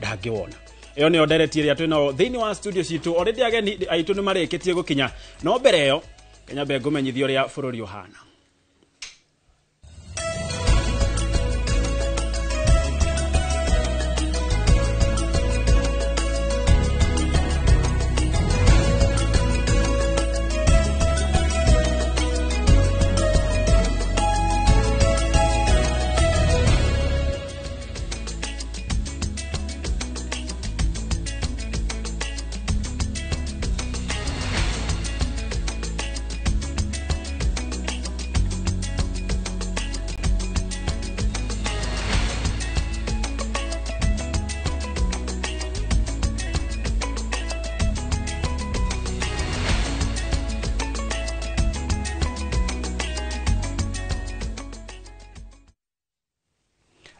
Ndangĩwona. Ĩyo nĩyo ndereti ĩrĩa twĩnayo thĩinĩ wa studio citũ. Already ageni aitũ nĩ marĩkĩtie gũkinya, no mbere ĩyo kanyambe ngũmenyithia ũrĩa bũrũri ũhana.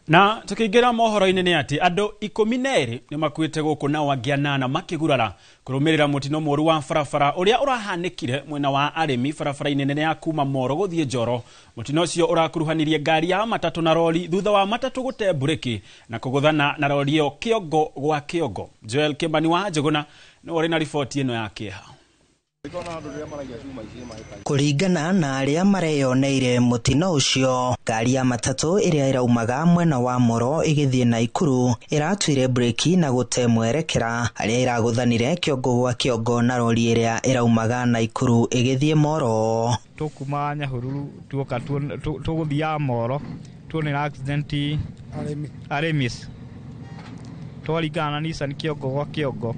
Na tukiingira mohoro-inĩ nĩ atĩ andũ 12 nĩ makuĩte gũkũ nao angĩ 8 makĩgurara kũrũmĩrĩra mũtino mũũru wa barabara ũrĩa ũrahanĩkire mwena wa arĩmi barabara-inĩ nene ya kuma Moro gũthiĩ Njoro. Mũtino ũcio ũrakuruhanirie ngari ya matatũ na rori thutha wa matatũ gũte mburĩki na kũgũthana na rori ĩyo kĩongo gwa kĩongo. Joel Kĩmani wa Njũgũna nĩwe ũrĩ na riboti ĩno ya kĩeha. Kũringana na arĩa mareyoneire mũtino ũcio, ngari ya matatũ ĩrĩa ĩraumaga mwena wa Moro ĩgĩthiĩ Naikuru ĩratuire breki na gũte mwerekera harĩa ĩragũthanire kĩongo gwa kĩongo na rori ĩrĩa ĩraumaga Naikuru ĩgĩthiĩ Moro. Tũkuma Nyahururu tuoka tũgũthiaga Moro tuonera accident Aramis twaringana na Nissan kĩongo gwa kĩongo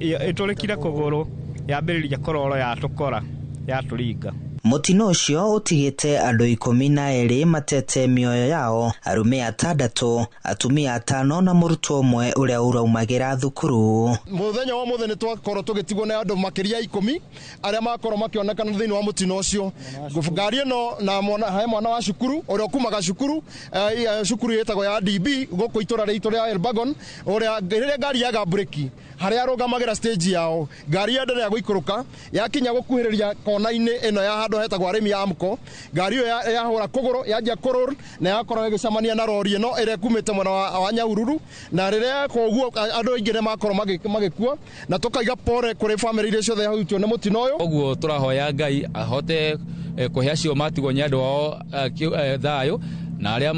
ĩtũrĩkire kũgũrũ yambĩrĩria kũroro yatũkora yatũringa. Mũtino ũcio ũtigĩte andũ 12 matete mĩoyo yao, arũme 6, atumia 5 na mũrutwo ũmwe ũrĩa ũraumagĩra thukuru. Mũthenya wa mũthenya twakorwo tũgĩtigwo nĩ andũ makĩria 10 arĩa makorwo makĩonekana thĩinĩ wa mũtino ũcio. Ngari ĩno na he mwana wa cukuru ũrĩa ũkumaga cukuru, cukuru ĩtagwo ya DB gũkũ itũra rĩitũ rĩa Elbagon, ũrĩa rĩrĩa ngari yaga breki harĩa arũgamagĩra stage yao, ngari yenderea gũikũrũka yakinya gũkuhĩrĩria kona-inĩ ĩno ya handũ hetagwo Arĩmi ya Amko, ngari ĩyo yahũra kũgũrũ yanjia kũrũr na yakorwo ĩgĩcemania na rori ĩno ĩrĩa ĩkumĩte mwena wa Nyahururu, na rĩrĩa koguo andũ aingĩ nĩ makorwo magĩkua, na tũkaiga pore kũrĩ bamĩrĩ iria ciothe yahutio nĩ mũtino ũyũ. Ũguo tũrahoya Ngai ahote kũhe acio matigwo nĩ andũ ao thayũ, na arĩa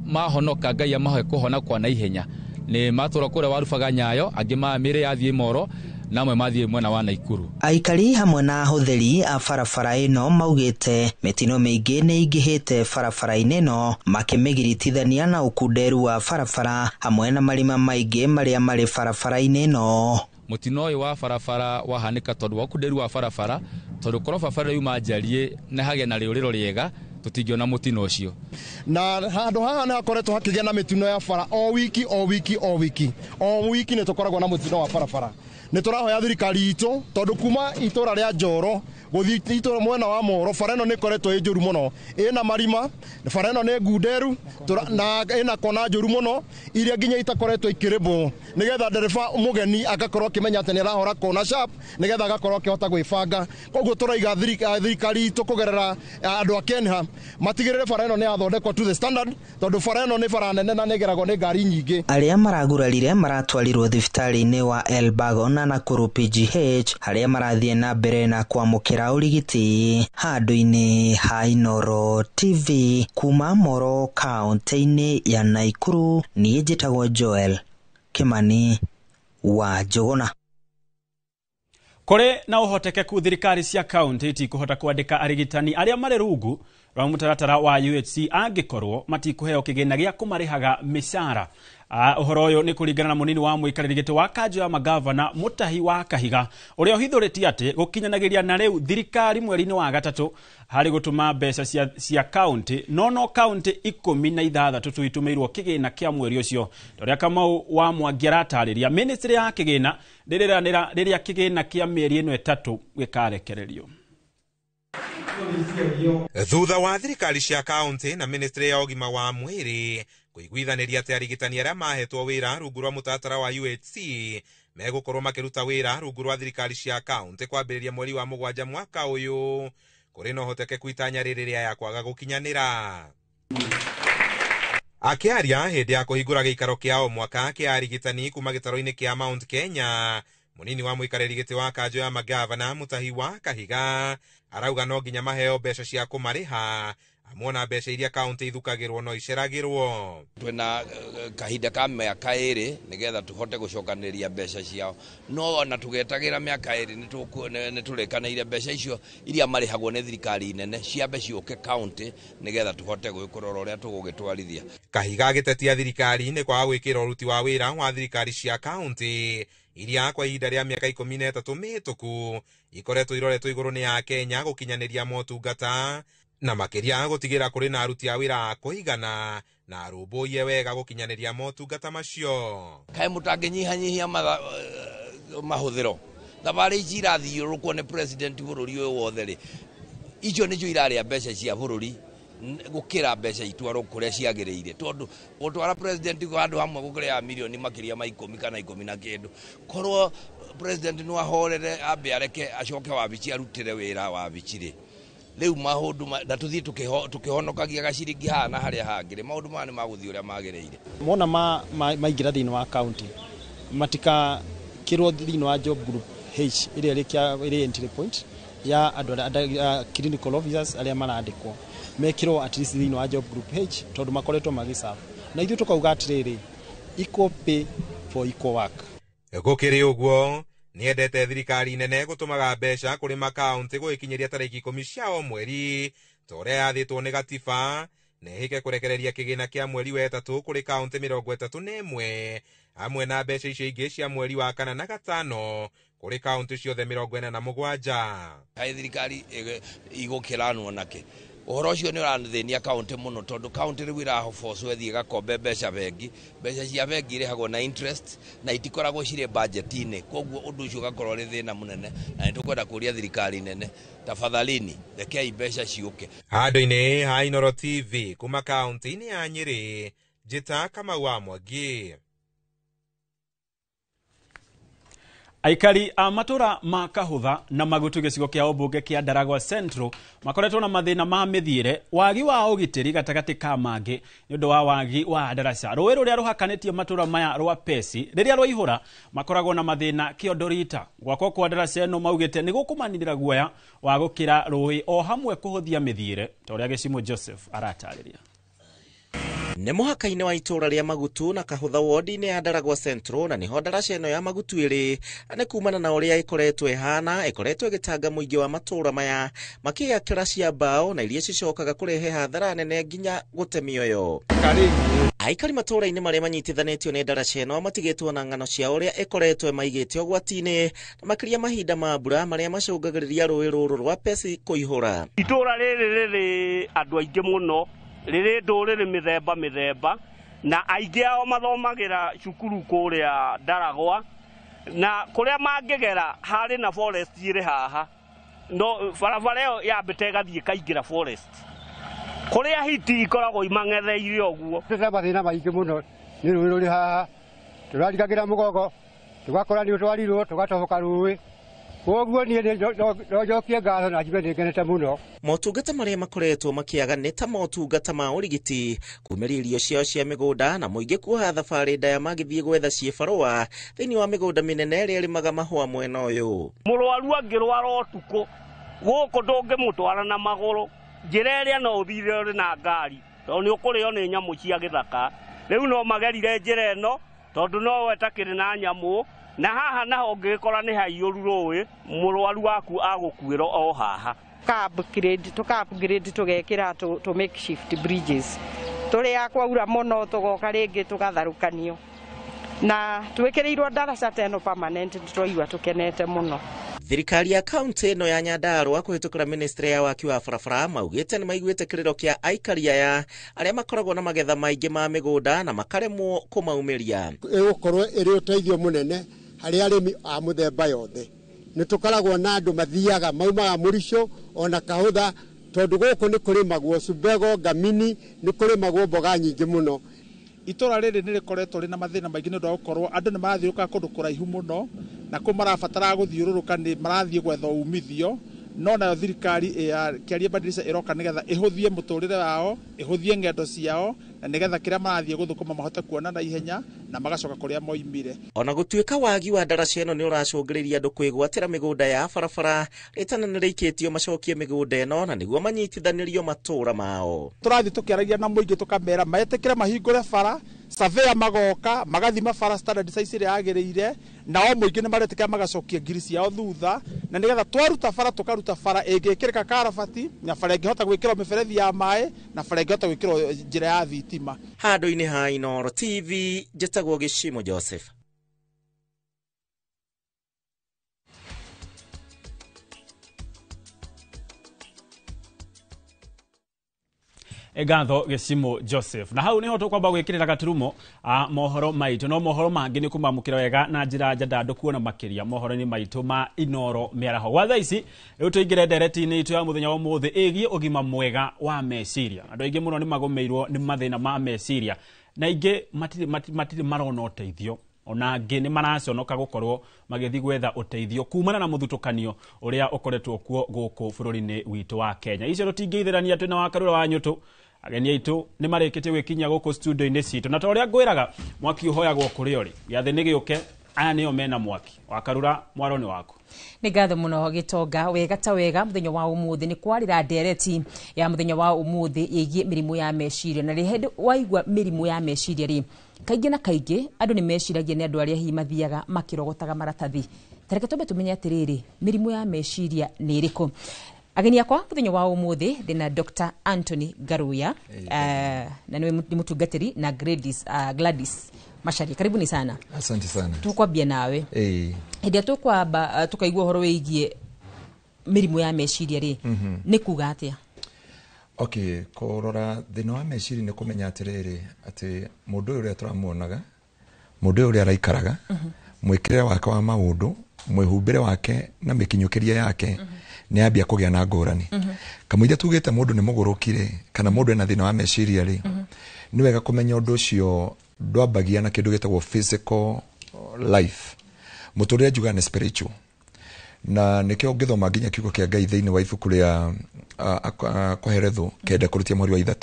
mahonoka Ngai amahe kũhona kwa naihenya. Nĩ matũra kũrĩa warubaga Nyayo, angĩ mĩĩrĩ yathiĩ Moro na amwe mathiĩ mwena wa Naikuru. Aikari hamwe na ahũthĩri a barabara ĩno maugĩte mĩtino mĩingĩ nĩ ĩingĩhĩte barabara-inĩ ĩno, makĩmĩgiritithania na ũkunderu wa barabara hamwe na marima maingĩ marĩa marĩ barabara-inĩ ĩno. Mũtino ũyũ wa barabara wahanĩka tondũ wa ũkunderu wa barabara, tondũ korwo barabara yuma njariĩ na hagĩe na rĩũrĩro rĩega tũtingĩona mũtino ũcio. Na handũ haha nĩ hakoretwo hakĩgĩa na mĩtino ya bara o wiki o wiki o wiki o wiki nĩ tũkoragwo na mũtino wa barabara. Nĩ tũrahoya thirikari itũ tondũ kuma itũra rĩa Njoro gũthiĩ itũra mwena wa Moro bara ĩno nĩ ĩkoretwo ĩ njũru mũno, ĩna marima, bara ĩno nĩ ngunderu na ĩna kona njũru mũno iria nginya itakoretwo ikĩrĩmbwo, nĩgetha ndereba mũgeni agakorwo akĩmenya atĩ nĩ arahora kona sharp, nĩgetha agakorwo akĩhota gwĩbanga. Koguo tũraiga thirikari itũ kũgerera andũ a KENHA matigĩrĩre bara ĩno nĩ yathondekwo to the standard, tondũ bara ĩno nĩ bara nene na nĩ ĩgeragwo nĩ ngari nyingĩ. Arĩa maragurarire maratwarirwo thibitarĩ-inĩ wa Elbagon na Nakuru PGH harĩa marathiĩ na mbere na kwamũkĩra ũrigiti. Handũ-inĩ ha Inooro TV kuma Moro kaunti-inĩ ya Naikuru, niĩ njĩtagwo Joel Kĩmani wa Njũgũna. Kũrĩ na ũhotekeku thirikari cia kaunti itikũhota kwandĩka arigitani arĩa marĩ rungu rwa mũtaratara wa UHC angĩkorwo matikũheo kĩgĩna gĩa kũmarĩhaga mĩcara. Ũhoro ũyũ nĩ kũringana na mũnini wa mũikarĩri gĩtĩ wa kanjũ ya magavana Mũtahi wa Kahiga ũrĩa ũhithũrĩtie atĩ gũkinyanagĩria na rĩu thirikari mweri-inĩ wa gatatũ harĩ gũtũma mbeca cia kaunti no kaunti 16 tu itũmĩirwo kĩgĩna kĩa mweri ũcio. Ũrĩa Kamau wa Mwangi aratarĩria, ministry ya kĩgĩna ndĩrĩranĩra rĩrĩa kĩgĩna kĩa mĩeri ĩno 3 gĩkarekererio. Thutha wa thirikari cia kaunti na ministry ya ũgima wa mwĩrĩ kũiguithanĩria atĩ arigitani arĩa mahetwo wĩra rungu rwa mũtaratara wa UHC megũkorwo makĩruta wĩra rungu rwa thirikari cia kaunti kwambĩrĩria mweri wa 7 mwaka ũyũ, kũrĩ na ũhotekeku itanya rĩrĩ rĩa ya kwaga gũkinyanĩra. Akĩaria hĩndĩ ya kũhingũra gĩikaro kĩa o mwaka kĩa arigitani kuma gĩtaro-inĩ kĩa Mount Kenya, mũnini wa mũikarĩri gĩtĩ wa kanjũ ya magavana Mutahi wa Kahiga arauga no nginya maheo mbeca cia kũmarĩha amuona mbeca iria kaunti ithukagĩrwo no iceragĩrwo. Twina kahinda ka mĩaka 2 nigetha tuhote gũcokanĩrĩria mbeca ciao, no ona tũgetagira mĩaka 2 nĩtũrĩkanĩire mbeca icio iria marĩhagwo nĩ thirikari nene ciambe ciũke kaunti nigetha tuhote gwĩkũrora ũrĩa tũgũgĩtwarithia. Kahiga agĩtetia thirikari nĩ kwaga gwĩkĩra ũruti wa wĩra wa thirikari cia kaunti iria kwa ihinda rĩa mĩaka 13 mĩhĩtũku ikoretwo iroretwo igũrũ nĩ ya Kenya gũkinyanĩria motungata na makĩria gũtigĩra kũrĩ na aruti a wĩra a kũigana na arũmbũiye wega gũkinyanĩria motungata macio. Kaĩ mũtangĩnyihanyihia mahũthĩro, thabarĩ ici irathiũrũrũkwo nĩ president bũrũri ũyũ wothe rĩ, icio nĩcio irarĩa mbeca cia bũrũri gũkĩra mbeca itwarwo kũrĩa ciagĩrĩire, tondũ gũtwara president handũ hamwe gũkĩrĩa milioni makĩria ma 10 kana 10 na kĩndũ. Korwo president no ahorere ambe areke acoke wabici arutĩre wĩra wabici rĩ, rĩu maũndũ na tũthiĩ tũkĩhonokagia gaciringi haha na harĩa hangĩ, maũndũ maya nĩ magũthiĩ ũrĩa magĩrĩire. Mona maingĩra thĩinĩ wa county matikakĩrwo thĩinĩ wa job group H ĩrĩa ĩrĩ entry point ya andũ arĩa clinical officers arĩa marandĩkwo mekĩrwo at least thĩinĩ wa job group H tondũ makoretwo magĩserve, na ithuĩ tũkauga atĩrĩrĩ, equal pay for equal work. Gũkĩrĩ ũguo nĩendete thirikari nene gũtũmaga mbeca kũrĩ makaunti gũgĩkinyĩria tarĩki 10 cia o mweri ta ũrĩa yathĩtwo nĩ gatiba, na ĩhĩke kũrekereria kĩgĩna kĩa mweri wa 3 kũrĩ kaunti 31 hamwe na mbeca icio ingĩ cia mweri wa 4 na 5 kũrĩ kaunti ciothe 47. Kaĩ thirikari igũkĩranwo nake ũhoro ũcio nĩ ũrathĩnia kaunti mũno, tondũ kaunti rĩu ĩrahobocwo ĩthiĩ ĩgakombe mbeca bengi, mbeca cia bengi irĩhagwo na interest na itikoragwo cirĩ budget-inĩ, koguo ũndũ ũcio ũgakorwo ũrĩ thĩna mũnene, na nĩ tũkwenda kũria thirikari nene tafadhalini rekei mbeca ciũke. Handũ-inĩ ha Inooro TV kuma kaunti-inĩ ya Nyĩrĩ, Njĩta Kamau wa Mwangi. Aikari a matũra ma Kahũtha na Magutu gĩcigo kĩa ũmbunge kĩa Ndaragwa Central makoretwo na mathĩna ma mĩthiĩre, wagi wa ũgitĩri gatagatĩ ka mangĩ nĩ ũndũ wa wagi wa ndaraca. Rũĩ rũrĩa rũhakanĩtie matũra maya rwa Pesi rĩrĩa rwaihũra makoragwo na mathĩna kĩondo rita. Gwakwo kwa ndaraca ĩno maugĩte nĩ gũkũmaninĩra guoya wa gũkĩra rũĩ o hamwe kũhũthia mĩthiĩre ta ũrĩa Gĩcimũ Joseph aratarĩria. Nĩ mũhaka-inĩ wa itũũra rĩa Magutu na Kahũtha wodi-inĩ ya Ndaragwa Central, na nĩho ndaraca ĩno ya Magutu ĩrĩ, na nĩ kumana na ũrĩa ĩkoretwo ĩhana, ĩkoretwo ĩgĩtanga mũingĩ wa matũũra maya makĩyakĩra cia mbaũ na iria cicokaga kũrehe hathara nene nginya gũte mĩoyo. Aikari matũũra-inĩ marĩa manyitithanĩtio nĩ ndaraca ĩno matigĩtwo na ng'ano cia ũrĩa ĩkoretwo ĩmaigĩte ũgwati-inĩ, na makĩria mahinda ma mbura marĩa macũngagĩrĩria rũĩ rũrũ rwa Pesi kũihũra. Itũũra rĩrĩ rĩrĩ andũ aingĩ mũno, rĩrĩ ndũrĩrĩ mĩthemba mĩthemba, na aingĩ ao mathomagĩra cukuru kũrĩa Ndaragwa, na kũrĩa mangĩgera harĩ na forest ĩrĩ haha, no barabara ĩyo yambĩte ĩgathiĩ ĩkaingĩra forest kũrĩa hiti ikoragwo imang'etheire ũguo. Twĩna mathĩna maingĩ mũno nĩ rũĩ rũrĩ haha, tũrarikagĩra mũgongo tũgakora nĩ ũtwarirwo tũgatoboka rũĩ, koguo niĩ no njokie ngatho na njigue nĩ ngenete mũno. Motungata marĩa makoretwo makĩaga nĩ ta motungata ma ũrigiti, kumĩria irio ciao cia mĩgũnda na mũingĩ kuoha thabarĩ ndaya magĩthiĩ gwetha ciĩbarũa thĩinĩ wa mĩgũnda mĩnene ĩrĩa ĩrĩmaga mahũa mwena ũyũ. Mũrwaru angĩrwara ũtukũ gũkũ ndũngĩmũtwara na magũrũ, njĩra ĩrĩa no ũthire ũrĩ na ngari tondũ nĩ ũkũrĩo nĩ nyamũ cia gĩthaka. Rĩu no magerire njĩra ĩno tondũ no wetakĩrĩ na nyamũ, na haha naho ũngĩgĩkora nĩ haiyũru rũĩ, mũrwaru waku agũkuĩra o haha. Tũka-upgrade tũgekĩra tũ makeshift bridges tũrĩa kwaura mũno tũgoka rĩngĩ tũgatharũkanio, na twĩkĩrĩirwo ndaraca ta ĩno permanent, nĩtwaigua tũkenete mũno. Thirikari ya kaunti ĩno ya Nyandarua kũhĩtũkĩra ministry ya waki wa barabara maugĩte nĩ maiguĩte kĩrĩro kĩa aikari aya arĩa makoragwo na magetha maingĩ ma mĩgũnda na makaremwo kũmaumĩria. Ĩgũkorwo ĩrĩ ũteithio mũnene harĩ arĩmi a mũthemba yothe. Nĩ tũkoragwo na andũ mathiaga maumaga Mũrico ona Kahũtha, tondũ gũkũ nĩ kũrĩmagwo cubego, ngamini, nĩ kũrĩmagwo mboga nyingĩ mũno. Itũũra rĩrĩ nĩ rĩkoretwo rĩna mathĩna maingĩ nĩ ũndũ wa gũkorwo andũ nĩ marathiũrũrũka kũndũ kũraihu mũno, na kũu marabatara gũthiũrũrũka nĩ marathiĩ gwetha umithio, No nayo thirikari ya Kĩarie Badilisha ĩroka nĩgetha ĩhũthie mũtũrĩre wao, ĩhũthie ng'endo ciao, na nĩgetha kĩrĩa marathiĩ gũthũkũma mahote kuona na ihenya na magacoka kũrĩa moimire. Ona gũtuĩka wagi wa ndaraca ĩno nĩ ũracũngĩrĩria andũ kwĩgwatĩra mĩgũnda ya barabara, rĩtana nĩ rĩikĩtio macokie mĩgũnda ĩno na nĩguo manyitithanĩrio matũũra mao. Tũrathiĩ tũkĩaragia na mũingĩ tũkamera metĩkĩre mahingũre bara, surveyor magoka magathima bara standard size ĩrĩa yagĩrĩire, nao mũingĩ nĩ maretĩkĩra magacokia ngiri ciao thutha, na nĩgetha twaruta bara tũkaruta bara ĩngĩkĩrĩka karabati, na bara ĩngĩhota gwĩkĩrwo mĩberethi ya maĩ, na bara ĩngĩhota gwĩkĩrwo njĩra ya thitima. Handũ-inĩ ha Inooro TV, njĩtagwo Gĩcimo Joseph. Ngatho Gĩcimo Joseph. Na hau niho tũkwamba gwĩkĩrĩra gaturumo mohoro maitũ, no mohoro mangĩ nĩ kũmamũkĩra wega na njĩra njandandũku ona makĩria mohoro-inĩ maitũ ma Inooro mĩaraho. Gwa thaa ici rĩu tũingĩre ndereti-inĩ itũ ya mũthenya wa ũmũthĩ ĩgiĩ ũgima mwega wa meciria. Andũ aingĩ mũno nĩ magũmĩirwo nĩ mathĩna ma meciria, na aingĩ matirĩ marona ũteithio, ona angĩ nĩ maraconoka gũkorwo magĩthiĩ gwetha ũteithio kumana na mũthutũkanio ũrĩa ũkoretwo kuo gũkũ bũrũri-inĩ witũ wa Kenya. Icio tũtingĩithĩrania twĩna wa Karura wa Nyũtũ. Ageni aitũ nĩ marĩkĩtie gwĩkinyia gũkũ studio-inĩ citũ, na ta ũrĩa ngwĩraga mwaki ũhoyagwo kũrĩ ũrĩ gĩathĩ nĩ gĩũke, aya nĩo mena mwaki. Wa Karura, mwaro nĩ waku. Nĩ ngatho mũno Gĩtonga. Wega ta wega mũthenya wa ũmũthĩ nĩ kwarĩra ndereti ya mũthenya wa ũmũthĩ ĩgiĩ mĩrimũ ya meciria. Na rĩrĩa waigua mĩrimũ ya meciria rĩ, kaingĩ na kaingĩ andũ nĩ meciragia nĩ andũ arĩa hihi mathiaga makĩrogotaga maratathi. Ta reke twambe tũmenye atĩrĩrĩ, mĩrimũ ya meciria nĩ ĩrĩkũ? Ageni akwa mũthenya wa ũmũthĩ ndĩna Dr. Anthony Ngaruiya, na nĩwe nĩ mũtungatĩri, na Gladys Macharia. Karibuni sana. Asante sana. Tukwambia nawe. Hĩndĩ ĩrĩa tũkwamba tũkaigua ũhoro wĩgiĩ mĩrimũ ya meciria rĩ, nĩ kuga atĩa? Okay, kũrora thĩna wa meciria nĩ kũmenya atĩrĩrĩ, atĩ mũndũ ũyũ ũrĩa tũramuonaga, mũndũ ũyũ ũrĩa araikaraga, mwĩkĩrĩre wake wa maũndũ, mwĩhumbĩre wake na mĩkinyũkĩrie yake nĩ ambia kũgĩa na ngũrani. Kamũira tugĩte mũndũ nĩ mũgũrũki rĩ, kana mũndũ ena thĩna wa meciria rĩ, nĩ wega kũmenya ũndũ ũcio ndwambagia na kĩndũ gĩtagwo physical life. Mũtũrĩre njugaga nĩ spiritual. Na nĩkĩo ũngĩthoma nginya kiugo kĩa Ngai thĩinĩ wa ibuku rĩa Koheretho kenda kũrutia mweri wa 3,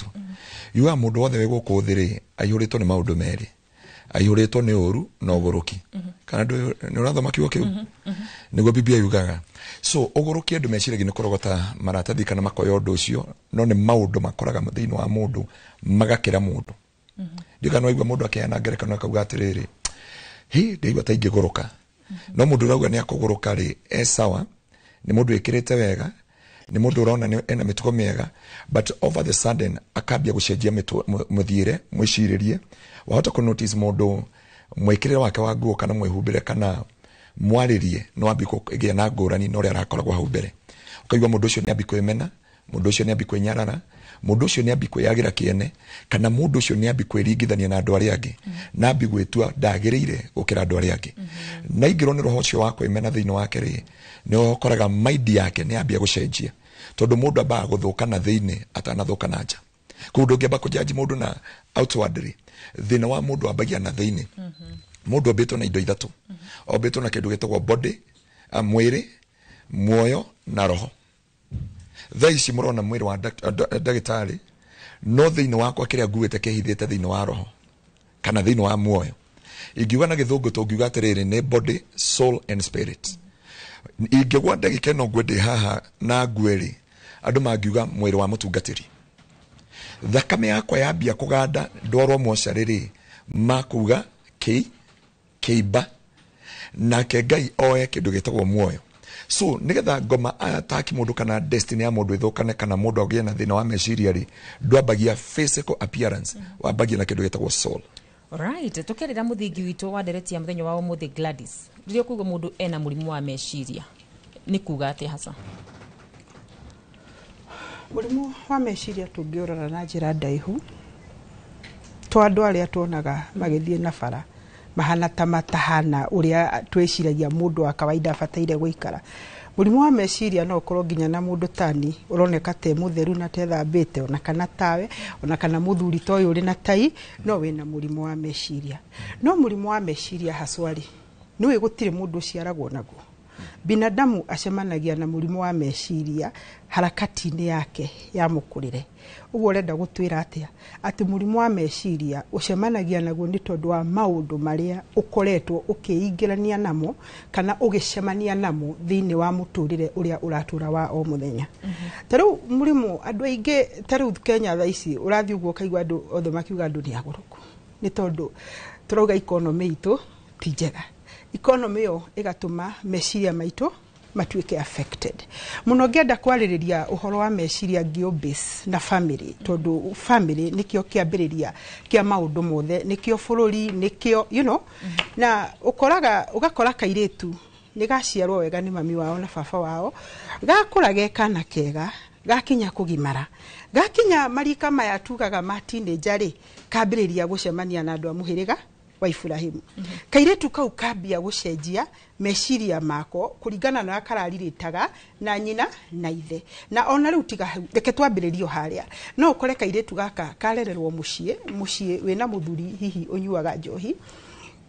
yugaga mũndũ wothe wĩ gũkũ thĩ rĩ, aihũrĩtwo nĩ maũndũ merĩ, aihũrĩtwo nĩ ũru na ũgũrũki. Kana nĩ ũrathoma kiugo kĩu? Nĩguo Biblia yugaga. So ũgũrũki andũ meciragia nĩ kũrogota maratathi kana makoya ũndũ ũcio, no nĩ maũndũ makoraga thĩinĩ wa mũndũ magakĩra mũndũ. Ndiũĩ kana waigua mũndũ akĩheana ngerekano akauga atĩrĩrĩ, hi ndĩigua ta ingĩgũrũka. No mũndũ ũrauga nĩ akũgũrũka rĩ, e sawa, nĩ mũndũ wĩkĩrĩte wega, nĩ mũndũ ũrona ena mĩtugo mĩega, but over the sudden akambia gũcenjia mũthiĩre, mwĩcirĩrie. Wahota kũ notice mũndũ mwĩkĩrĩre wake wa nguo kana mwĩhumbĩre kana mwarĩrie no ambie kũgĩa na ngũrani na ũrĩa arakoragwo hau mbere. Ũkaigua mũndũ ũcio nĩ ambie kwĩmena, mũndũ ũcio nĩ ambie kwĩnyarara, mũndũ ũcio nĩ ambie kwĩyagĩra kĩene, kana mũndũ ũcio nĩ ambie kwĩringithania na andũ arĩa angĩ, na ambie gwĩtua ndagĩrĩire gũkĩra andũ arĩa angĩ. Na aingĩrwo nĩ roho ũcio wa kwĩmena thĩinĩ wake rĩ, nĩ ũkoraga mind yake nĩ ambia gũcenjia, tondũ mũndũ ambaga gũthũka na thĩinĩ atanathũka na nja. Koguo ndũngĩamba kũjudge mũndũ na outwardly, thĩna wa mũndũ ambagia na thĩinĩ. Mũndũ ombĩtwo na indo ithatũ, ombĩtwo na kĩndũ gĩtagwo body, mwĩrĩ, muoyo na roho. Thaa ici mũrona mwĩrĩ wa ndagĩtarĩ, no thĩinĩ wakwa kĩrĩa nguĩte kĩhithĩte thĩinĩ wa roho kana thĩinĩ wa muoyo. Ingiuga na gĩthũngũ tũngiuga atĩrĩrĩ, nĩ body, soul and spirit. Ingĩgwa ndagĩka ĩno ngue ndĩ haha na ngue rĩ, andũ mangiuga mwĩrĩ wa mũtungatĩri. Thakame yakwa yambia kũganda ndwarwo mocarĩ rĩ, makuga kĩimba, nake Ngai oe kĩndũ gĩtagwo muoyo. So nĩgetha ngoma ataki mũndũ kana destiny ya mũndũ ĩthũkane kana mũndũ agĩe na thĩna wa meciria rĩ, ndwambagia physical appearance, wambagia na kĩndũ gĩtagwo soul. Alright, tukĩarĩra mũthingi witũ wa ndereti ya mũthenya wa ũmũthĩ Gladys, rĩrĩa ũkũigua mũndũ ena mũrimũ wa meciria nĩ kuga atĩa hasa? Mũrimũ wa meciria tũngĩũrora na njĩra ndaihu, to andũ arĩa tuonaga magĩthiĩ na bara mahana ta matahana ũrĩa twĩciragia mũndũ wa kawaida abataire gũikara. Mũrimũ wa meciria no ũkorwo nginya na mũndũ tani ũroneka te mũtheru na tethambĩte, ona kana tawe, ona kana mũthuri ta ũyũ ũrĩ na tai, no wĩna mũrimũ wa meciria. No mũrimũ wa meciria haswari nĩũĩ gũtirĩ mũndũ ũciaragwo naguo. Binadamu acemanagia na mũrimũ wa meciria harakati-inĩ yake ya mũkũrĩre. Ũguo ũrenda gũtwĩra atĩa? Atĩ mũrimũ wa meciria ũcemanagia naguo nĩ tondũ wa maũndũ marĩa ũkoretwo ũkĩingĩrania namo kana ũgĩcemania namo thĩinĩ wa mũtũrĩre ũrĩa ũratũra wa o mũthenya. Ta rĩu mũrimũ andũ aingĩ ta rĩu Kenya thaa ici ũrathiĩ ũguo ũkaigua andũ othe makiuga andũ nĩ agũrũku, nĩ tondũ tũrauga economy itũ ti njega. Economy ĩyo ĩgatũma meciria maitũ matuĩke affected mũno. Ngĩenda kwarĩrĩria ũhoro wa meciria ngĩo base na family, tondũ family nĩkĩo kĩambĩrĩria kĩa maũndũ mothe, nĩkĩo bũrũri, nĩkĩo na ũkoraga ũgakora kairĩtu nĩ gaciarwo wega nĩ mami wao na baba wao, gakũra ge kana kega, gakinya kũgimara, gakinya marika maya tugaga ma teenager rĩ, kambĩrĩria gũcemania na andũ a mũhĩrĩga wa Iburahimu. Kairĩtu kau kambia gũcenjia meciria mako kũringana na ũrĩa kararirĩtaga na nyina na ithe. Na ona rĩu tiga hau, reke twambĩrĩrie o harĩa. No ũkore kairĩtu gaka karererwo mũciĩ, mũciĩ wĩna mũthuri hihi ũnyuaga njohi,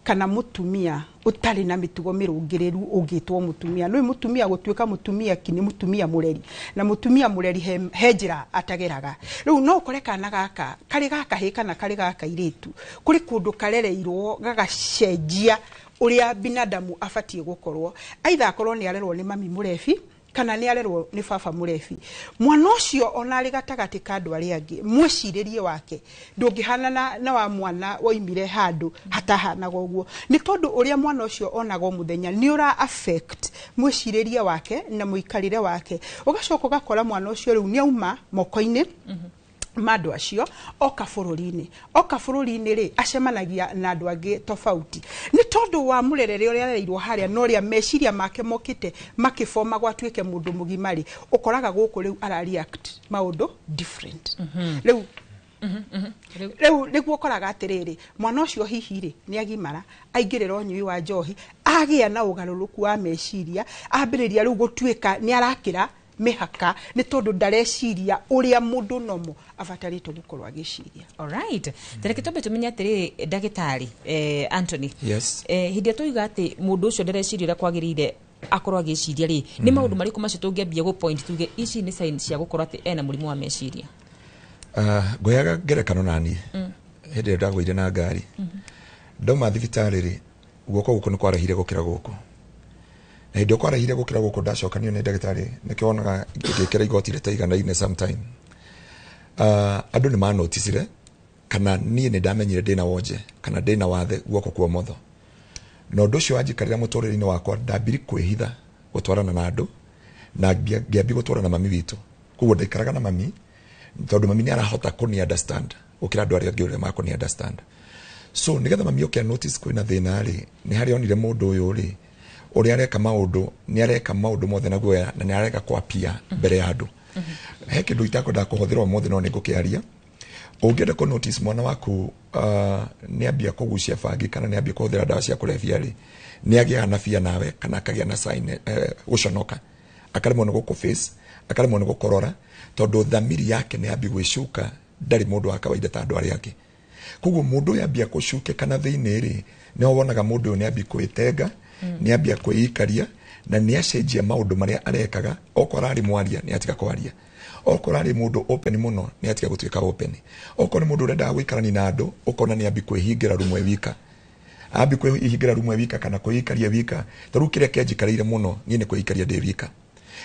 kana mũtumia ũtarĩ na mĩtugo mĩrũngĩrĩru ũngĩtwo mũtumia. Nĩ mũtumia gũtuĩka mũtumia ki nĩ mũtumia mũreri, na mũtumia mũreri he njĩra atageraga. Rĩu no ũkore kana gaka karĩ ga kahĩĩ kana karĩ ga kairĩtu, kũrĩ kũndũ karereirwo gagacenjia ũrĩa binadamu abatiĩ gũkorwo. Aitha akorwo nĩ arerwo nĩ mami mũrebi kana nĩ arerwo nĩ baba mũrebi. Mwana ũcio ona arĩ gatagatĩ ka andũ arĩa angĩ, mwĩcirĩrie wake ndũngĩhanana na wa mwana woimire handũ hatahanaga ũguo, nĩ tondũ ũrĩa mwana ũcio onaga o mũthenya nĩ ũra affect mwĩcirĩrie wake na mũikarĩre wake. Ũgacoka ũgakora mwana ũcio rĩu nĩ auma moko-inĩ ma andũ acio, oka bũrũri-inĩ. Oka bũrũri-inĩ rĩ, acemanagia na andũ angĩ tofauti, nĩ tondũ wa mũrerere ũrĩa arereirwo harĩa na ũrĩa meciria make mokĩte makĩbomagwo atuĩke mũndũ mũgima rĩ, ũkoraga gũkũ rĩu ara react maũndũ different. Rĩu rĩu nĩguo ũkoraga atĩrĩrĩ, mwana ũcio hihi rĩ nĩ agimara, aingĩrĩra ũnyui wa njohi, agĩa na ũgarũrũku wa meciria, ambĩrĩria rĩu gũtuĩka nĩ arakĩra mĩhaka, nĩ tondũ ndareciria ũrĩa mũndũ nomo abatarĩtwo gũkorwo agĩciria. Alright, tareke twambe tũmenye atĩrĩrĩ, ndagĩtarĩ Anthony. Yes. Hĩndĩ ĩrĩa tũiga atĩ mũndũ ũcio ndareciria ũrĩa kwagĩrĩire akorwo agĩciria rĩ, nĩ maũndũ marĩkũ macio tũngĩambia gũ point tuge ici nĩ sign cia gũkorwo atĩ ena mũrimũ wa meciria? Ngũheaga ngerekano naniĩ hĩndĩ ĩrĩa ndagũire na ngari, ndauma thibitarĩ rĩ, guoko gũkũ nĩ kwarehire gũkĩra gũkũ, na hĩndĩ ĩyo kwarehire gũkĩra gũkũ ndacokanio nĩ ndagĩtarĩ, nĩkĩo wonaga ngĩkĩra igoti rĩtaiganaine sometime. Andũ nĩ manoticire kana niĩ nĩ ndamenyire ndĩna wonje kana ndĩna wathe guoko kwa ũmotho, na ũndũ ũcio wanjikarĩra mũtũrĩre-inĩ wakwa. Ndambiri kwĩhitha gũtwarana na andũ na ngĩambia gũtwarana na mami witũ. Koguo ndaikaraga na mami tondũ mami nĩ arahota kũni understand gũkĩra andũ arĩa angĩ ũrĩa makũni understand. So nĩgetha mami oke notice kwĩna thĩna rĩ, nĩ harĩa onire mũndũ ũyũ rĩ, ũrĩa areka maũndũ, nĩ areka maũndũ mothe na guoya na nĩ areka kwapia mbere ya andũ. He kĩndũ itakwendaga kũhũthĩra ũmũthĩ no nĩ ngũkĩaria. Ũngĩenda kũ notice mwana waku nĩ ambia kũgucia bangi kana nĩ ambia kũhũthĩra ndawa cia kũrebia rĩ, nĩ agĩaga na bia nawe kana akagĩa na sign gũconoka, akaremwo nĩ gũkũ face, akaremwo nĩ gũkũrora, tondũ thamiri yake nĩ ambia gwĩcuka, ndarĩ mũndũ wa kawaida ta andũ arĩa angĩ. Koguo mũndũ ũyũ ambia gũcukĩka na thĩinĩ rĩ, nĩho wonaga mũndũ ũyũ nĩ ambia kwĩtenga, nĩ ambia kwĩikaria na nĩ acenjia maũndũ marĩa arekaga. Okorwo ararĩ mwaria nĩ atiga kwaria, okorwo arĩ mũndũ open mũno nĩ atiga gũtuĩka open, okorwo nĩ mũndũ ũrendaga gũikarania na andũ ũkona nĩ ambi kwĩhingĩra rumwe wika, ambi kwĩhingĩra rumwe wika kana kwĩikaria wika. Ta rĩu kĩrĩa kĩanjikarĩire mũno niĩ nĩ kwĩikaria ndĩ wika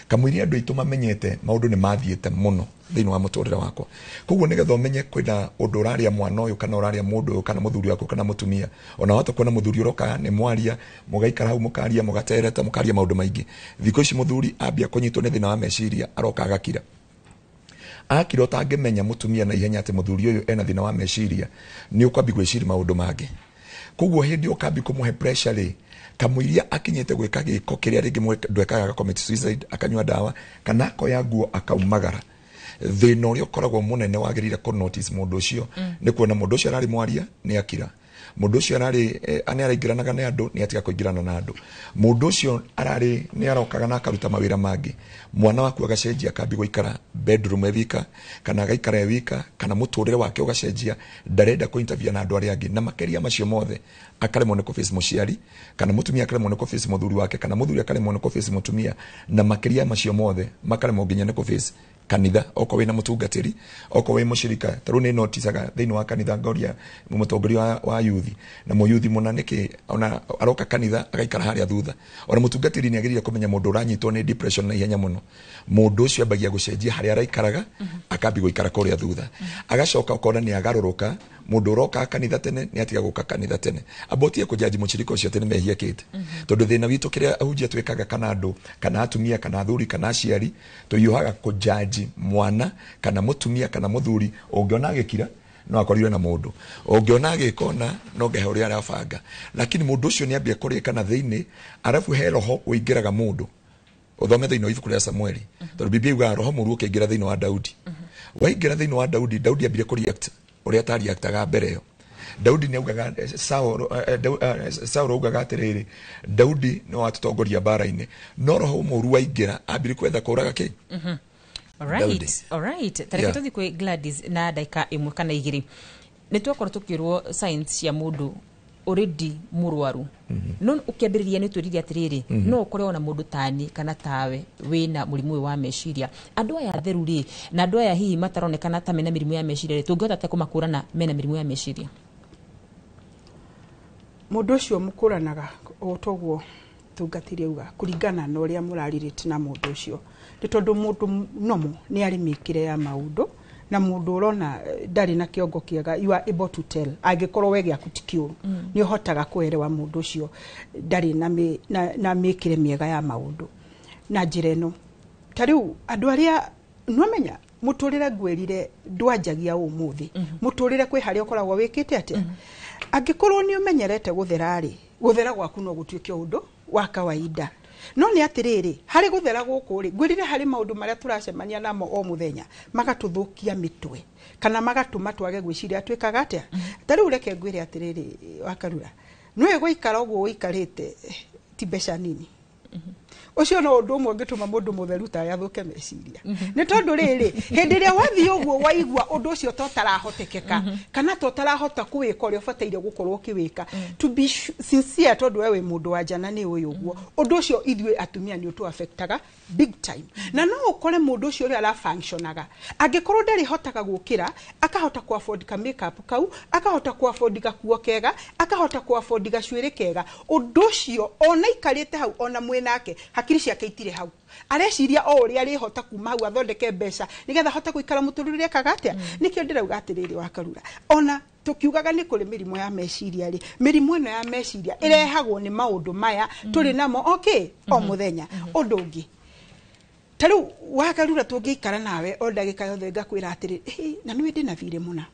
kamũiria andũ aitũ mamenyete maũndũ nĩ mathiĩte mũno thĩinĩ wa mũtũrĩre wakwa. Koguo nĩgetha ũmenye kwĩna ũndũ ũrarĩa mwana ũyũ kana ũrarĩa mũndũ ũyũ kana mũthuri waku kana mũtumia, ona wahota kuona mũthuri ũroka nĩ mwaria, mũgaikara hau mũkaria, mũgatereta, mũkaria maũndũ maingĩ. Thikũ ici mũthuri ambia kũnyitwo nĩ thĩna wa meciria aroka agakira, akira ũtangĩmenya mũtumia na ihenya atĩ mũthuri ũyũ ena thĩna wa meciria, nĩ ũkwambi gwĩciria maũndũ mangĩ. Koguo hĩndĩ ĩyo ũkambi kũmũhe pressure rĩ, kamũiria akinyĩte gwĩka gĩko kĩrĩa rĩngĩ ndwekaga, agacommit suicide, akanyua ndawa kana akoya nguo akaumagara. Thĩna ũrĩa ũkoragwo mũnene wagĩrĩire kũ notice mũndũ ũcio nĩ kuona mũndũ ũcio ararĩ mwaria nĩ akira, mũndũ ũcio ararĩ nĩ araingĩranaga na andũ nĩ atiga kũingĩrana na andũ, mũndũ ũcio ararĩ nĩ arokaga na akaruta mawĩra mangĩ, mwana waku agacenjia akambi gũikara bedroom e wika kana agaikara e wika, kana mũtũrĩre wake ũgacenjia, ndarenda kũ interview na andũ arĩa angĩ, na makĩria macio mothe Akaremwo nĩ kũface mũciari, kana mũtumia akaremwo nĩ kũface mũthuri wake, kana mũthuri akaremwo nĩ kũface mũtumia, na makĩria macio mothe makaremwo nginya nĩ kũface kanitha. Okorwo wĩna mũtungatĩri, okorwo wĩ mũcirika, ta rĩu nĩ noticaga thĩinĩ wa kanitha ngoria mũtongoria wa yuthi na mũyuthi mũna nĩkĩ ona aroka kanitha agaikara harĩa thutha. Ona mũtungatĩri nĩ agĩrĩire kũmenya mũndũ ũranyitwo nĩ depression na ihenya mũno, mũndũ ũcio ambagia gũcenjia harĩa araikaraga, akambia gũikara kũrĩa thutha, agacoka ũkona nĩ agarũrũka. Mũndũ ũroka kanitha tene nĩ atiga gũka kanitha tene. Amba ũtige kũjanji mũcirika ũcio atĩ nĩ mehia ekĩte, tondũ thĩna witũ kĩrĩa ahunjia twĩkaga, kana andũ, kana atumia, kana athuri, kana aciari, tũhiũhaga kũjanji mwana kana mũtumia kana mũthuri. Ũngĩona agĩkira no akorirwe na mũndũ, ũngĩona agĩkona no ngehe ũrĩa arabanga, lakini mũndũ ũcio nĩ ambia kũrĩka na thĩinĩ. Arabu he roho ũingĩraga mũndũ, ũthome thĩinĩ wa ibuku rĩa Samueli, tondũ Biblia yugaga roho mũru ũkĩingĩra thĩinĩ wa Daudi. Waingĩra thĩinĩ wa Daudi, Daudi ambire kũreact ũrĩa atariactaga mbere ĩyo. Daudi nĩ augaga Saul augaga atĩrĩrĩ, Daudi nĩ watũtongoria mbara-inĩ, no roho mũru waingĩra ambire kwetha kũraga kĩ Daudi. Alright, tareke tũthiĩ kwĩ Gladys na ndagĩka 1 kana 2. Nĩ twakorwo tũkĩrwo signs cia mũndũ already mũrwaru, no ũkĩambĩrĩria nĩ twĩrire atĩrĩrĩ, no ũkore ona mũndũ tani kana tawe wĩna mũrimũ ũyũ wa meciria. Andũ aya atheru rĩ, na andũ aya hihi mataronekana ta mena mĩrimũ ya meciria rĩ, tũngĩhota atĩa kũmakũrana mena mĩrimũ ya meciria? Mũndũ ũcio mũkũranaga o toguo tungatĩri auga, kũringana na ũrĩa mũrarirĩte na mũndũ ũcio, nĩ tondũ mũndũ nomo nĩ arĩ mĩkĩre ya maũndũ, na mũndũ ũrona ndarĩ na kĩongo kĩega, you are able to tell. Angĩkorwo we gĩaku ti kĩũru, nĩ ũhotaga kũerewa mũndũ ũcio ndarĩ na mĩkĩre mĩega ya maũndũ. Na njĩra ĩno, ta rĩu andũ arĩa nĩwamenya mũtũrĩre ngwĩrire ndwanjagia ũmũthĩ, mũtũrĩre kwĩ harĩa ũkoragwo wĩkĩte atĩa. Angĩkorwo nĩ ũmenyerete gũthera rĩ, gũthera gwaku no gũtuĩke ũndũ wa kawaida. No nĩ atĩrĩrĩ, harĩ gũthera gũkũ rĩ, ngwĩrire harĩ maũndũ marĩa tũracemania namo o mũthenya magatũthũkia mĩtwe kana magatũma twage gwĩciria twĩkaga atĩa. Ta rĩu reke ngwĩre atĩrĩrĩ, Wakarura, nĩwe gũikara ũguo ũikarĩte ti mbeca nini. Ũcio no ũndũ ũmwe ũngĩtũma mũndũ mũtheru tawe athũke meciria, nĩ tondũ rĩrĩ, hĩndĩ ĩrĩa wathiĩ ũguo waigua ũndũ ũcio to tarahotekeka, kana to tarahota kũwĩka ũrĩa ũbataire gũkorwo ũkĩwĩka, to be sincere, tondũ we wĩ mũndũ wa nja na nĩ ũĩ ũguo, ũndũ ũcio ithuĩ atumia nĩ ũtũ-affectaga big time. Na no ũkore mũndũ ũcio ũrĩa arafunctionaga, angĩkorwo ndarĩhotaga gũkĩra, akahota ku afford ka makeup kau, akahota ku afford gakuo kega, akahota ku afford gacuĩrĩ kega, ũndũ ũcio ona aikarĩte hau, ona mwĩnake, hakiri ciake itirĩ hau, areciria o ũrĩa arĩhota kuma hau athondeke mbeca nĩgetha ahote gũikara mũtũrĩre ekaga atĩa. Nĩkĩo ndĩrauga atĩrĩrĩ, Wakarura, ona tũkiugaga nĩ kũrĩ mĩrimũ ya meciria rĩ, mĩrimũ ĩno ya meciria ĩrehagwo nĩ maũndũ maya tũrĩ namo okay o mũthenya. Ũndũ ũngĩ, ta rĩu Wakarura, tũngĩikara nawe o ndagĩka yothe ngakwĩra atĩrĩ, "Ĩ, na nĩwĩ ndĩna thirĩ mũna,"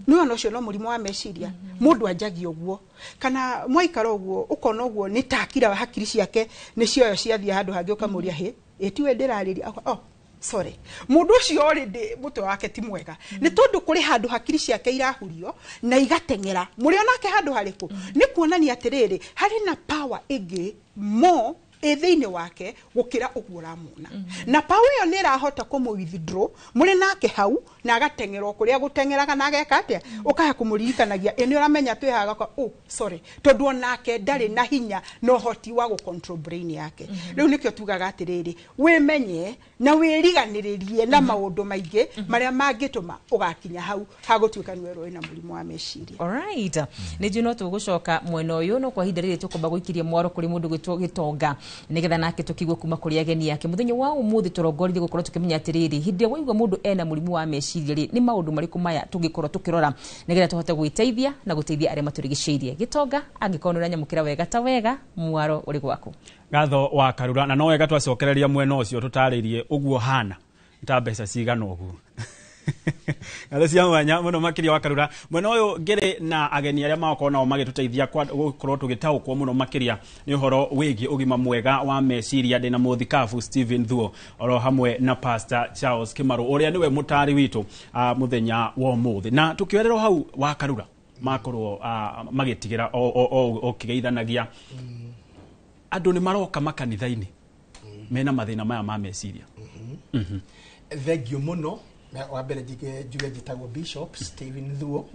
nĩ ona ũcio no mũrimũ wa meciria. Mũndũ anjagia ũguo, kana mwaikara ũguo ũkona ũguo nĩ takira hakiri ciake nĩ cioyo ciathiĩ handũ hangĩ, ũkamũria, "Hĩ, ĩ tiwe ndĩrarĩria?" Oh sorry. Mũndũ ũcio already mũtwe wake ti mwega, nĩ tondũ kũrĩ handũ hakiri ciake irahurio na igateng'era. Mũrĩ onake handũ harĩkũ? Nĩ kuonania atĩrĩrĩ, harĩ na power ĩngĩ more ĩ thĩinĩ wake gũkĩra ũguo ũramuona, na power ĩyo nĩ ĩrahota kũmũ withdraw mũrĩ nake hau, na agateng'era o kũrĩa gũteng'eraga na ageka atĩa, ũkaha kũmũririkanagia, "Ĩ nĩ ũramenya twĩ haha?" Gaka, "Oh sorry," tondũ onake ndarĩ na hinya na ũhoti wa gũ control brain yake. Rĩu nĩkĩo tugaga atĩrĩrĩ, wĩmenye na wĩriganĩrĩrie na maũndũ maingĩ marĩa mangĩtũma ũgakinya hau hagũtuĩka nĩwe wĩna mũrimũ wa meciria. Alright, nĩ njũĩ no tũgũcoka mwena ũyũ, no kwa ihinda rĩrĩ tũkwamba gũikiria mwaro kũrĩ mũndũ gwĩtwo Gĩtonga, nĩgetha nake tũkĩigue kuma kũrĩ ageni ake. Mũthenya wa ũmũthĩ tũrongoririe gũkorwo tũkĩmenya atĩrĩrĩ, hĩndĩ ĩrĩa waigua mũndũ ena mũrimũ wa meciria rĩ, nĩ maũndũ marĩkũ maya tũngĩkorwo tũkĩrora nĩgetha tũhote gwĩteithia na gũteithia arĩa matũrigicĩirie. Gĩtonga, angĩkorwo nĩ ũranyamũkĩra wega ta wega, mwaro ũrĩ gwaku. Ngatho wa Karura, na no wega twacokereria mwena ũcio tũtarĩrie ũguo hana ta mbeca cigana ũguo. Ngatho cia mwanya mũno makĩria wa Karura. Mwena ũyũ ngĩrĩ na ageni arĩa magokorwo nao magĩtũteithia gũkorwo tũgĩtaũkwo mũno makĩria nĩ ũhoro wĩgiĩ ũgima mwega wa meciria. Ndĩna mũthikabu Stephen Thuo oro hamwe na Pastor Charles Kimaru ũrĩa nĩwe mũtaari witũ mũthenya wa ũmũthĩ, na tũkĩoererwo hau wa Karura makorwo magĩtigĩra ũkĩgeithanagia andũ nĩ maroka makanitha-inĩ mena mathĩna maya ma meciria. Thengio mũno. Wa mbere njuge njĩtagwo Bishop Stephen Thuo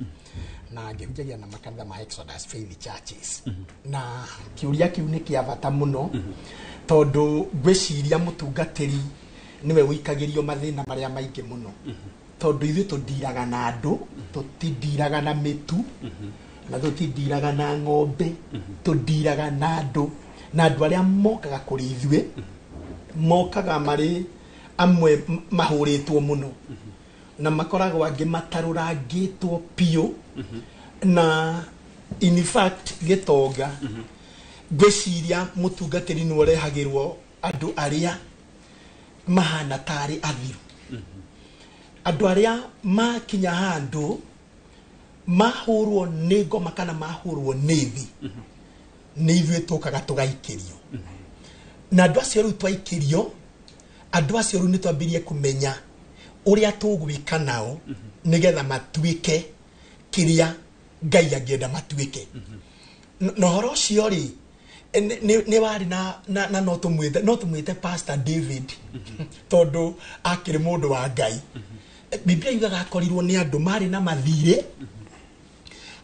na ngĩhunjagia na makanitha ma Exodus Faith Churches. Na kĩũria kĩu nĩ kĩa bata mũno tondũ ngwĩciria mũtungatĩri nĩwe ũikagĩrio mathĩna marĩa maingĩ mũno, tondũ ithuĩ tũndiraga na andũ, tũtindiraga na mĩtu na tũtindiraga na ng'ombe, tũndiraga na andũ, na andũ arĩa mokaga kũrĩ ithuĩ mokaga marĩ amwe mahũrĩtwo mũno na makoragwo angĩ matarũrangĩtwo biũ. Na in fact gĩtonga, ngwĩciria mũtungatĩri nĩwe ũrehagĩrwo andũ arĩa mahana tarĩ athiru, andũ arĩa makinya handũ mahũrwo nĩ ngoma kana mahũrwo nĩ thĩ, nĩ ithuĩ tũkaga tũgaikĩrio. Na andũ acio rĩu twaikĩrio, andũ acio rĩu nĩ twambĩrĩrie kũmenya ũrĩa tũgwĩka nao nĩgetha matuĩke kĩrĩa Ngai angĩenda matuĩke. Na ũhoro ũcio rĩ, nĩ warĩ na no tũmwĩte Pastor David tondũ akĩrĩ mũndũ wa Ngai. Biblia yugaga akorirwo nĩ andũ marĩ na mathirĩ,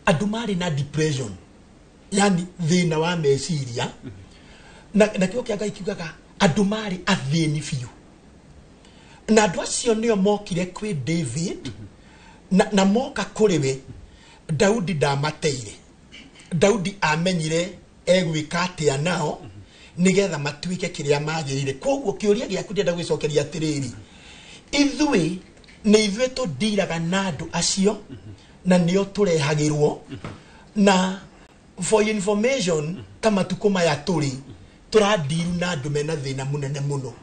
andũ marĩ na depression, yani thĩna wa meciria, na kĩo kĩa Ngai kiugaga andũ marĩ athĩni biũ, na andũ acio nĩo mokire kwĩ David na moka kũrĩ we Daudi ndamateire. Daudi amenyire egwĩka atĩa nao nĩgetha matuĩke kĩrĩa magĩrĩire. Koguo kĩũria gĩaku ndĩrenda gwĩcokeria atĩrĩrĩ, ithuĩ nĩ ithuĩ tũndiraga na andũ acio na nĩo tũrehagĩrwo. Na for your information, ta matukũ maya tũrĩ tũrandiru na andũ mena thĩna mũnene mũno,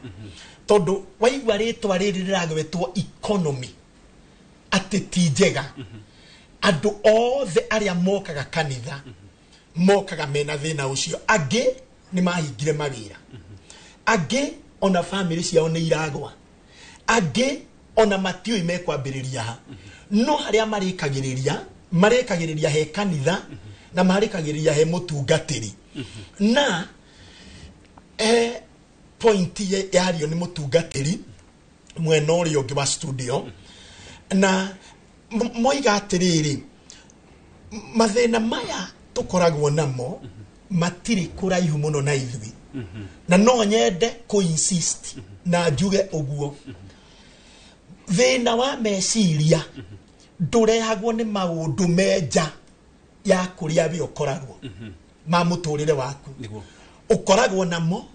tondũ waigua rĩtwa rĩrĩ rĩragwetwo economy atĩ ti njega, andũ othe arĩa mokaga kanitha mokaga mena thĩna ũcio. Angĩ nĩ mahingire mawĩra, angĩ ona famĩlĩ ciao nĩ iragwa, angĩ ona matiũĩ mekwambĩrĩria ha, no harĩa marĩkagĩrĩria he kanitha na marĩkagĩrĩria he mũtungatĩri. Na point yario nĩ mũtungatĩri mwena ũrĩa ũngĩ wa studio na moiga atĩrĩrĩ, mathĩna maya tũkoragwo namo matirĩ kũraihu mũno na ithuĩ, na no nyende kũ insist na njuge ũguo, thĩna wa meciria ndũrehagwo nĩ maũndũ menja ya kũrĩa we ũkoragwo ma mũtũrĩre waku. Ũkoragwo namo,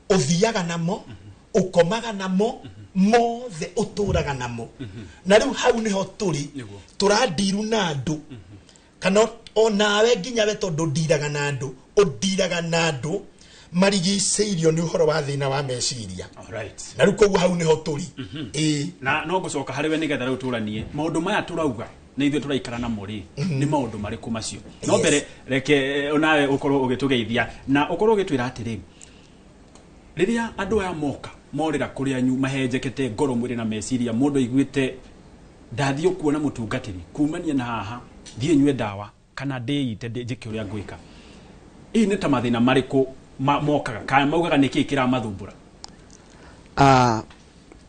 ũthiaga namo, ũkomaga namo, mothe ũtũraga namo. Na rĩu hau nĩho tũrĩ tũrandiru na andũ, kana onawe nginya we, tondũ ndiraga na andũ, ũndiraga na andũ marigicĩirio nĩ ũhoro wa thĩna wa meciria. Na rĩu koguo hau nĩho tũrĩ, ĩĩ. Na no ngũcoka harĩ we nĩgetha rĩu tũranie maũndũ maya tũrauga na ithuĩ tũraikara namo rĩ, nĩ maũndũ marĩkũ macio? No mbere reke onawe ũkorwo ũgĩtũgeithia na ũkorwo ũgĩtwĩra atĩrĩ, rĩrĩa andũ aya moka morĩra kũrĩ anyu mahenjekete ngoro mwĩrĩ na meciria, mũndũ aiguĩte ndathiĩ kuona mũtungatĩri kumania na haha thiĩ nyue ndawa kana ndĩite njĩke ũrĩa ngwĩka, ĩ nĩ ta mathĩna marĩkũ mokaga kana maugaga nĩkĩĩ kĩramathumbũra?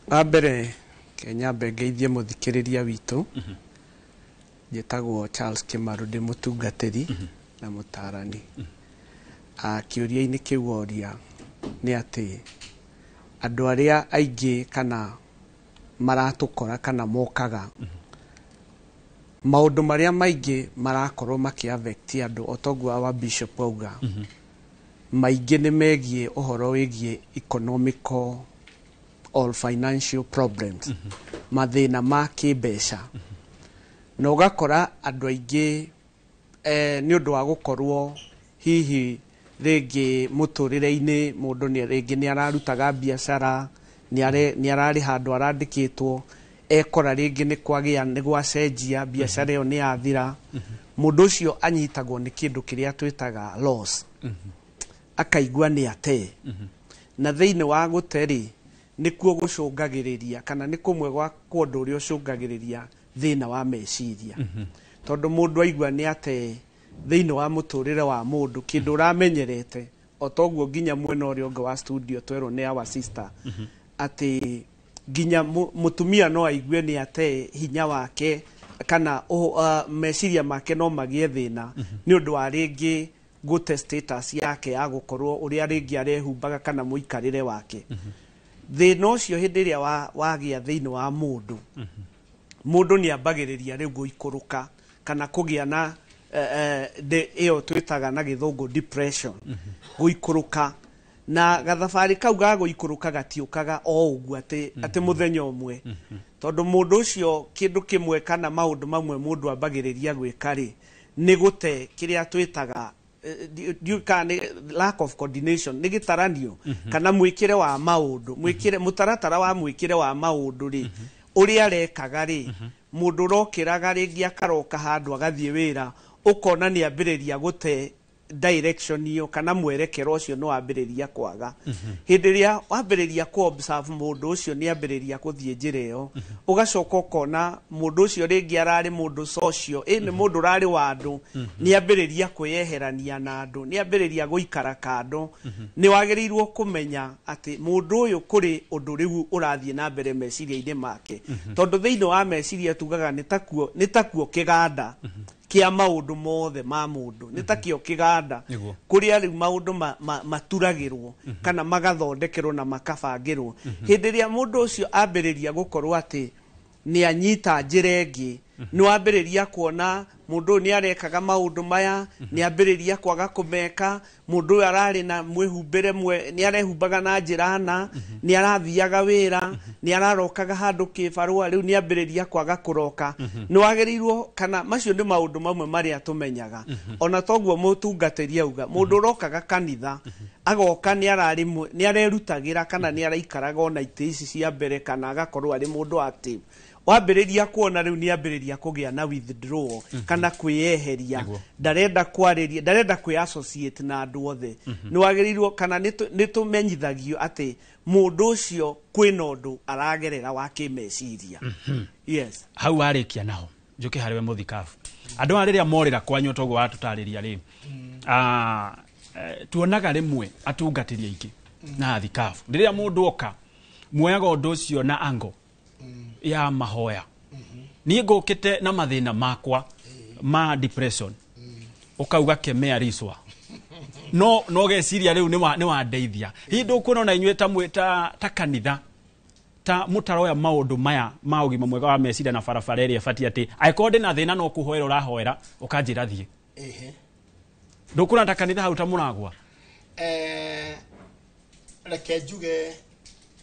Wa mbere ke nyambe ngeithie mũthikĩrĩria witũ. Njĩtagwo Charles Kĩmaru, ndĩ mũtungatĩri na mũtarani. Kĩũria-inĩ kĩu woria nĩ atĩ andũ arĩa aingĩ kana maratũkora kana mokaga, maũndũ marĩa maingĩ marakorwo makĩ affect andũ, o toguo our bishop auga, maingĩ nĩ megiĩ ũhoro wĩgiĩ economical or financial problems, mathĩna ma kĩmbeca. Na ũgakora andũ aingĩ nĩ ũndũ wa gũkorwo hihi rĩngĩ mũtũrĩre-inĩ mũndũ nĩ rĩngĩ nĩ ararutaga biacara, nĩ ararĩ handũ arandĩkĩtwo, ekora rĩngĩ nĩ kwagĩa nĩ gwacenjia, biacara ĩyo nĩ yathira, mũndũ ũcio anyitagwo nĩ kĩndũ kĩrĩa twĩtaga loss, akaigua nĩ ate. Na thĩinĩ wa gũte rĩ, nĩkuo gũcũngagĩrĩria kana nĩ kũmwe gwa kwa ũndũ ũrĩa ũcũngagĩrĩria thĩna wa meciria, tondũ mũndũ aigua nĩ ate thĩinĩ wa mũtũrĩre wa mũndũ kĩndũ ũramenyerete. O toguo nginya mwena ũrĩa ũngĩ wa studio twerwo nĩ our sister atĩ Nginya mutumia no aigue nĩ ate hinya wake kana meciria make no magĩe thĩna nĩ ũndũ wa rĩngĩ gũte status yake ya gũkorwo ũrĩa rĩngĩ arehumbaga kana mũikarĩre wake. Thĩna ũcio hĩndĩ ĩrĩa wagĩa thĩinĩ wa mũndũ, mũndũ nĩ ambagĩrĩria rĩu gũikũrũka kana kũgĩa na ĩyo twĩtaga na gĩthũngũ depression, gũikũrũka. Na gathabarĩ kau ga gũikũrũka gatiũkaga o ũguo atĩ mũthenya ũmwe, tondũ mũndũ ũcio kĩndũ kĩmwe kana maũndũ mamwe mũndũ ambagĩrĩria gwĩka rĩ, nĩ gũte kĩrĩa twĩtaga lack of coordination, nĩ gĩtaranio kana mwĩkĩre wa maũndũ, mwĩkĩre mũtaratara wa mwĩkĩre wa maũndũ rĩ, ũrĩa arekaga rĩ, mũndũ ũrokĩraga rĩngĩ akaroka handũ agathiĩ wĩra, ũkona nĩ ambĩrĩria gũte direction iyo kana mwerekero ũcio no ambĩrĩria kwaga. Hĩndĩ ĩrĩa wambĩrĩria ku observe mũndũ ũcio nĩ ambĩrĩria gũthiĩ njĩra ĩyo, ũgacoka ũkona mũndũ ũcio rĩngĩ ararĩ mũndũ social, nĩ mũndũ ũrarĩ wa andũ, nĩ ambĩrĩria kwĩyeherania na andũ, nĩ ambĩrĩria gũikara kando. Nĩ wagĩrĩirwo kũmenya atĩ mũndũ ũyũ kũrĩ ũndũ rĩu ũrathiĩ na mbere meciria-inĩ make, tondũ thĩinĩ wa meciria tugaga nĩ takuo kĩganda kia maũndũ mothe ma mũndũ, nĩ takĩo kĩganda kũrĩa rĩu maũndũ maturagĩrwo kana magathondekerwo na makabangĩrwo. Hĩndĩ ĩrĩa mũndũ ũcio ambĩrĩria gũkorwo atĩ nĩ anyita njĩra ĩngĩ, nĩ wambĩrĩria kuona mũndũ ũyũ nĩ arekaga maũndũ maya, nĩ ambĩrĩria kwaga kũmeka, mũndũ ũyũ ararĩ na mwĩhumbĩre nĩ arehumbaga na njĩra na nĩ arathiaga wĩra, nĩ ararokaga handũ kĩbarũa, rĩu nĩ ambĩrĩria kwaga kũroka. Nĩ wagĩrĩirwo kana macio nĩ maũndũ mamwe marĩa tũmenyaga. Ona toguo mũtungatĩri auga, mũndũ ũrokaga kanitha agoka nĩ arerutagĩra kana nĩ araikaraga ona itĩ ici cia mbere kana agakorwo arĩ mũndũ active, wambĩrĩria kuona rĩu nĩ ambĩrĩria kũgĩa na withdrawal kana kwĩyeheria, ndarenda kwarĩria, ndarenda kwĩ associate na andũ othe. Nĩ wagĩrĩirwo kana nĩ tũmenyithagio atĩ mũndũ ũcio kwĩna ũndũ aragerera wa kĩmeciria. Yes. Hau warĩkia naho njuke harĩ we mũthikabu, andũ aya rĩrĩa morĩra kwanyu toguo watũtarĩria rĩ, tuonaga rĩmwe atungatĩri aingĩ na thikabu rĩrĩa mũndũ oka muoyaga ũndũ ũcio na ango ya mahoya. Niĩ ngũkĩte na mathĩna makwa ma depression, ũkauga kemea ricwa, no geciria rĩu nĩ wandeithia. Hihi ndũkuona ona inyuĩ ta kanitha ta mũtaroya maũndũ maya ma ũgima mwega wa meciria na barabara ĩrĩa ĩbatiĩ, atĩ angĩkorwo ndĩna thĩna no kũhoera ũrahoera ũkanjĩra thiĩ? Ndũkuona ta kanitha hau ta mũragwa? Reke njuge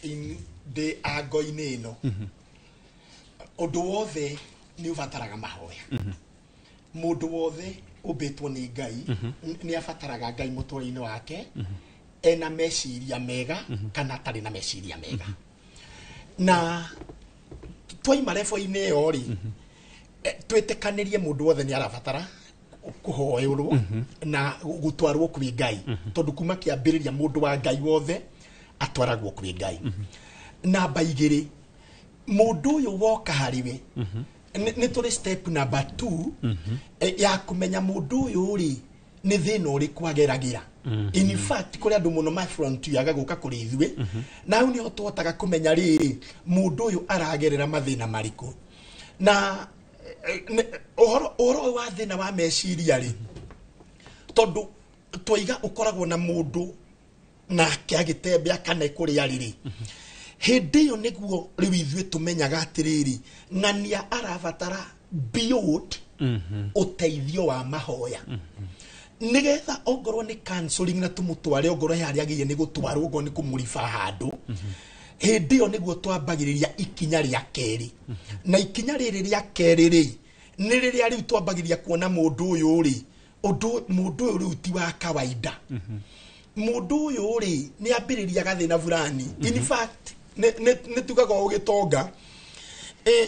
ndĩ ango-inĩ ĩno, ũndũ wothe nĩ ũbataraga mahoya. Mũndũ wothe ũmbĩtwo nĩ Ngai nĩ abataraga Ngai mũtũũrĩre-inĩ wake, ena meciria mega kana atarĩ na meciria mega. Na twaima level-inĩ ĩyo rĩ, twĩtĩkanĩrie mũndũ wothe nĩ arabatara kũhoerwo na gũtwarwo kwĩ Ngai, tondũ kuma kĩambĩrĩria mũndũ wa Ngai wothe atwaragwo kwĩ Ngai. Namba igĩrĩ, mũndũ ũyũ woka harĩ we, nĩ tũrĩ step number 2 ya kũmenya mũndũ ũyũ rĩ nĩ thĩna ũrĩkũ ageragĩra. In fact kũrĩ andũ mũno ma frontier gũka kũrĩ ithuĩ, na hau nĩho tũhotaga kũmenya rĩrĩ mũndũ ũyũ aragerera mathĩna marĩkũ. Na ũhoro ũyũ wa thĩna wa meciria rĩ, tondũ twaiga ũkoragwo na mũndũ nake agĩtembea kana kũrĩa rĩrĩ, hĩndĩ ĩyo nĩguo rĩu ithuĩ tũmenyaga atĩrĩrĩ ng'ania arabatara beyond ũteithio wa mahoya, nĩgetha ongorwo nĩ counseling na tũmũtware ongorwo he harĩa agĩrĩire nĩ gũtwarwo, ongorwo nĩ kũmũriba handũ. Hĩndĩ ĩyo nĩguo twambagĩrĩria ikinya rĩa kerĩ. Na ikinya rĩrĩ rĩa kerĩ rĩ, nĩ rĩrĩa rĩu twambagĩrĩria kuona mũndũ ũyũ rĩ, ũndũ mũndũ ũyũ rĩu ti wa kawaida. Mũndũ ũyũ rĩ nĩ ambĩrĩria gathĩna fulani. In fact nĩ tugaga ũgĩtonga,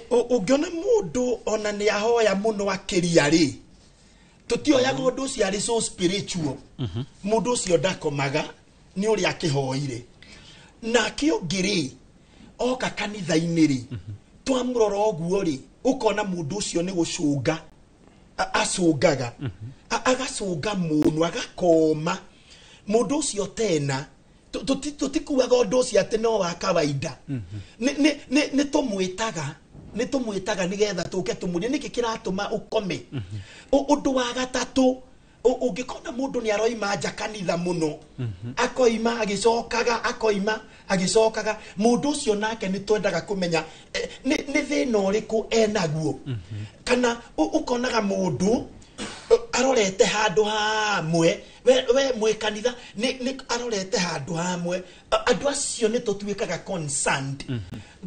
ũngĩona mũndũ ona nĩ ahoya mũno akĩria rĩ, tũtioyaga ũndũ ũcio arĩ so spiritual. Mũndũ ũcio ndakomaga nĩ ũrĩa akĩhoire. Nake ũngĩ rĩ, oka kanitha-inĩ rĩ, twamũrora ũguo rĩ, ũkona mũndũ ũcio nĩ gũcũnga acũngaga, agacũnga mũno, agakoma. Mũndũ ũcio tena Tũtikuaga ũndũ ũcio atĩ no wa kawaida. Nĩ tũmwĩtaga, nĩ tũmwĩtaga nĩgetha tũke tũmũrie nĩkĩ kĩratũma ũkome. Ũndũ wa gatatũ, ũngĩkona mũndũ nĩ aroima nja kanitha mũno, akoima agĩcokaga, akoima agĩcokaga, mũndũ ũcio nake nĩ twendaga kũmenya nĩ thĩna ũrĩkũ enaguo. Kana ũkonaga mũndũ arorete handũ hamwe, we mwĩ kanitha nĩ arorete handũ hamwe. Andũ acio nĩ tũtuĩkaga concerned,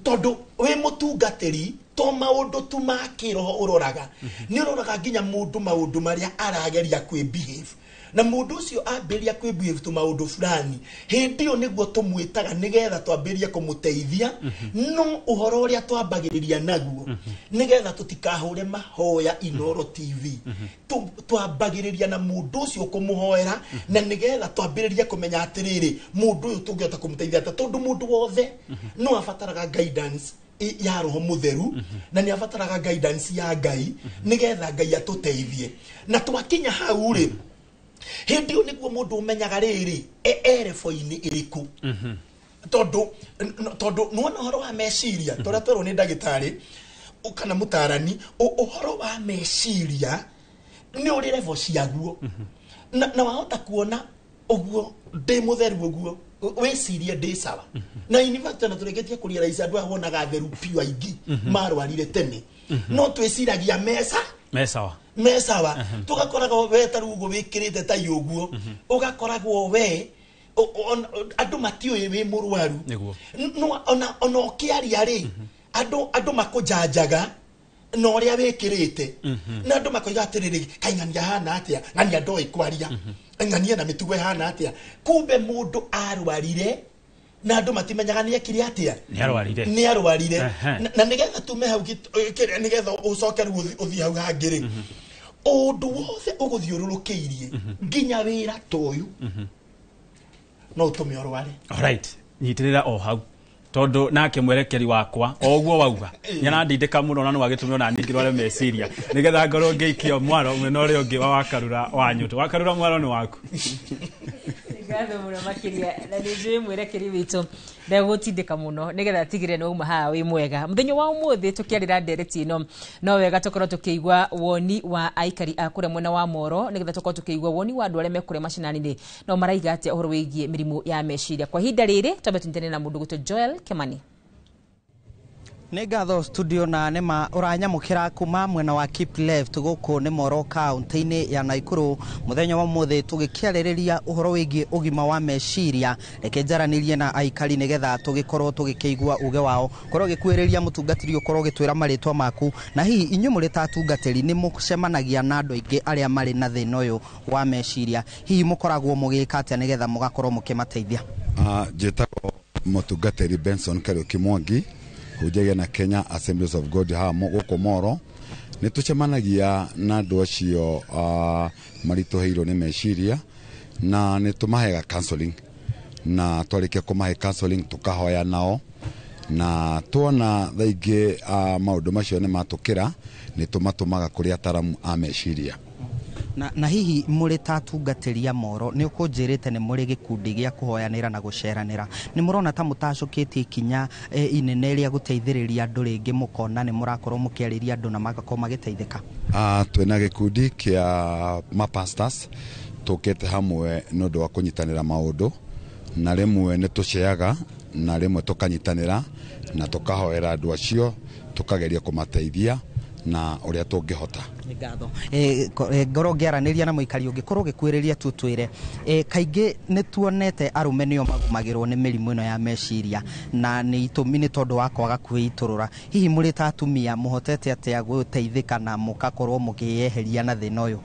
tondũ wĩ mũtungatĩri to maũndũ tu ma kĩroho ũroraga, nĩ ũroraga nginya mũndũ maũndũ marĩa arageria kwĩ behave, na mũndũ ũcio ambĩrĩria kwĩ behave tu maũndũ fulani, hĩndĩ ĩyo nĩguo tũmwĩtaga nĩgetha twambĩrĩrie kũmũteithia. No ũhoro ũrĩa twambagĩrĩria naguo, nĩgetha tũtikahũre mahoya Inooro TV, twambagĩrĩria na mũndũ ũcio kũmũhoera, na nĩgetha twambĩrĩrie kũmenya atĩrĩrĩ, mũndũ ũyũ tũngĩhota kũmũteithia atĩa, tondũ mũndũ wothe no abataraga guidance ya roho mũtheru, na nĩ abataraga guidance ya Ngai nĩgetha Ngai atũteithie. Na twakinya hau rĩ, hĩndĩ ĩyo nĩguo mũndũ ũmenyaga rĩrĩ erebo-inĩ ĩrĩkũ, tondũ nĩwona ũhoro wa meciria tũrĩa twerwo nĩ ndagĩtarĩ kana mũtarani, ũhoro wa meciria nĩ ũrĩ level ciaguo, na wahota kuona ũguo ndĩ mũtheru ũguo wĩcirie ndĩ sawa, na in fact na tũrĩkĩtie kũrealize andũ aya wonaga theru piũ aingĩ marwarire tene, no twĩciragia mesa mesawa mesawa. Tũgakoragwo we ta rĩu ũguo wĩkĩrĩte tai ũguo, ũgakoragwo we andũ matiũĩ wĩ mũrwaru. No ona ũkĩaria rĩ, andũ makũjanjaga na ũrĩa wĩkĩrĩte, na andũ makoiga atĩrĩrĩ, kaĩ ng'ania hana atĩa, ng'ania ndoĩ kwaria, ng'ania na mĩtugo ĩhana atĩa. Kumbe mũndũ arwarire na andũ matimenyaga nĩ ekire atĩa, nĩ arwarire. Na nĩgetha tume hau, nĩgetha ũcoke rĩu ũthiĩ hau hangĩ rĩ, ũndũ wothe ũgũthiũrũrũkĩirie nginya wĩra ta ũyũ no ũtũme ũrware. Alright, nyitĩrĩra o hau, tondũ nake mwerekeri wakwa o ũguo wauga nĩarandindĩka mũno, na nĩwagĩtũmire ona niĩ ngĩrware meciria nĩgetha ngorwo ngĩikio mwaro mwena ũrĩa ũngĩ wa Wakarura wa Nyũtũ. Wakarura, mwaro nĩ waku. Ngatho mũno makĩria, na nĩ njũĩ mwerekeri witũ ndegũtindĩka mũno nĩgetha atigĩrĩre nĩ wauma haha wĩ mwega. Mũthenya wa ũmũthĩ tũkĩarĩra ndereti ĩno, no wega tũkorwo tũkĩigua woni wa aikari a kũrĩa mwena wa Moro, nĩgetha tũkorwo tũkĩigua woni wa andũ arĩa me kũrĩa macinani-inĩ no maraiga atĩa ũhoro wĩgiĩ mĩrimũ ya meciria. Kwa ihinda rĩrĩ twambe tũnyitane na mũndũ gwĩtwo Joel Kimani. Nĩ ngatho studio, na nĩma ũranyamũkĩra kuma mwena wa Keep Left gũkũ nĩ Moro kaunti-inĩ ya Nakuru. Mũthenya wa ũmũthĩ tũgĩkĩarĩrĩria ũhoro wĩgiĩ ũgima wa meciria. Reke njaranĩrie na aikari nĩgetha tũgĩkorwo tũgĩkĩigua uge wao. Korwo ũgĩkuhĩrĩria mũtungatĩri, ũkorwo ũgĩtwĩra marĩtwa maku, na hihi inyuĩ mũrĩ ta atungatĩri nĩ mũcemanagia na andũ aingĩ arĩa marĩ na thĩna ũyũ wa meciria, hihi mũkoragwo mũgĩka atĩa nĩgetha mũgakorwo mũkĩmateithia? Njĩtagwo mũtungatĩri Benson Kariuki Mwangi, hunjagia na Kenya Assemblies of God haha gũkũ Moro. Nĩ tũcemanagia na andũ acio maritũhĩirwo nĩ meciria, na nĩ tũmaheaga counseling, na twarĩkia kũmahe counseling tũkahoya nao, na tuona thaa ingĩ maũndũ macio nĩ matũkĩra, nĩ tũmatũmaga kũrĩ ataramu a meciria. Na hihi mũrĩ ta atungatĩri a Moro, nĩ ũkũnjĩrĩte nĩ mũrĩ gĩkundi gĩa kũhoyanĩra na gũceranĩra, nĩ mũrona ta mũtacũkĩtie ikinya inene rĩa gũteithĩrĩria andũ rĩngĩ, mũkona nĩ mũrakorwo mũkĩarĩria andũ na magakorwo magĩteithĩka? Twĩna gĩkundi kĩa mapastors tũkĩte hamwe nĩ ũndũ wa kũnyitanĩra maũndũ, na rĩmwe nĩ tũceaga, na rĩmwe tũkanyitanĩra na tũkahoera andũ acio, tũkageria kũmateithia na ũrĩa tũngĩhota. Nĩ ngatho. Ngorwo ngĩaranĩria na mũikari ũngĩ, korwo ũgĩkuhĩrĩria tu twĩre, kaingĩ nĩ tuonete arũme nĩo magũmagĩrwo nĩ mĩrimũ ĩno ya meciria, na nĩ itũmi nĩ tondũ wa kwaga kwĩitũrũra. Hihi mũrĩ ta atumia mũhotete atĩa gũteithĩka na mũgakorwo mũkĩyeheria na thĩna ũyũ?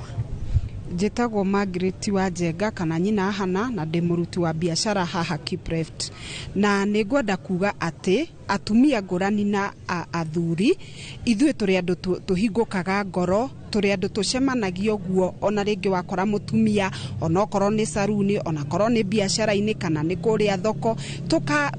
Njĩtagwo Margaret wa Njenga kana nyina Hana, na ndĩ mũruti wa biacara haha Keep Left, na nĩ ngwenda kuga atĩ atumia ngũrani na athuri, ithuĩ tũrĩ andũ tũhingũkaga ngoro, tũrĩ andũ tũcemanagia ũguo, ona rĩngĩ wakora mũtumia onokorwo nĩ saruni, onakorwo nĩ biacara-inĩ kana nĩ kũrĩa thoko,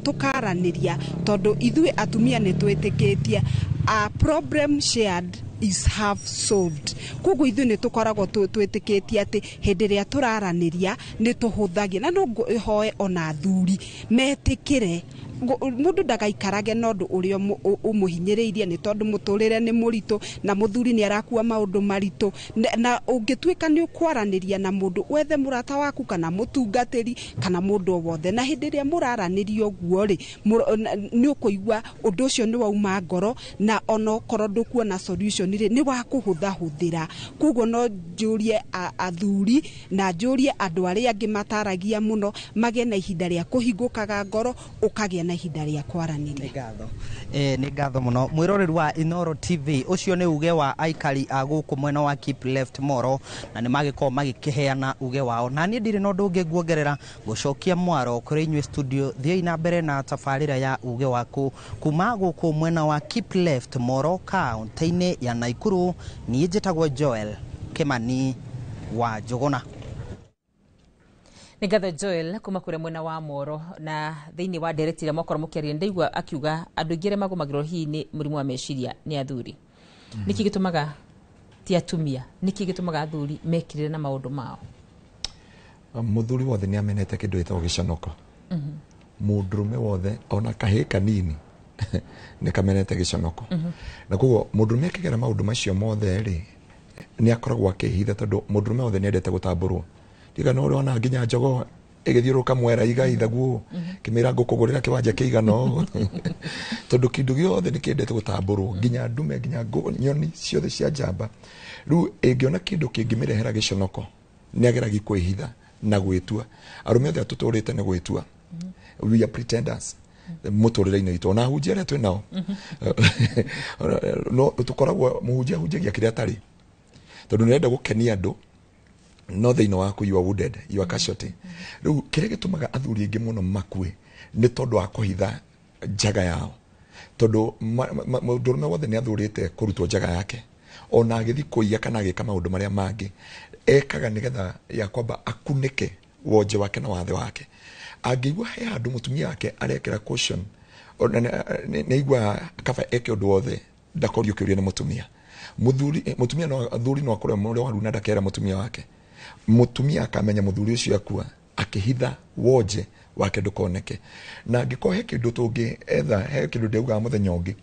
tũkaranĩria, tondũ ithuĩ atumia nĩ twĩtĩkĩtie A problem shared is half solved. Koguo ithuĩ nĩ tũkoragwo twĩtĩkĩtie atĩ hĩndĩ ĩrĩa tũraranĩria nĩ tũhũthagia, na no hoe ona athuri metĩkĩre mũndũ ndagaikarage na ũndũ ũrĩa ũmũhinyĩrĩirie, nĩ tondũ mũtũrĩre nĩ mũritũ na mũthuri nĩ arakua maũndũ maritũ. Na ũngĩtuĩka nĩ ũkwaranĩria na mũndũ, wethe mũrata waku kana mũtungatĩri kana mũndũ o wothe, na hĩndĩ ĩrĩa mũraranĩria ũguo rĩ, nĩ ũkũigua ũndũ ũcio nĩ wauma ngoro, na onokorwo ndũkuona solution rĩ, nĩ wakũhũthahũthĩra. Koguo no njũrie athuri na njũrie andũ arĩa angĩ mataragia mũno magĩe na ihinda rĩa kũhingũkaga ngoro, ũkagĩa na ihinda rĩa kwaranĩria. Nĩ ngatho mũno mwĩroreri wa Inooro TV. Ũcio nĩ uge wa aikari a gũkũ mwena wa Keep Left Moro, na nĩ magĩkorwo magĩkĩheana uge wao, na niĩ ndirĩ na ũndũ ũngĩ nguongerera gũcokia mwaro kũrĩ inyuĩ studio. Thiĩi na mbere na tabarĩra ya uge waku kuma gũkũ mwena wa Keep Left Moro, kaunti-inĩ ya Naikuru. Niĩ njĩtagwo Joel Kimani wa Njũgũna. Nĩ ngatho Joel kuma kũrĩa mwena wa Moro. Na thĩinĩ wa ndereti ĩrĩa mwakorwo mũkĩaria, ndaigua akiuga andũ aingĩ arĩa magũmagĩrwo hihi nĩ mũrimũ wa meciria nĩ athuri. Nĩkĩ gĩtũmaga ti atumia? Nĩkĩ gĩtũmaga athuri mekĩrĩre na maũndũ mao? Mũthuri wothe nĩ amenete kĩndũ gĩtagwo gĩconoko. Mũndũrũme wothe ona kahĩĩ kanini nĩ kamenete gĩconoko, na koguo mũndũrũme akĩgera maũndũ macio mothe rĩ, nĩ akoragwo akĩhitha, tondũ mũndũrũme wothe nĩ endete gũtambũrwo. Ndiga no ũrona nginya njogoo ĩgĩthiũrũrũka mwera igaithaguo kĩmĩra ngũkũgũrĩra kĩwanja kĩigana ũũ, tondũ kĩndũ gĩothe nĩ kĩendete gũtambũrwo, nginya ndume, nginya nyoni ciothe cia njamba. Rĩu ĩngĩona kĩndũ kĩngĩmĩrehera gĩconoko, nĩ ageragia kwĩhitha na gwĩtua. Arũme othe atũtũrĩte nĩ gwĩtua, we are pretenders mũtũrĩre-inĩ witũ, ona ahunjia arĩa twĩ nao no tũkoragwo mũhunjia ahunjagia kĩrĩa atarĩ, tondũ nĩarenda gũkenia andũ, no thĩinĩ waku you are wounded, you are casualty. Rĩu kĩrĩa gĩtũmaga athuri aingĩ mũno makue nĩ tondũ wa kũhitha njaga yao, tondũ mũndũrũme wothe nĩ athurĩte kũrutwo njaga yake, ona agĩthiĩ kũiya kana agĩka maũndũ marĩa mangĩ ekaga nĩgetha ya kwamba akunĩke wonje wake na wathe wake. Angĩigua he handũ mũtumia wake arekĩra caution, nĩ aigua kaba eke ũndũ wothe ndakorio kĩũria nĩ mũtumia. Mũthuri, mũtumia no athuri no akorwo mũrwaru na ndakera mũtumia wake, mũtumia akamenya mũthuri ũcio akua akĩhitha wonje wake ndũkoneke. Na angĩkorwo he kĩndũ tũngĩ etha, he kĩndũ ndĩaugaga mũthenya ũngĩ,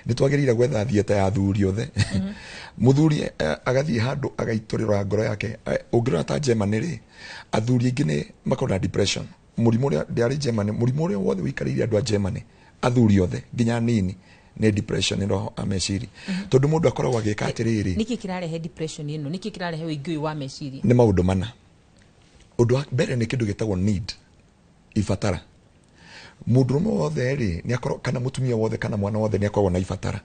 nĩ twagĩrĩire gwetha theatre ya athuri othe. Mũthuri agathiĩ handũ agaitũrĩra ngoro yake. Ũngĩrora ta Germany rĩ, athuri aingĩ nĩ makoragwo na depression, mũrimũ ũrĩa ndĩarĩ Germany, mũrimũ ũrĩa wothe ũikarĩire andũ a Germany, athuri othe nginya nini, nĩ depression ĩno a meciria, tondũ mũndũ akoragwo agĩka atĩrĩrĩ. Nĩkĩ kĩrarehe depression ĩno? Nĩkĩ kĩrarehe ũingĩ ũyũ wa meciria? Nĩ maũndũ mana. Ũndũ wa mbere nĩ kĩndũ gĩtagwo need, ibatara. Mũndũrũme wothe rĩ, nĩ akorwo kana mũtumia wothe kana mwana wothe nĩ akoragwo na ibatara.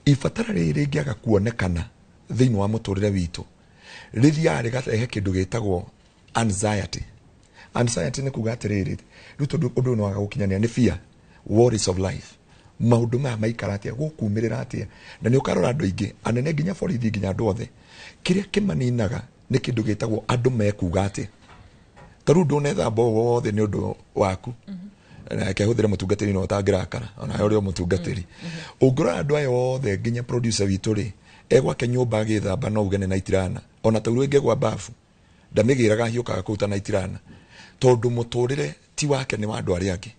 Ibatara rĩrĩ rĩngĩaga kuonekana thĩinĩ wa mũtũrĩre witũ, rĩthiaga rĩgarehe kĩndũ gĩtagwo anxiety. Anxiety nĩ kuga atĩrĩrĩ, rĩu tondũ ũndũ ũyũ nĩ waga gũkinyanĩra, nĩ fear, worries of life, maũndũ maya maikara atĩa, gũkumĩrĩra atĩa. Na nĩ ũkarora andũ aingĩ anene, nginya borithi, nginya andũ othe, kĩrĩa kĩmaninaga nĩ kĩndũ gĩtagwo andũ mekuga atĩa. Ta rĩu ndũnethamba ũũ wothe nĩ ũndũ waku, nake ahũthĩre mũtungatĩri no ũtangĩrakara onawe ũrĩ o mũtungatĩri. Ũngĩrora andũ aya othe, nginya producer witũ rĩ, egwake nyũmba agĩthamba no uge nĩ naitirana, ona taurũ ĩngĩgwa bafu ndamĩgĩraga, hiũkaga kũu ta naitirana, tondũ mũtũrĩre ti wake, nĩ wa andũ arĩa angĩ.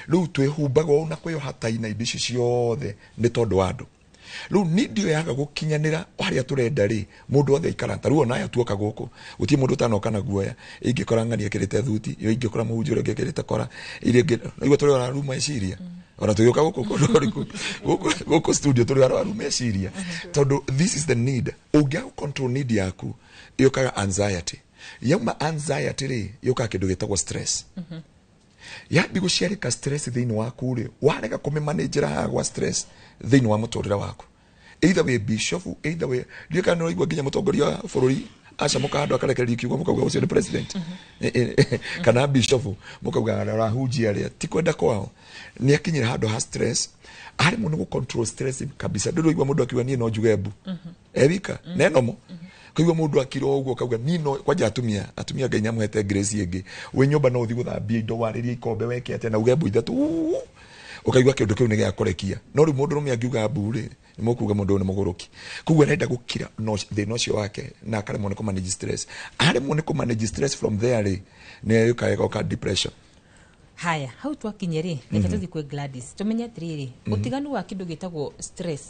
Rĩu twĩhumbaga ũũ na kwĩyoha tai na indo icio ciothe nĩ tondũ wa andũ. Rĩu need ĩyo yaga gũkinyanĩra harĩa tũrenda rĩ, mũndũ wothe aikara ta rĩu ona aya tuoka gũkũ, gũtirĩ mũndũ ũtanoka na guoya. Ingĩkora ng'ani ekĩrĩte thuti iyo, ingĩkora mũhunjia ũrĩa ũngĩ ekĩrĩte kora iria ingĩ, igua tũrĩ arwaru meciria. Ona tũgĩũka gũkũ kũndũ kũrĩkũ, gũkũ studio tũrĩ arwaru meciria, tondũ this is the need. Ũngĩaga control need yaku, yũkaga anxiety. Yauma anxiety rĩ, yũkaga kĩndũ gĩtagwo stress. Yambi gũciarĩka stress thĩinĩ waku rĩ, warega kũmĩmanĩnjĩra haha gwa stress thĩinĩ wa mũtũrĩre waku, either wĩ bishop, either wĩ ndiũĩ kana nĩũraigua nginya mũtongoria wa bũrũri acamũka handũ akarekereria kiugo, mũkauga ũcio nĩ president kana bishop, mũkauga arahunjia arĩa ti kwenda kwao. Nĩ akinyire handũ ha stress, aremwo nĩ gũ-control stress kabisa. Ndũrĩ ũraigua mũndũ akiuga niĩ no njuge mbu ewika nenomo kaigua mũndũ akira ũguo kauga niĩ no kwanja. Atumia Ngai nĩamũhete grace ĩngĩ. Wĩ nyũmba no ũthiĩ gũthambia indo, warĩrie ikombe, weke atĩa, na uge mbu ithatũ. Ũkaigua kĩũndũ kĩu nĩ gĩa kũrekia. No rĩu mũndũrũme angiuga mbu rĩ, nĩ mũkuga mũndũ ũyũ nĩ mũgũrũki. Koguo arenda gũkira no thĩna ũcio wake na akaremwo nĩ kũmanage stress. Aremwo nĩ kũmanage stress from there rĩ, nĩ yũkaga ĩgoka depression. Haya, hau twakinye rĩ, reke tũthiĩ kwĩ Gladys tũmenye atĩrĩrĩ, ũtiganu wa kĩndũ gĩtagwo stress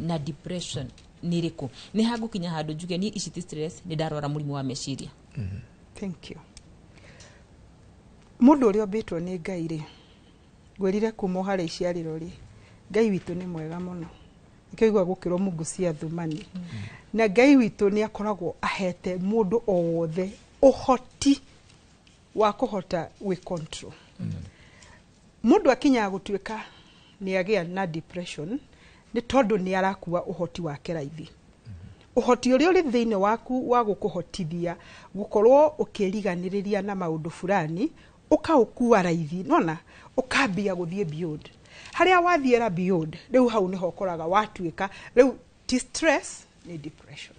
na depression nĩ ĩrĩkũ? Nĩ hangũkinya handũ njuge niĩ ici ti stress, nĩ ndarwara mũrimũ wa meciria? Thank you. Mũndũ ũrĩa ũmbĩtwo nĩ Ngai rĩ, ngwĩrire kuma o harĩa iciarĩro rĩ, Ngai witũ nĩ mwega mũno, nĩkĩo igua gũkĩrwo Mungu si athumani. Na Ngai witũ nĩ akoragwo ahete mũndũ o wothe ũhoti wa kũhota gwĩ control. Mũndũ akinyaga gũtuĩka nĩ agĩa na depression nĩ tondũ nĩ arakua ũhoti wake raithi. Ũhoti ũrĩa ũrĩ thĩinĩ waku wa gũkũhotithia gũkorwo ũkĩriganĩrĩria na maũndũ fulani, ũkaũkua raithi, nona ũkambia gũthiĩ beyond. Harĩa wathiĩra beyond, rĩu hau nĩho ũkoraga watuĩka rĩu ti stress, nĩ depression.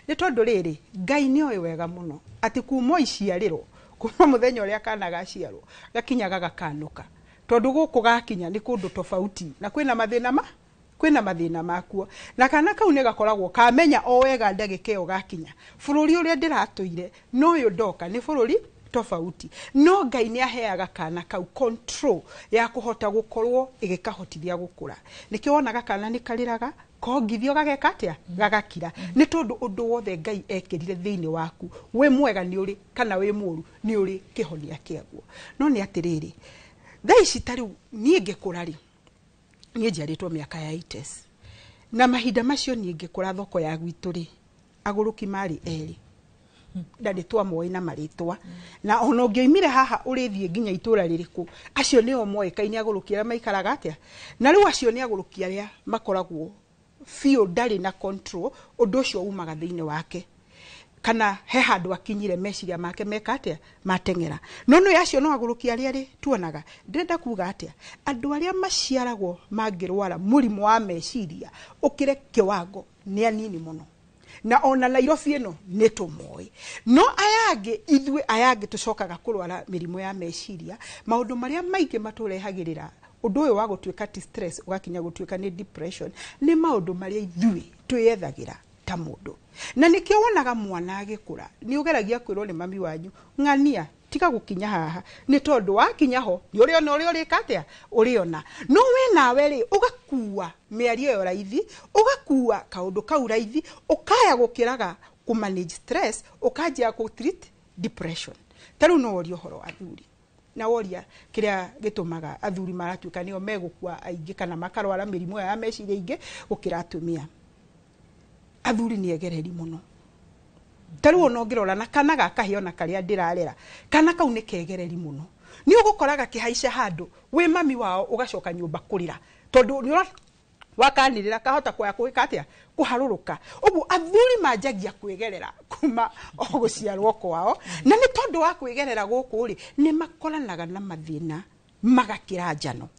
Nĩ tondũ rĩrĩ, Ngai nĩ oĩ wega mũno atĩ kuma o iciarĩro, kuma mũthenya ũrĩa kana gaciarwo gakinyaga gakanũka, tondũ gũkũ gakinya nĩ kũndũ tofauti na kwĩna mathĩna ma kwĩna mathĩna makuo, na kana kau nĩ gakoragwo kamenya o wega ndagĩka ĩyo gakinya bũrũri ũrĩa ndĩratũire no ũyũ ndoka nĩ bũrũri tofauti. No Ngai nĩ aheaga kana kau control ya kũhota gũkorwo ĩgĩkahotithia gũkũra. Nĩkĩo wonaga kana nĩ karĩraga, kongithio gageka atĩa, gagakira. Nĩ tondũ ũndũ wothe Ngai ekĩrire thĩinĩ waku, wĩ mwega nĩ ũrĩ kana wĩ mũũru nĩ ũrĩ kĩhonia kĩaguo. No nĩ atĩrĩrĩ, thaa ici ta rĩu niĩ ngĩkũra rĩ, niĩ njiarĩtwo mĩaka ya 80s, na mahinda macio niĩ ngĩkũra thoko ya gwitũ rĩ, agũrũki marĩ erĩ, na nĩ twamoĩ na marĩtwa, na ona ũngĩoimire haha ũrĩthiĩ nginya itũra rĩrĩkũ, acio nĩo moĩkaine agũrũki arĩa maikaraga atĩa. Na rĩu acio nĩ agũrũki arĩa makoragwo biũ ndarĩ na control, ũndũ ũcio umaga thĩinĩ wake, kana he handũ akinyire meciria make meka atĩa, mateng'era. No nĩ acio no agũrũki arĩa rĩ tuonaga. Ndĩrenda kuga atĩa, andũ arĩa maciaragwo mangĩrwara mũrimũ wa meciria ũkĩre kĩwango nĩ anini mũno, na ona Nairobi ĩno nĩ tũmoĩ. No aya angĩ, ithuĩ aya angĩ tũcokaga kũrwara mĩrimũ ya meciria, maũndũ marĩa maingĩ matũrehagĩrĩra ũndũ ũyũ wa gũtuĩka ti stress ũgakinya gũtuĩka nĩ depression, nĩ maũndũ marĩa ithuĩ twĩyethagĩra ta mũndũ. Na nĩkĩo wonaga mwana agĩkũra nĩ ũgeragia kwĩrwo nĩ mami wanyu, ng'ania tiga gũkinya haha, nĩ tondũ wakinya ho nĩ ũrĩona ũrĩa ũrĩka atĩa, ũrĩona. No we nawe rĩ, ũgakua mĩario ĩyo raithi, ũgakua kaũndũ kau raithi, ũkaya gũkĩraga kũ manage stress, ũkanjia kũ treat depression. Ta rĩu no worie ũhoro wa athuri, na woria kĩrĩa gĩtũmaga athuri maratuĩka nĩo megũkua aingĩ kana makarwara mĩrimũ ya meciria aingĩ gũkĩra atumia. Athuri nĩ egereri mũno. Ta rĩu ona ũngĩrora na kana gaka ona karĩa ndĩrarera, kana kau nĩ kegereri mũno. Nĩ ũgũkora gakĩhaica handũ wĩ mami wao ũgacoka nyũmba kũrĩra, tondũ nĩ wakanĩrĩra kahota kwaya gwĩka atĩa, kũharũrũka. Ũguo athuri manjagia kwĩgerera kuma o gũciarwo kwao, na nĩ tondũ wa kwĩgerera gũkũ rĩ, nĩ makoranaga na mathĩna magakĩra njano.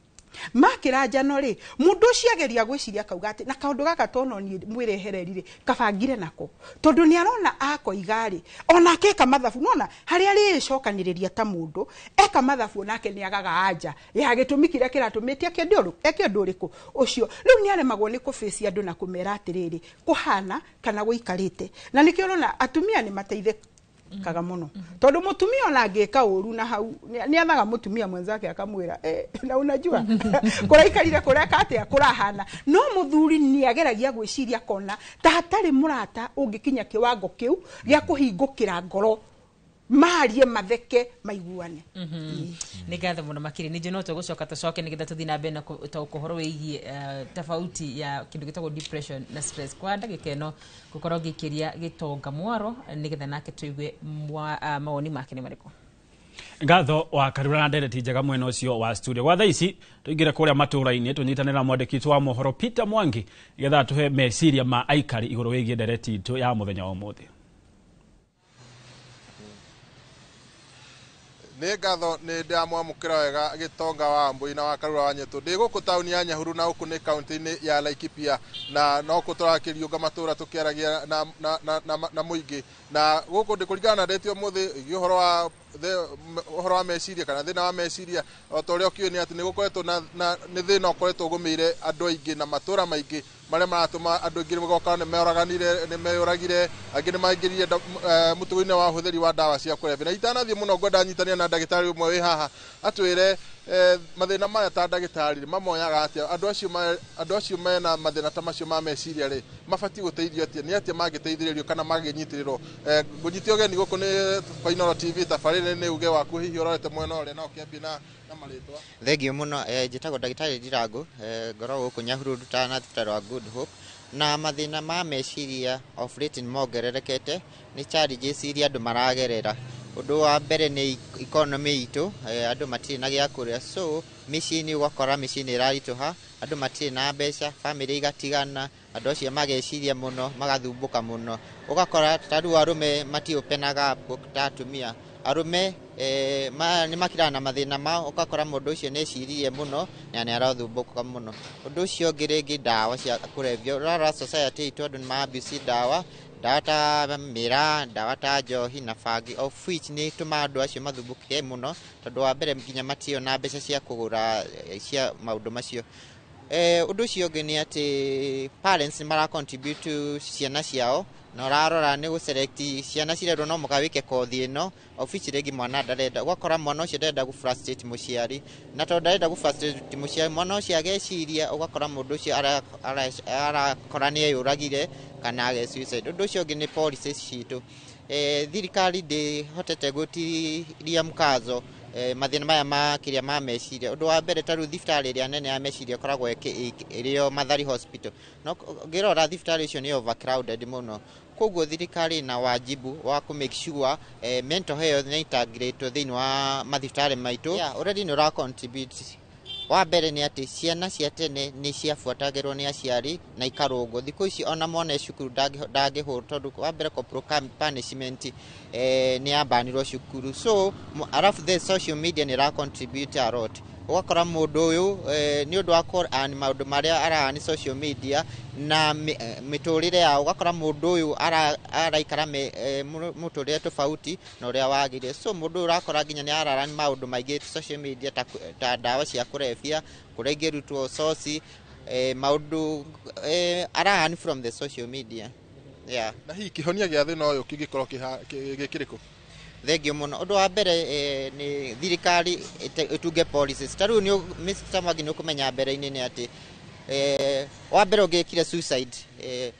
Makĩra njano rĩ, mũndũ ũcio ageria gwĩciria akauga atĩ na kaũndũ gaka tona niĩ mwĩrehereri rĩ, kabangire nako, tondũ nĩ arona akoiga rĩ, onake eka mathabu, nona harĩa arĩcokanĩrĩria ta mũndũ eka mathabu, onake nĩ agaga anja ya gĩtũmi kĩrĩa kĩratũmĩte eke ũndũ ũrĩkũ ũcio. Rĩu nĩ aremagwo nĩ kũbĩcia andũ na kũmera atĩrĩrĩ, kũhana kana gũikarĩte. Na nĩkĩo ũrona atumia nĩ mateithĩkaga mũno, tondũ mũtumia ona angĩka ũru na hau nĩ athaga mũtumia mwenzake akamwĩra, na unajua kũraikarire kũreka atĩa, kũrahana. No mũthuri nĩ ageragia gwĩciria kona ta hatarĩ mũrata ũngĩkinya kĩwango kĩu gĩa kũhingũkĩra ngoro, marie matheke maiguane. Nĩ ngatho mũno makĩria. Ningĩ no tũgũcoka tũcoke nĩgetha tũthiĩ na mbere na gũtaũkwo ũhoro wĩgiĩ tofauti ya kĩndũ gĩtagwo depression na stress. Kwa ndagĩka ĩno ngũkorwo ngĩikĩria Gĩtonga mwaro nĩgetha nake tũigue mawoni make nĩ marĩkũ. Ngatho wa Karura na ndereti njega mwena ũcio wa studio. Gwa thaa ici tũingĩre kũrĩa matũũra-inĩ tũnyitanĩre na mwandĩki witũ wa mohoro Peter Mwangi nĩgetha atũhe meciria ma aikari igũrũ wĩgiĩ ndereti itũ ya mũthenya wa ũmũthĩ. Nĩ ngatho nĩ ndamwamũkĩra wega Gĩtonga wa Mbui na wa Karura wa Nyetũ. Ndĩ gũkũ taũni ya Nyahururu na gũkũ nĩ kaunti-inĩ ya Laikipia, na no kũ tũrakĩriũnga matũũra tũkĩaragia na mũingĩ. Na gũkũ ndĩ kũringana na ndeti ũmũthĩ ĩgiĩ ũhoro wa Ũhoro wa meciria kana thĩna wa meciria o ta ũrĩa ũkĩũĩ nĩ atĩ nĩ gũkoretwo na nĩ thĩna ũkoretwo ũgũmĩire andũ aingĩ na matũra maingĩ marĩa maratũma andũ aingĩ magoka nĩ meoraganire, nĩ meyũragire, angĩ nĩ maingĩrire mũtugo-inĩ wa ũhũthĩri wa ndawa cia kũrebia. Na itanathiĩ mũno ngwenda nyitania na ndagĩtarĩ ũmwe wĩ haha atwĩre mathĩna maya ta ndagĩtarĩ mamoyaga atĩa, andũ acio mena mathĩna ta macio ma meciria rĩ, mabatiĩ gũteithio atĩa, nĩ atĩa mangĩteithĩrĩrio kana mangĩnyitĩrĩrwo. Ngũnyite ũgeni gũkũ nĩ Inooro TV, tabarĩra nĩ uge waku, hihi ũrorete mwena ũrĩa na ũkĩambie na marĩtwa. Thengiũ mũno. Njĩtagwo ndagĩtarĩ Ndirangu, ngoragwo gũkũ Nyahururu na thibitarĩ wa Good Hope. Na mathĩna ma meciria of late nĩ mongererekete nĩ challenges iria andũ maragerera. Ũndũ wa mbere nĩ economy itũ, andũ matirĩ na gĩa kũrĩa, so mĩciĩ-inĩ ũgakora mĩciĩ nĩ ĩraritũha, andũ matirĩ na mbeca, bamĩrĩ igatigana, andũ acio mageciria mũno, magathumbũka mũno. Ũgakora ta rĩu arũme mati-openaga up ta atumia. Arũme nĩ makiraga na mathĩna mao, ũgakora mũndũ ũcio nĩ eciririe mũno na nĩ arathumbũka mũno. Ũndũ ũcio ũngĩ rĩngĩ ndawa cia kũrebia, ũrarora society itũ andũ nĩ ma abuse ndawa, ndawa ta mĩraa, ndawa ta njohi na bangi, of which nĩ itũmaga andũ acio mathumbũke mũno, tondũ wa mbere nginya matirĩ na mbeca cia kũgũra cia maũndũ macio. Ũndũ ũcio ũngĩ nĩ atĩ parents nĩ mara contribute to ciana ciao, na ũrarora nĩ gũ select ciana cirerwo no mũhaka wĩke kothi ĩno, of which rĩngĩ mwana ndarenda. Ũgakora mwana ũcio ndarenda gũ frustrate mũciari, na tondũ ndarenda gũ frustrate mũciari, mwana ũcio ageciria, ũgakora mũndũ ũcio arakora nĩ eyũragire kana age suicide. Ũndũ ũcio ũngĩ nĩ policies citũ. Thirikari ndĩhotete gũtiria mkazo mathĩna maya ma kĩrĩa ma meciria. Ũndũ wa mbere ta rĩu thibitarĩ ĩrĩa nene ya meciria ĩkoragwo ĩrĩ o Mathari Hospital, no ũngĩrora thibitarĩ ũcio nĩ overcrowded mũno. Koguo thirikari ĩna wajibu wa kũ make sure mental health nĩ integrate thĩinĩ wa mathibitarĩ maitũ. Yeah, already nĩ ũra contribute. Wa mbere nĩ atĩ ciana cia tene nĩ ciabuatagĩrwo nĩ aciari na ikarũngwo. Thikũ ici ona mwana e cukuru ndangĩhũrwo, tondũ wa mbere corporal punishment nĩ yambanirwo cukuru. So arabu the social media nĩ ĩra contribute a lot. Ũgakora mũndũ ũyũ nĩ ũndũ wa kũ earn maũndũ marĩa ara earn social media na mĩtũrĩre yao, ũgakora mũndũ ũyũ araikara mũtũrĩre tofauti na ũrĩa wagĩrĩire. So mũndũ ũyũ ũrakora nginya nĩ ara earn maũndũ maingĩ social media ta ndawa cia kũrebia, kũrĩa ingĩrutwo source, maũndũ ara earn from the social media, yeah. Na hihi kĩhonia gĩa thĩna ũyũ kĩngĩkorwo gĩkĩrĩkũ? Thengiũ mũno. Ũndũ wa mbere nĩ thirikari ĩtunge policies. Ta rĩu nĩ Mr. Mwangi nĩ ũkũmenya mbere-inĩ nĩ atĩ wa mbere ũngĩkire suicide,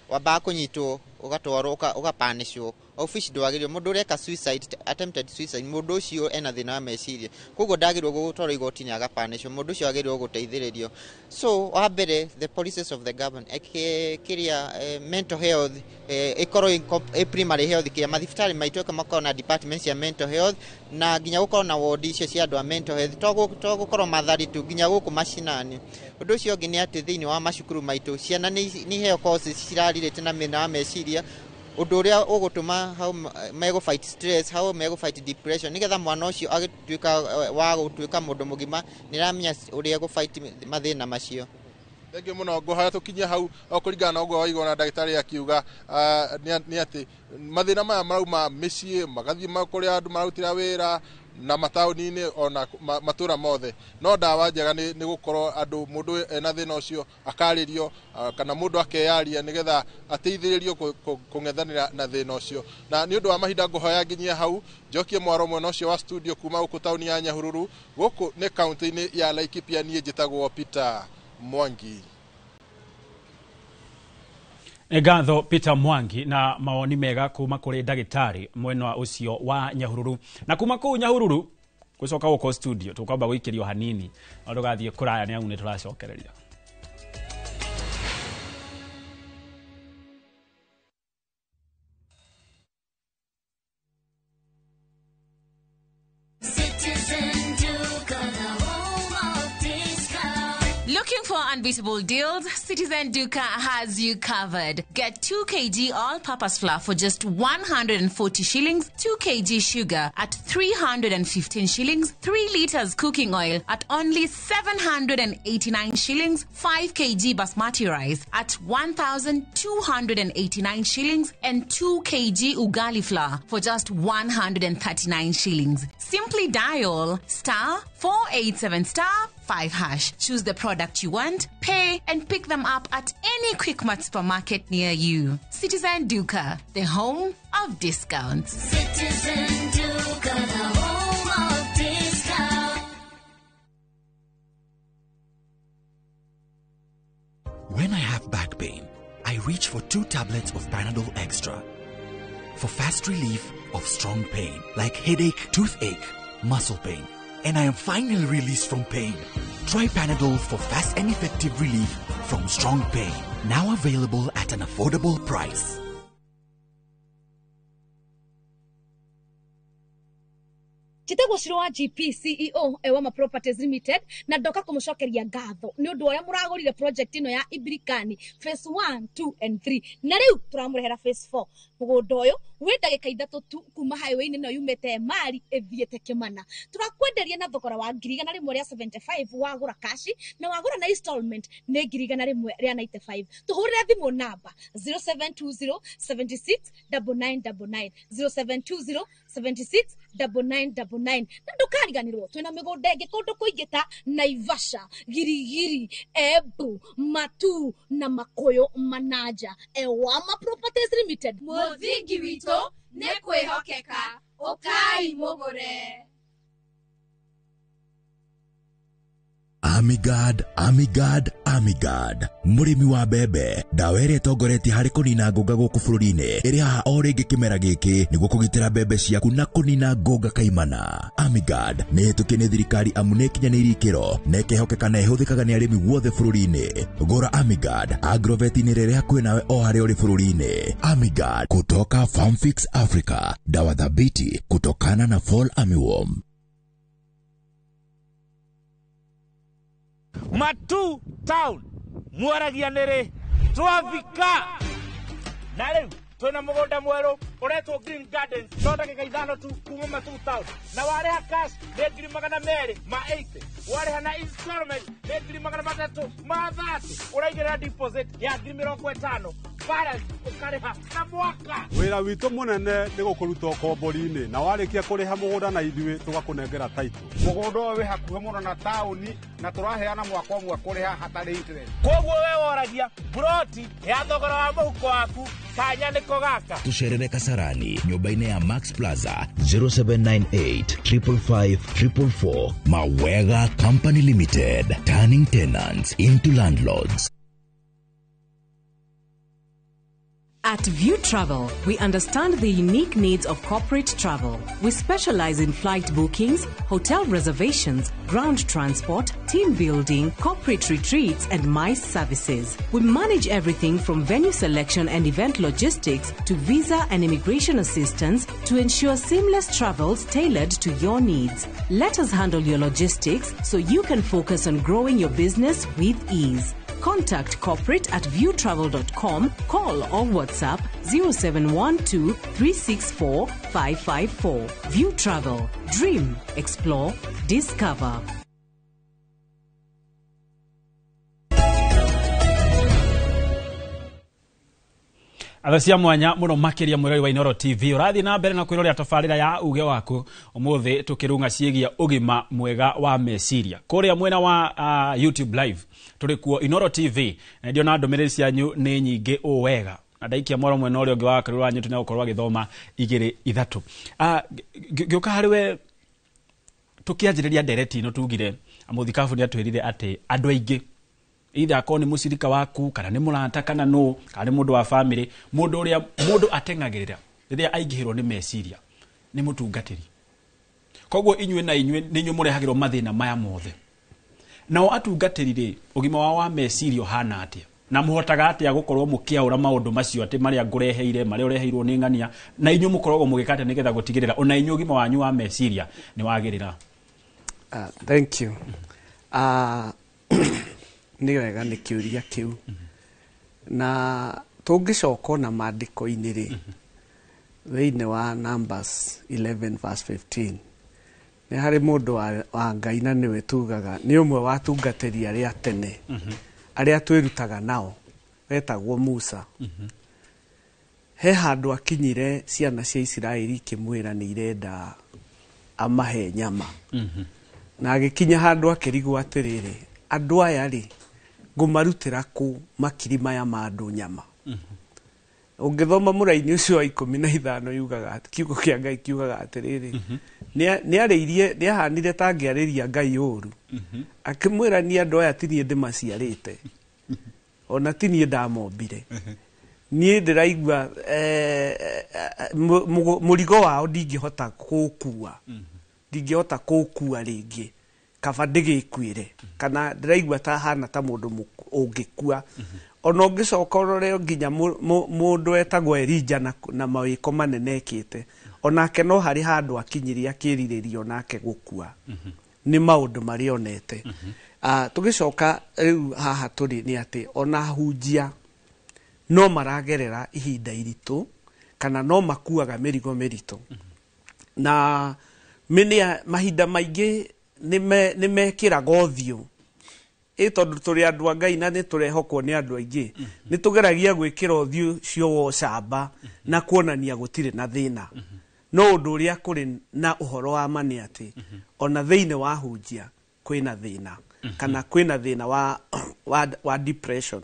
wambaga kũnyitwo ũgatwarwo ũgapanishwo, of which ndwagĩrĩirwo. Mũndũ ũreka suicide, attempted suicide, mũndũ ũcio ena thĩna wa meciria, koguo ndagĩrĩirwo gũtwarwo igoti-inĩ agapanishwo. Mũndũ ũcio agĩrĩirwo gũteithĩrĩrio. So wa mbere the policies of the government, kĩrĩa mental health ĩkorwo primary health care, mathibitarĩ maitũ makorwo na department cia mental health na nginya gũkorwo na ward icio cia andũ a mental health, to gũkorwo Mathari tu, nginya gũkũ macinani. Ũndũ ũcio ũngĩ nĩ atĩ thĩinĩ wa macukuru maitũ ciana nĩ iheo courses cirarĩrĩte na mĩna wa meciria, ũndũ ũrĩa ũgũtũma how megũ fight stress, how megũ fight depression, nĩgetha mwana ũcio agĩtuĩka wa gũtuĩka mũndũ mũgima nĩ aramenya ũrĩa egũ fight mathĩna macio. Thengiũ mũno. Ngũhoya tũkinyie hau o kũringana na ũguo waigua na ndagĩtarĩ akiuga nĩ atĩ mathĩna maya marauma mĩciĩ magathiĩ kũrĩa andũ mararutĩra wĩra na mataũni-inĩ ona matũra mothe. No ndawa njega nĩ gũkorwo andũ mũndũ ena thĩna ũcio akarĩrio kana mũndũ akeyaria nĩgetha ateithĩrĩrio kũng'ethanĩra na thĩna ũcio. Na nĩ ũndũ wa mahinda ngũhoya nginyie hau, njokie mwaro mwena ũcio wa studio. Kuma gũkũ taũni ya Nyahururu, gũkũ nĩ kaunti-inĩ ya Laikipia, niĩ njĩtagwo Peter Mwangi. Nĩ ngatho Peter Mwangi na mawoni mega kuma kũrĩ ndagĩtarĩ mwena ũcio wa Nyahururu. Na kuma kũu Nyahururu gũcoka gũkũ studio tũkwamba gũikĩrio hanini, no ndũgathiĩ kũraya nĩ amu nĩ tũracokereria. Citizen Duka, the home of discount. Look Looking for unbeatable deals? Citizen Duka has you covered. Get 2 kg all-purpose flour for just 140 shillings, 2 kg sugar at 315 shillings, 3 liters cooking oil at only 789 shillings, 5 kg basmati rice at 1,289 shillings, and 2 kg ugali flour for just 139 shillings. Simply dial star 487 star 5 hash. Choose the product you want, pay, and pick them up at any Quickmart supermarket near you. Citizen Duka, the home of discounts. Citizen Duka, the home of discounts. When I have back pain, I reach for 2 tablets of Panadol Extra for fast relief of strong pain like headache, toothache, muscle pain, and I am finally released from pain. Try Panadol for fast and effective relief from strong pain. Now available at an affordable price. Njĩtagwo Shiro wa GP CEO Ewama Properties Limited, na ndoka kũmũcokeria ngatho nĩ ũndũ ũrĩa mũragũrire project ĩno ya Ibirikani phase 1, 2 and 3, na rĩu tũramũrehera phase 4. Mũgũnda ũyũ wĩ ndagĩka 3 tu kuma highway-inĩ ĩno yumĩte Emali ĩthiĩte Kĩmana. Tũrakwenderia na thogora wa 175,000 wagũra kashi, na wagũra na installment nĩ 195,000. Tũhũrĩre thimũ namba 0720 76 9999, 0720 76 9999. Na ndũkariganĩrwo twĩna mĩgũnda ĩngĩ kũndũ kũingĩ ta Naivasha, Girigiri, Embu, Matu na Makũyũ Manaja. Ewama Properties Limited, Mũthingi witũ nĩ kwĩhokeka, ũkai mũgũre. Amigard, Amigard, Amigard, mũrĩmi wa mbembe, ndawa ĩrĩa ĩtongoretie harĩ kũnina ngũnga gũkũ bũrũri-inĩ ĩrĩ haha o rĩngĩ kĩmera gĩkĩ nĩguo kũgitĩra mbembe ciaku na kũnina ngũnga kaimana. Amigard nĩ ĩhĩtũkie nĩ thirikari amu nĩ ĩkinyanĩirie ikĩro na ĩkehokeka na ĩhũthĩkaga nĩ arĩmi guothe bũrũri-inĩ. Gũra Amigard agrovet-inĩ rĩrĩa hakuhĩ nawe o harĩa ũrĩ bũrũri-inĩ. Amigard kutoka Farmfix Africa, dawa thabiti kutokana na Fall Armyworm. Matu town mwaragia nĩrĩ twafika na rĩu twĩna mũgũnda mwerũ ũretwo Green Gardens, no ndagĩka 5 tu kuma Matu town, na warĩha cash nĩ 280,000, warĩha na installment nĩ 330,000, ũraigĩrĩra deposit ya 50,000, balance ũkarĩha na mwaka. Wĩra witũ mũnene nĩ gũkũruta ũkombori-inĩ, na warĩkia kũrĩha mũgũnda na ithuĩ tũgakũnengera title. Mũgũnda ũyũ wĩ hakuhĩ mũno na taũni na tũraheana mwaka ũmwe kũrĩha hatarĩ interest. Koguo we woragia buroti ya thogora wa mũhuko waku kanya nĩko gaka. Tũcerere Kasarani nyũmba-inĩ ya Max Plaza 0798 555 444. Mawega Company Limited, turning tenants into landlords. At View Travel, we understand the unique needs of corporate travel. We specialize in flight bookings, hotel reservations, ground transport, team building, corporate retreats, and MICE services. We manage everything from venue selection and event logistics to visa and immigration assistance to ensure seamless travels tailored to your needs. Let us handle your logistics so you can focus on growing your business with ease. Contact corporate at viewtravel.com, call or WhatsApp 0712 364 554. View Travel. Dream, explore, discover. Athacia mwanya muno makiria mwirori wa Inooro TV urathi na mbere na kwirorera tabarira ya uge waku umuthi tukirunga ciĩgiĩ ũgima mwega wa meciria kuria mwena wa YouTube live turi kuo Inooro TV na ndio na ndũmĩrĩri cianyu nĩ nyingĩ ũ wega na ndaikia mwaro mwena ũrĩa ũngĩ wa karũra wanyu tũnegũkorwo agĩthoma 2 3. Ngĩũka harĩ we tukianjĩrĩria ndereti ĩno tugire mũthikabu nĩ atwĩrire atĩ andũ aingĩ either akorwo nĩ mũcirika waku kana nĩ mũrata kana nũ kana nĩ mũndũ wa family, mũndũ ũrĩa mũndũ ateng'agĩrĩra rĩrĩa aingĩhĩrwo nĩ meciria nĩ mũtungatĩri. Koguo inyuĩ na inyuĩ nĩ inyuĩ mũrehagĩrwo mathĩna maya mothe. Nao atungatĩri rĩ, ũgima wao wa meciria ũhana atĩa? Na mũhotaga atĩa gũkorwo mũkĩaũra maũndũ macio atĩ marĩa ngũreheire, marĩa ũreheirwo nĩ ng'ania, na inyuĩ mũkoragwo mũgĩka atĩa nĩgetha gũtigĩrĩra ona inyuĩ ũgima wanyu wa meciria nĩ wagĩrĩra? Thank you. Nĩ wega nĩ kĩũria kĩu. Na tũngĩcoka na maandĩko-inĩ rĩ, thĩinĩ wa Numbers 11 verse 15 nĩ harĩ mũndũ wa Ngai na nĩwe tugaga nĩ ũmwe wa atungatĩri arĩa tene arĩa twĩrutaga nao wetagwo Musa. He handũ akinyire ciana cia Isiraeli ikĩmwĩra nĩ irenda amahe nyama. Na agĩkinya handũ akĩrigwo atĩrĩrĩ, andũ aya rĩ ngũmarutĩra kũ makiri maya ma andũ nyama? Ũngĩthoma mũraini ũcio wa 15 yugaga kiugo kĩa Ngai kiugaga atĩrĩrĩ, nĩarĩirie nĩahanire ta angĩarĩria Ngai ũru, akĩmwĩra niĩ andũ aya ti niĩ ndĩmaciarĩte, ona ti niĩ ndamombire, niĩ ndĩraigua mũrigo wao ndingĩhota kũũkua, ndingĩhota kũũkua rĩngĩ, kaba ndĩgĩkuĩre, kana ndĩraigua ta hana ta mũndũ ũngĩkua. Ona ũngĩcoka ũrore nginya mũndũ etagwo Elija na mawĩko manene ekĩte, onake no harĩ handũ akinyirie akĩrirĩria onake gũkua nĩ maũndũ marĩa onete. Tũgĩcoka rĩu haha tũrĩ nĩ atĩ ona ahunjia no maragerera ihinda iritũ kana no makuaga mĩrigo mĩritũ, na mahinda maingĩ nĩ mekĩraga ũthiũ ĩ tondũ tũrĩ andũ a Ngai na nĩ tũrehokwo nĩ andũ aingĩ, nĩ tũgeragia gwĩkĩra ũthiũ ũcio wa ũcamba na kuonania gũtirĩ na thĩna. No ũndũ ũrĩa kũrĩ na ũhoro wa ma nĩ atĩ ona thĩinĩ wa hunjia kwĩna thĩna, kana kwĩna thĩna wa depression.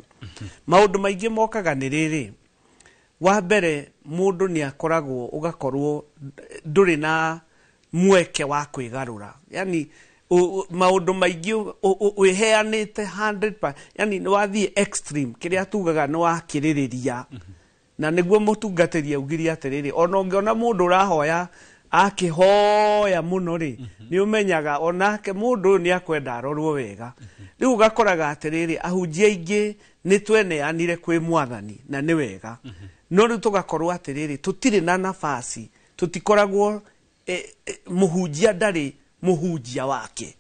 Maũndũ maingĩ mokaga nĩ rĩrĩ, wa mbere mũndũ nĩ akoragwo ũgakorwo ndũrĩ na mweke wa kwĩgarũra, yani maũndũ maingĩ wĩheanĩte 100%, yani nĩ wathiĩ extreme, kĩrĩa tugaga nĩ wakĩrĩrĩria. Na nĩguo mũtungatĩri augire atĩrĩrĩ, ona ũngĩona mũndũ ũrahoya akĩhoya mũno rĩ, nĩ ũmenyaga onake mũndũ ũyũ nĩ akwenda arorwo wega. Rĩu ũgakoraga atĩrĩrĩ, ahunjia aingĩ nĩ tweneanire kwĩ mwathani na nĩ wega, no rĩu tũgakorwo atĩrĩrĩ tũtirĩ na nafasi, tũtikoragwo mũhunjia ndarĩ mũhunjia wake,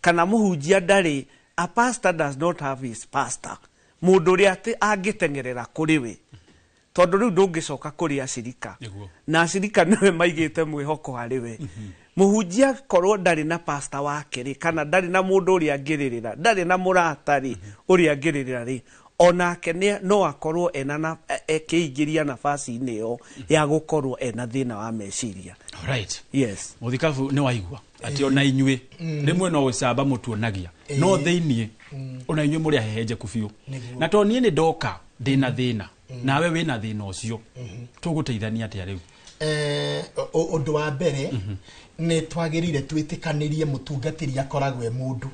kana mũhunjia ndarĩ, a pastor does not have his pastor, mũndũ ũrĩa atĩ angĩteng'erera kũrĩ we, tondũ rĩu ndũngĩcoka kũrĩ acirika, na acirika nĩwe maigĩte mwĩhoko harĩ we. Mũhunjia korwo ndarĩ na pastor wake rĩ, kana ndarĩ na mũndũ ũrĩa angĩrĩrĩra, ndarĩ na mũrata rĩ ũrĩa angĩrĩrĩra rĩ, onake no akorwo ena ekĩingĩria nafasi-inĩ ĩyo ya gũkorwo ena thĩna wa meciria. Alright. Yes. Mũthikabu nĩ waigua atĩ ona inyuĩ rĩmwe no ũcamba mũtuonagia, no thĩiniĩ ona inyuĩ mũrĩ ahehenjeku biũ. Na tondũ niĩ nĩ ndoka ndĩna thĩna, nawe wĩna thĩna ũcio, tũgũteithania atĩa rĩu? Ũndũ wa mbere nĩ twagĩrĩire twĩtĩkanĩrie mũtungatĩri akoragwo e mũndũ.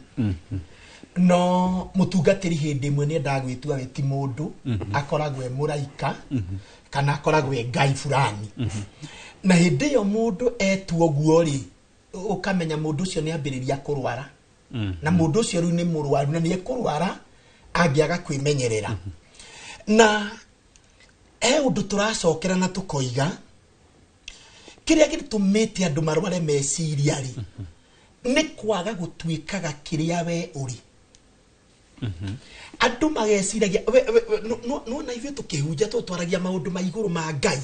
No mũtungatĩri hĩndĩ ĩmwe nĩ endaga gwĩtua we ti mũndũ, akoragwo e mũraika kana akoragwo e Ngai fulani. Na hĩndĩ ĩyo mũndũ etua ũguo rĩ, ũkamenya mũndũ ũcio nĩ ambĩrĩria kũrwara, na mũndũ ũcio rĩu nĩ mũrwaru na nĩ ekũrwara angĩaga kwĩmenyerera. Na he ũndũ tũracokera na tũkoiga kĩrĩa gĩtũmĩte andũ marware meciria rĩ, nĩ kwaga gũtuĩkaga kĩrĩa we ũrĩ. Andũ mageciragia nona ithuĩ tũkĩhunjia twaragia maũndũ ma igũrũ ma Ngai,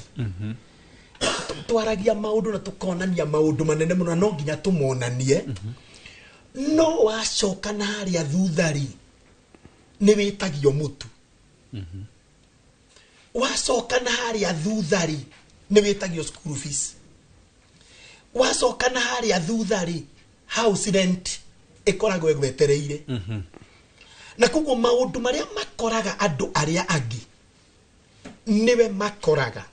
twaragia maũndũ na tũkonania maũndũ manene mũno, no nginya tũmonanie. No wacoka na harĩa thutha rĩ, nĩ wĩtagio mũtu. Wacoka na harĩa thutha rĩ, nĩ wĩtagio school fees. Wacoka na harĩa thutha rĩ, house rent ĩkoragwo ĩgwetereire. Na koguo maũndũ marĩa makoraga andũ arĩa angĩ nĩwe makoraga.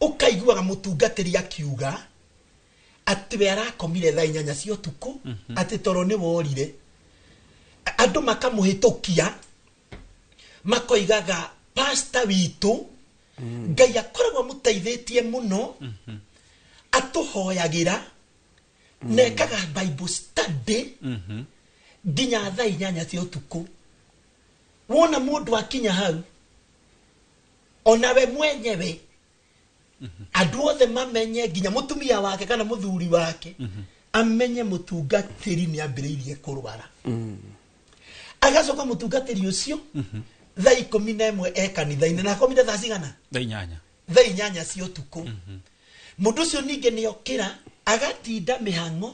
Ũkaiguaga mũtungatĩri akiuga atĩ we arakomire thaa 8 cia ũtukũ, atĩ toro nĩ worire. Andũ makamũhĩtũkia makoigaga pastor witũ Ngai akoragwo amũteithĩtie mũno, atũhoyagĩra, na ekaga Bible study nginya thaa 8 cia ũtukũ. Wona mũndũ akinya hau, onawe mwenyewe andũ othe mamenye, nginya mũtumia wake kana mũthuri wake amenye mũtungatĩri nĩ ambĩrĩirie kũrwara. Agacoka mũtungatĩri ũcio thaa 11 e kanitha-inĩ na akomire thaa cigana? Thaa 8. Thaa 8 cia ũtukũ. Mũndũ ũcio ningĩ nĩ okĩra agatinda mĩhang'o.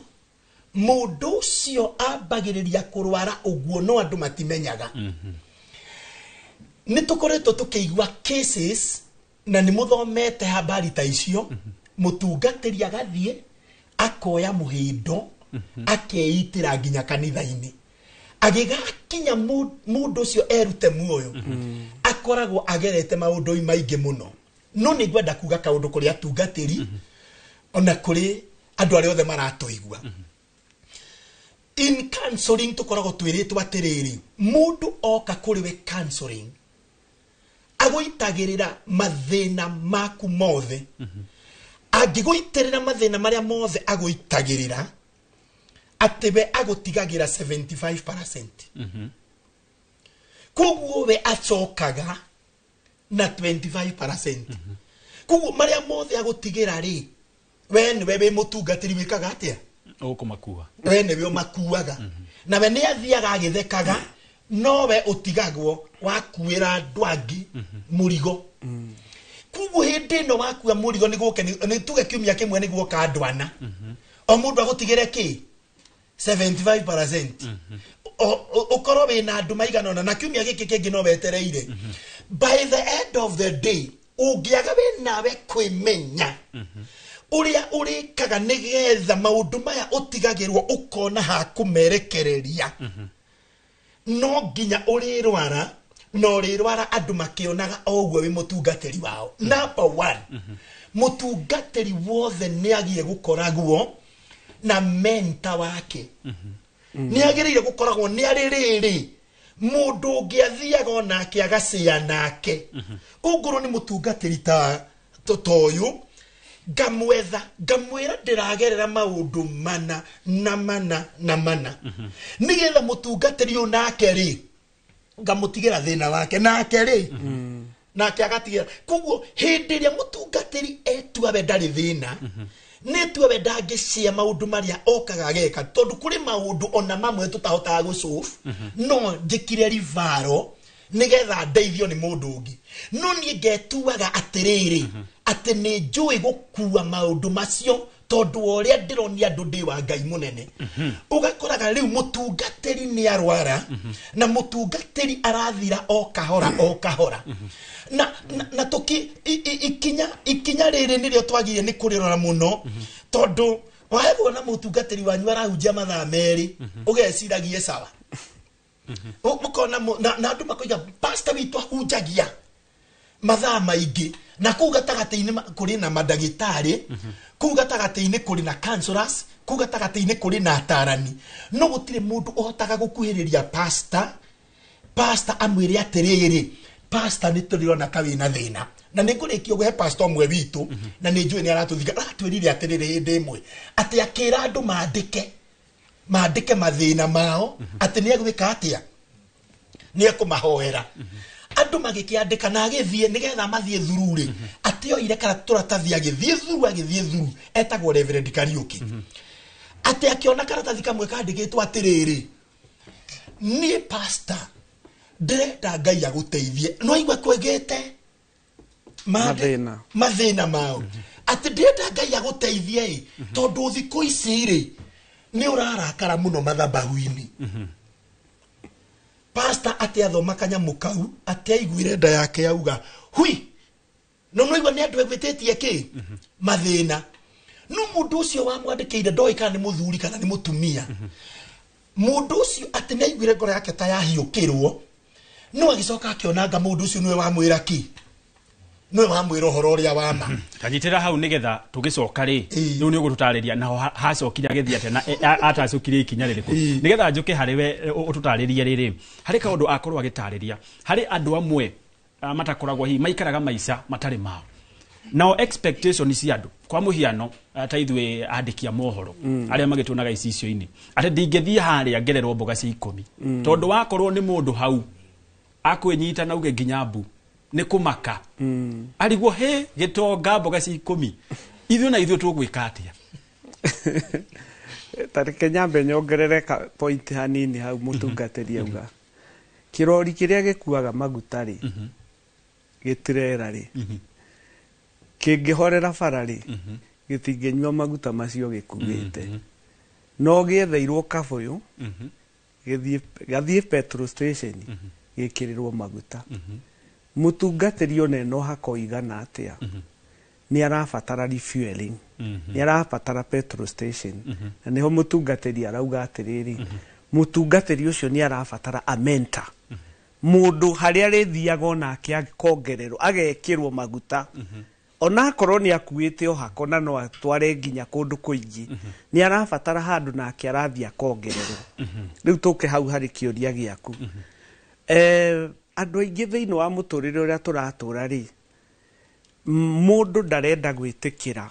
Mũndũ ũcio ambagĩrĩria kũrwara ũguo no andũ matimenyaga. Nĩ tũkoretwo tũkĩigua cases na nĩ mũthomete habari ta icio. Mũtungatĩri agathiĩ akoya mũhĩndo akeitĩra nginya kanitha-inĩ. Agĩgakinya mũndũ ũcio erute muoyo akoragwo agerete maũndũ maingĩ mũno. No nĩ ngwenda kuga kaũndũ kũrĩ atungatĩri ona kũrĩ andũ arĩa othe maratũigua. In counseling tũkoragwo twĩrĩtwo atĩrĩrĩ, mũndũ oka kũrĩ we counseling agũitagĩrĩra mathĩna maku mothe. Angĩgũitĩrĩra mathĩna marĩa mothe agũitagĩrĩra, atĩ we agũtigagĩra 75%. Koguo we acokaga na 25%. Koguo marĩa mothe agũtigĩra rĩ, we nĩwe wĩ mũtungatĩri wĩkaga atĩa? Ũkũmakua. We nĩwe ũmakuaga. Na we nĩ athiaga agĩthekaga, no we ũtigagwo wakuĩra andũ angĩ mũrigo. Koguo hĩndĩ ĩno wakua mũrigo nĩ tuge kiumia kĩmwe nĩ guoka andũ ana. O mũndũ agũtigĩre kĩ? 75%. Ũkorwo wĩna andũ maigana ũna na kiumia gĩkĩ kĩngĩ no wetereire. By the end of the day ũngĩaga wĩ nawe kwĩmenya ũrĩa ũrĩkaga nĩgetha maũndũ maya ũtigagĩrwo ũkona ha kũmerekereria, no nginya ũrĩrwara na ũrĩrwara andũ makĩonaga o ũguo wĩ mũtungatĩri wao. Number one, mũtungatĩri wothe nĩ agiĩ gũkoragwo na mentor wake. Nĩ agĩrĩire gũkoragwo nĩ arĩ rĩrĩ mũndũ ũngĩ athiaga onake agacĩa nake. Ũngorwo nĩ mũtungatĩri ta ũyũ, ngamwetha ngamwĩra ndĩragerera maũndũ mana na mana na mana, nĩgetha mũtungatĩri ũyũ nake rĩ ngamũtigĩra thĩna wake nake rĩ nake agatigĩra. Koguo hĩndĩ ĩrĩa mũtungatĩri etua we ndarĩ thĩna, nĩ tua we ndangĩcia maũndũ marĩa okaga ageka, tondũ kũrĩ maũndũ ona mamwe tũtahotaga gũsolve, no njĩkire rivaro nĩgetha ndeithio nĩ mũndũ ũngĩ. No niĩ ngetuaga atĩrĩrĩ atĩ nĩ njũĩ gũkua maũndũ macio tondũ wa ũrĩa ndĩronia andũ ndĩ wa Ngai mũnene. Ũgakoraga rĩu mũtungatĩri nĩ arwara na mũtungatĩri arathira o kahora o kahora. Na tũki ikinya rĩrĩ nĩrĩo twagire nĩ kũrĩrora mũno, tondũ waigua na mũtungatĩri wanyu arahunjia mathaa merĩ ũgeciragie sawa. Ũkona na andũ makoiga pastor witũ ahunjagia mathaa maingĩ, na kũu gatagatĩ-inĩ kũrĩ na mandagĩtarĩ, kũu gatagatĩ-inĩ kũrĩ na counselors, kũu gatagatĩ-inĩ kũrĩ na atarani. No gũtirĩ mũndũ ũhotaga gũkuhĩrĩria pastor, pastor amwĩre atĩrĩrĩ, pastor nĩ tũrĩona ta wĩna thĩna. Na nĩ ngũrĩkia kũhe pastor ũmwe witũ, na nĩ njũĩ nĩ aratũthika, aratwĩrire atĩrĩrĩ hĩndĩ ĩmwe atĩ akĩra andũ mandĩke mathĩna mao, atĩ nĩ egwĩka atĩa, nĩ ekũmahoera. Andũ magĩkĩandĩka na agĩthiĩ nĩgetha mathiĩ thuru rĩ, atĩ oire tũratathi agĩthiĩ thuru, etagwo Reverend Kariũki. Atĩ akĩona karatathi kamwe kandĩkĩtwo atĩrĩrĩ, niĩ pastor ndĩrenda Ngai agũteithie, no aigua kwĩgĩte mathĩna mao, atĩ ndĩrenda Ngai agũteithie ĩ, tondũ thikũ ici rĩ nĩ ũrarakara mũno mathabahu-inĩ. Pastor atĩ athoma kanyamũ kau, atĩ aiguire nda yake yauga hui, no no igua nĩ andũ egwĩtĩtie kĩ mathĩna. No mũndũ ũcio wamwandĩkĩire ndoĩ kana nĩ mũthuri kana nĩ mũtumia. Mũndũ ũcio atĩ nĩ aiguire ngoro yake ta yahiũkĩrwo, no agĩcoka akĩonanga mũndũ ũcio nĩwe wamwĩra kĩ, nĩwe wamwĩra ũhoro ũrĩa wa ma. Kanyitĩra hau nĩgetha tũgĩcoka rĩ, rĩu nĩ ũgũtũtarĩria naho hacokire agĩthiĩ atĩa na atacokire ikinya rĩrĩkũ, nĩgetha njũke harĩ we ũtũtarĩrie rĩrĩ. Harĩ kaũndũ akorwo agĩtarĩria harĩ andũ amwe matakoragwo hihi maikaraga maica matarĩ mao, nao expectation cia andũ kwa mũhiano ta ithuĩ andĩki a mohoro arĩa magĩtuonaga icicio-inĩ, atĩ ndingĩthiĩ harĩa ngererwo mboga cia 10, tondũ wakorwo nĩ mũndũ hau akwĩnyita na uge nginya mbu nĩ kũmaka, arigwo he gĩtonga mboga cia 10, ithuĩ na ithuĩ tũgwĩka atĩa? Ta reke nyambe nyongerere point hanini hau mũtungatĩri auga. Kĩrori kĩrĩa gĩkuaga maguta rĩ, gĩtirera rĩ, kĩngĩhorera bara rĩ, gĩtingĩnyua maguta macio gĩkuĩte. No gĩetheirwo kabũyũ, gathiĩ petrol station gĩkĩrĩrwo maguta. Mũtungatĩri ona ena ũhaka ũigana atĩa, nĩ arabatara refueling, nĩ arabatara petrol station. Na nĩho mũtungatĩri arauga atĩrĩrĩ, mũtungatĩri ũcio nĩ arabatara a mentor, mũndũ harĩa arĩthiaga onake akongererwo, agekĩrwo maguta, onakorwo nĩ akuĩte ũhako na no atware nginya kũndũ kũingĩ, nĩ arabatara handũ nake arathiĩ akongererwo. Rĩu tũke hau harĩ kĩũria gĩaku. Andũ aingĩ thĩinĩ wa mũtũrĩre ũrĩa tũratũra rĩ, mũndũ ndarenda gwĩtĩkĩra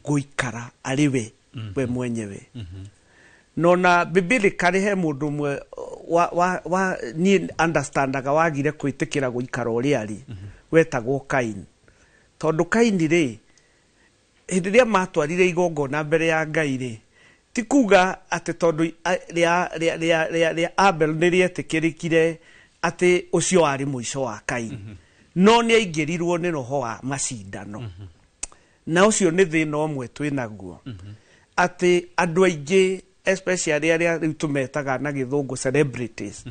gũikara arĩ we mwenyewe. No na biblically he mũndũ ũmwe wa niĩ understandaga wagire gwĩtĩkĩra gũikara ũrĩa arĩ, wetagwo Kain. Tondũ Kaini rĩ, hĩndĩ ĩrĩa matwarire igongona mbere ya Ngai rĩ, ti kuga atĩ tondũ rĩa Abel nĩ rĩetĩkĩrĩkire atĩ ũcio warĩ mũico wa Kaini. No nĩ aingĩrirwo nĩ roho wa macindano. Na ũcio nĩ thĩna ũmwe twĩnaguo, atĩ andũ aingĩ, especially arĩa rĩu tũmetaga na gĩthũngũ celebrities,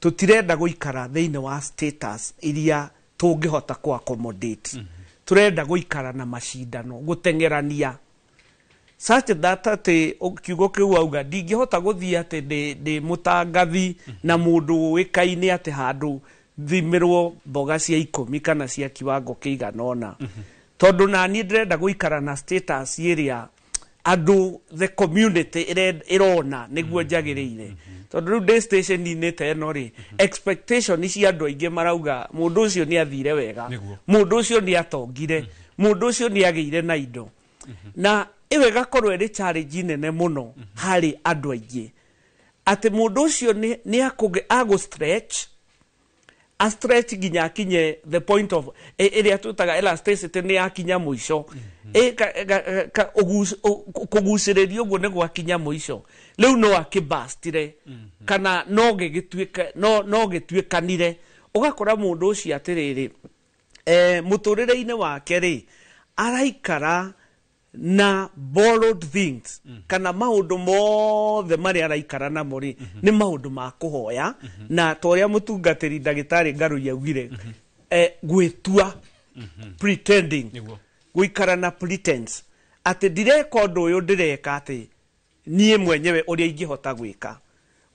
tũtirenda gũikara thĩinĩ wa status iria tũngĩhota kũ accommodate. Tũrenda gũikara na macindano, gũteng'erania, such that atĩ kiugo kĩu auga ndingĩhota gũthiĩ atĩ ndĩ mũtangathi na mũndũ ũĩkaine atĩ handũ thimĩrwo mboga cia 10 kana cia kiwango kĩigana ũna, tondũ naniĩ ndĩrenda gũikara na status ĩrĩa andũ, the community ĩrona nĩguo njagĩrĩire. Tondũ rĩu ndĩ station-inĩ ta ĩno rĩ, expectation cia andũ aingĩ marauga mũndũ ũcio nĩ athire wega, mũndũ ũcio nĩ atongire, mũndũ ũcio nĩ agĩire na indo. Na ĩyo ĩgakorwo ĩrĩ challenge nene mũno harĩ andũ aingĩ, atĩ mũndũ ũcio nĩ agũ stretch, a stretch nginya akinye the point of ĩrĩa twĩtaga elasticity, nĩ yakinya mũico. Kũgucĩrĩrio ũguo nĩ gwakinya mũico, rĩu no akĩbastire kana no gĩgĩtuĩka no gĩtuĩkanire. Ũgakora mũndũ ũcio atĩrĩrĩ, mũtũrĩre-inĩ wake rĩ, araikara na borrowed things, kana maũndũ mothe marĩa araikara namo rĩ, nĩ maũndũ ma kũhoya. Na ta ũrĩa mũtungatĩri ndagĩtarĩ Ngarũi augire, gwĩtua, pretending, gũikara na pretense atĩ ndireka ũndũ ũyũ, ndĩreka atĩ niĩ mwenyewe ũrĩa ingĩhota gwĩka.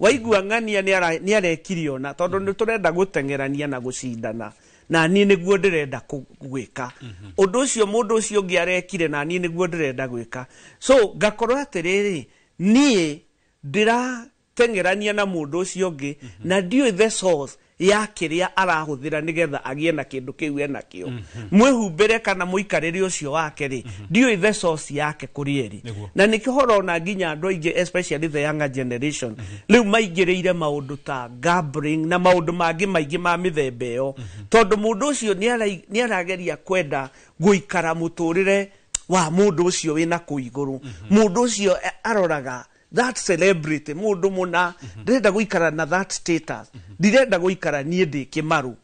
Waigua ng'ania nĩ arekire ona, tondũ nĩ tũrenda gũteng'erania na gũcindana, na niĩ nĩguo ndĩrenda gwĩka ũndũ ũcio mũndũ ũcio ũngĩ arekire, na niĩ nĩguo ndĩrenda gwĩka. So ngakorwo atĩrĩrĩ, niĩ ndĩrateng'erania na mũndũ ũcio ũngĩ na ndiũĩ the source ya kĩrĩa arahũthĩra nĩgetha agĩe na kĩndũ kĩu enakĩo. Mwĩhumbĩre kana mũikarĩre ũcio wake rĩ, ndiũĩ the source yake kũrĩ ĩrĩ. Na nĩkĩo ũrona nginya andũ aingĩ, especially the younger generation, rĩu maingĩrĩire maũndũ ta gambling na maũndũ mangĩ maingĩ ma mĩthemba ĩyo, tondũ mũndũ ũcio nĩ arageria kwenda gũikara mũtũrĩre wa mũndũ ũcio wĩna kũu igũrũ. Mũndũ ũcio aroraga that celebrity, mũndũ mũna, ndĩrenda gũikara na that status, ndirenda gũikara niĩ ndĩ kĩmaru.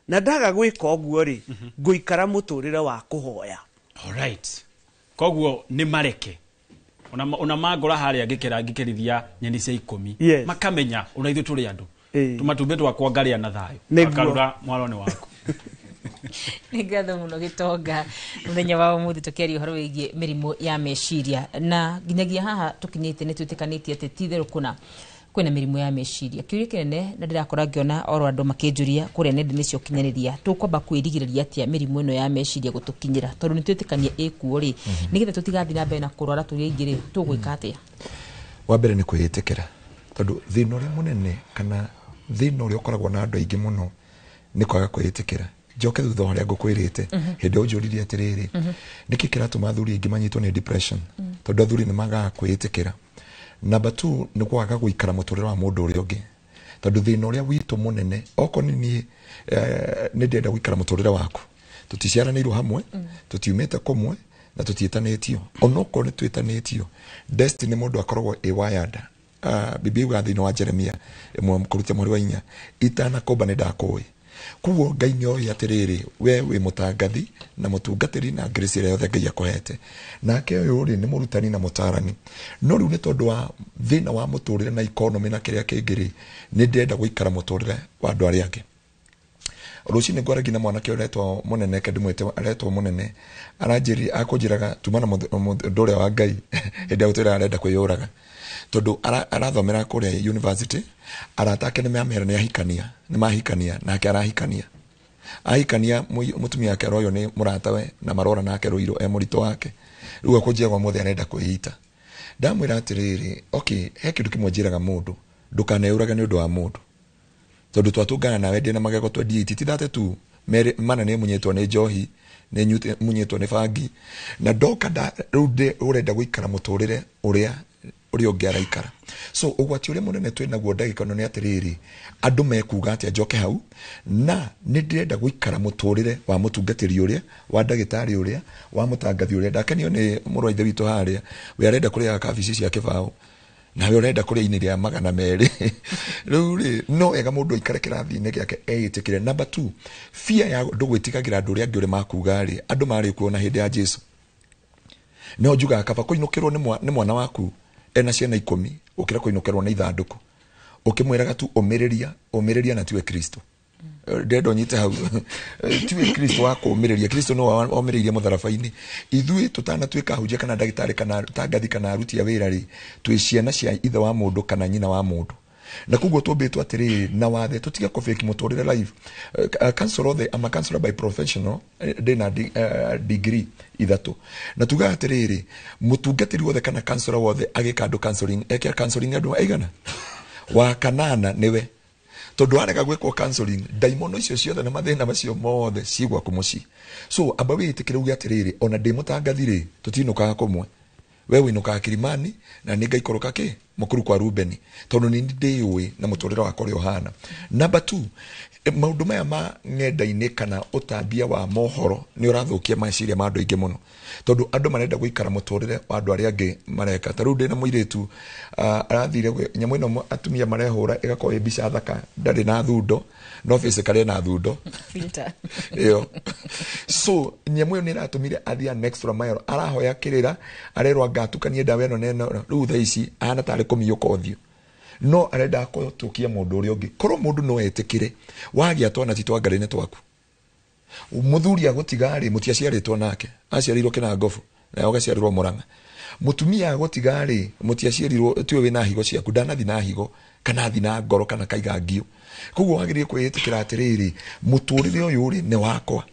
Na ndaga gwĩka ũguo rĩ, ngũikara mũtũrĩre wa kũhoya. Alright. Koguo nĩ mareke ona mangora harĩa ngĩkĩra ngĩkĩrithia nyeni cia 10, makamenya ona ithuĩ tũrĩ andũ, tũmatumbĩ twakwa ngarĩa na thayũ, makarura mwaro-inĩ waku. Nĩ ngatho mũno Gĩtonga, mũthenya wa ũmũthĩ tũkĩaria ũhoro wĩgiĩ mĩrimũ ya meciria, na nginyagia haha tũkinyĩte nĩ twĩtĩkanĩtie atĩ ti itherũ kũna kwĩna mĩrimũ ya meciria. Kĩũria kĩnene na ndĩrakora ngĩona oro andũ makĩnjũria kũrĩa nenda-inĩ cia ũkinyanĩria, tũkwamba kwĩrigĩrĩria atĩa mĩrimũ ĩno ya meciria gũtũkinyĩra, tondũ nĩ twĩtĩkania ĩkuo rĩ, nĩgetha tũtigathiĩ na mbere na kũrwara tũrĩ aingĩ rĩ, tũgwĩka atĩa? Wa mbere nĩ kwĩĩtĩkĩra, tondũ thĩna ũrĩa mũnene kana thĩna ũrĩa ũkoragwo na andũ aingĩ mũno nĩ kwaga kwĩĩtĩkĩra. Njoke thutha wa harĩa ngũkwĩrĩte, hĩndĩ ĩyo ũnjũririe atĩrĩrĩ, nĩkĩ kĩratũma athuri aingĩ manyitwo nĩ depression? Tondũ athuri nĩ magaga kwĩĩtĩkĩra. Number 2 nĩ kwaga gũikara mũtũrĩre wa mũndũ ũrĩa ũngĩ, tondũ thĩna ũrĩa witũ mũnene, okorwo nĩ niĩ nĩ ndĩrenda gũikara mũtũrĩre waku, tũticiaranĩirwo hamwe, tũtiumĩte kũmwe na tũtiĩtanĩtio. Onokorwo nĩ twĩtanĩtio, destiny mũndũ akoragwo ĩ wired Biblia yugaga thĩinĩ wa Jeremia 1 mũhari wa 4, itanakomba nĩ ndakũĩ. Koguo Ngai nĩ oĩ atĩrĩrĩ, we wĩ mũtangathi na mũtungatĩri na grace ĩrĩa yothe Ngai akũhete. Nake ũyũ rĩ nĩ mũrutani na mũtarani. No rĩu nĩ tondũ wa thĩna wa mũtũrĩre na economy na kĩrĩa kĩngĩ rĩ, nĩ ndĩrenda gũikara mũtũrĩre wa andũ arĩa angĩ. Rũcinĩ ngwaragia na mwanake ũretwo mũnene, ke ndĩmwĩte aretwo mũnene, aranjĩrire akũnjĩraga tuma na mũndũ ũrĩa wa Ngai hĩndĩ ya gũtwĩra arenda kwĩyũraga. Tondũ arathomera kũrĩa university, arata ake nĩ mamera nĩ ahikania, nĩ mahikania, nake arahikania. Ahikania mũtumia wake aroywo nĩ mũratawe na marora nake rũirũ e mũritũ wake. Rĩu akũnjĩra ũmũthĩ arenda kwĩita. Ndamwĩra atĩrĩrĩ, okay, he kĩndũ kĩmwe njĩraga mũndũ, ndũkaneyũrage nĩ ũndũ wa mũndũ. Tondũ twatũngana nawe ndĩ na magego 28 ti 32, merĩ mana nĩ munyĩtwo nĩ njohi, nĩ munyĩtwo nĩ bangi, na ndoka rĩu ũrenda gũikara mũtũrĩre ũrĩa ũrĩa ũngĩ araikara. So ũgwati ũrĩa mũnene twĩ naguo ndagĩka ĩno nĩ atĩrĩrĩ, andũ mekuga atĩa njoke hau, na nĩ ndĩrenda gũikara mũtũrĩre wa mũtungatĩri ũrĩa, wa ndagĩtarĩ ũrĩa, wa mũtangathi ũrĩa. Ndakenio nĩ mũrũ wa ithe witũ harĩa, we arenda kũrĩaga kabici cia kĩbaũ, nawe ũrenda kũrĩa ini rĩa 200. Rĩu rĩ, no wega mũndũ aikare kĩrathi-inĩ gĩake eĩtĩkĩre. Number 2, fear ya andũ gwĩtigagĩra andũ ũrĩa angĩ ũrĩa makuga rĩ, andũ marĩ kuo na hĩndĩ ya Jesu. No njugaga kaba kũinũkĩrwo nĩ mwana waku ena ciana 10 gũkĩra kũinũkĩrwo nĩ ithandũkũ. Ũkĩmwĩraga tu ũmĩrĩria, ũmĩrĩria na tiwe Kristo. Ndĩrenda ũnyite hau. Tiwe Kristo wa kũũmĩrĩria, Kristo no omĩrĩirie mũtharaba-inĩ. Ithuĩ tũtanatuĩka ahunjia kana ndagĩtarĩ kana tangathi kana aruti a wĩra rĩ, twĩ ciana cia ithe wa mũndũ kana nyina wa mũndũ. Na koguo tũmbĩtwo atĩrĩrĩ na wathe tũtige kũfake mũtũrĩre life. Counselor othe, I'm a counselor by professional, ndĩna degree 3. Na tugaga atĩrĩrĩ, mũtungatĩri wothe kana counselor wothe agĩka andũ counseling, eke counseling andũ aigana? Wa kanana nĩwe. Tondũ arega gwĩkwo counseling, ndaimono icio ciothe na mathĩna macio mothe ciĩ gwaku mũciĩ. So amba wĩtĩkĩre uge atĩrĩrĩ, ona ndĩ mũtangathi rĩ, tũtinũkaga kũmwe. We wĩinũkaga Kilimani na nĩ ngaikũrũka kĩ mũkuru kwa Rubeni, tondũ nĩ ndĩyũĩ na mũtũrĩre wakwa ũrĩa ũhana. Number 2, maũndũ maya ma ng'enda-inĩ kana ũtambia wa mohoro nĩ ũrathũkia meciria ma andũ aingĩ mũno, tondũ andũ marenda gũikara mũtũrĩre wa andũ arĩa angĩ mareka. Ta rĩu ndĩna mũirĩtu arathire nyamũ ĩno atumia marehũra ĩgakorwo ĩ mbica thaka, ndarĩ na thundo, no physically ena thundo. Filter. Ĩyo. So nyamũ ĩyo nĩ ĩratũmire athiĩ an extra mile, arahoya kĩrĩra, arerwo anga atukanie ndawa ĩno na ĩno, rĩu thaa ici ahana tarĩ kũmiũka ũthiũ. No arenda gũtũkia mũndũ ũrĩa ũngĩ. Korwo mũndũ no etĩkĩre, wagĩa twana ti twa Ngai nĩ twaku. Mũthuri agũtiga rĩ, mũtiaciarĩtwo nake, aciarĩirwo Kĩnangobu, nawe ũgaciarĩrwo Mũrang'a. Mũtumia agũtiga rĩ, mũtiaciarirwo, tiwe wĩna higo ciaku, ndanathi na higo, kana athi na ngoro, kana kaiga ngio. Koguo wagĩrĩire kwĩĩtĩkĩra atĩrĩrĩ, mũtũrĩre ũyũ rĩ, nĩ wakwa.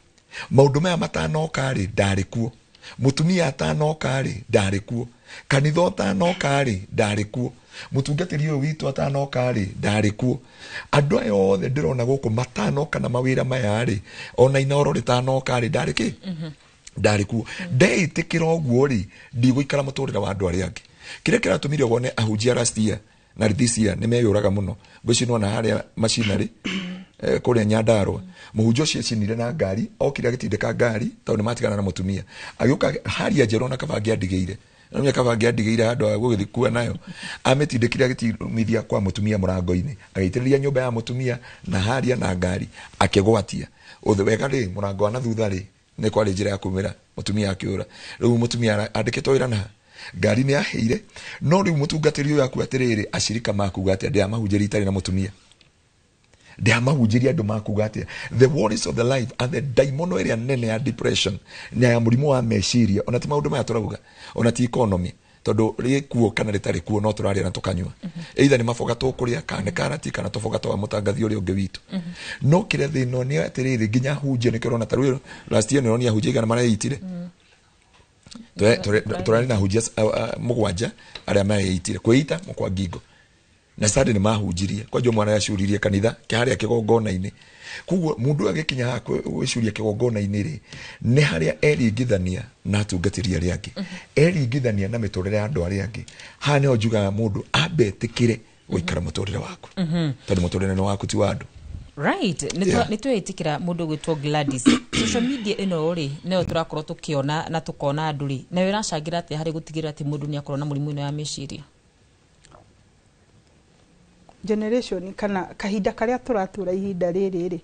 Maũndũ maya matanoka rĩ, ndarĩ kuo. Mũtumia atanoka rĩ, ndarĩ kuo. Kanitha ũtanoka rĩ, ndarĩ kuo. Mũtungatĩri ũyũ witũ atanoka rĩ, ndarĩ kuo. Andũ aya othe ndĩrona gũkũ matanoka na mawĩra maya rĩ, ona Inooro rĩtanoka rĩ, ndarĩ kĩ? Ndarĩ kuo. Ndeĩtĩkĩra ũguo rĩ, ndigũikara mũtũrĩre wa andũ arĩa angĩ. Kĩrĩa kĩratũmire wone ahunjia last year na this year nĩ meyũraga mũno. Ngwĩciria nĩwona harĩa macinarĩ, kũrĩa Nyandarũa, mũhunjia ũcio acinire na ngari, okire agĩtindĩka ngari tondũ nĩ matigana na mũtumia. Agĩũka haria njerũ na kaba angĩandigĩire. Nĩamenya kaba angĩandigĩire handũ ha gũgĩthiĩ kuo nayo. Amĩtindĩkire agĩtimithia kwa mũtumia mũrango-inĩ. Agĩitĩrĩria nyũmba ya mũtumia na haria na ngari, akĩgwatia. Ũthĩ wega rĩ, mũrango wa na thutha rĩ, nĩ kwarĩ njĩra ya kumĩra, mũtumia akĩũra. Rĩu mũtumia andĩkĩtwo wĩra na ngari nĩ yaheire, no rĩu mũtungatĩri ũyũ akuga atĩrĩrĩ, acirika makuga atĩa, ndĩramahunjĩria itarĩ na mũtumia. Ndĩramahunjĩria andũ makuga atĩa. The worries of the life and the daimono ĩrĩa nene ya depression na ya mũrimũ wa meciria, ona ti maũndũ maya tũrauga, ona ti economy, tondũ rĩkuo kana rĩtarĩ kuo no tũrarĩa na tũkanyua. Either nĩ maboga tũkũrĩa, kana nĩ karati, kana tũboga twa mũtangathi ũrĩa ũngĩ witũ. No kĩrĩa thĩna nĩ atĩrĩrĩ, nginya ahunjia nĩkĩo ũrona ta rĩu last year nĩũronire ahunjia igana mareitire. Tũrarĩ na ahunjia 7 arĩa mareitire kwĩita mũkwa ngingo. Na Sunday nĩ mahunjirie, kwanja mwana yacuririe kanitha harĩa kĩgongona-inĩ. Koguo mũndũ agĩkinya haha gwĩcuria kĩgongona-inĩ rĩ, nĩ harĩa eringithania na atungatĩri arĩa angĩ, eringithania na mĩtũrĩre ya andũ arĩa angĩ. Haha nĩho njugaga mũndũ ambe etĩkĩre gũikara mũtũrĩre waku, tondũ mũtũrĩre nĩ waku ti wa andũ. Right, nĩ twĩtĩkĩra mũndũ gwĩtwo Gladys. Social media ĩno rĩ, nĩyo tũrakorwo tũkĩona na tũkona andũ rĩ, nayo ĩracangĩra atĩa harĩ gũtigĩrĩra atĩ mũndũ nĩ akorwo na mũrimũ ĩno ya meciria? Generation kana kahinda karĩa tũratũra ihinda rĩrĩ rĩ,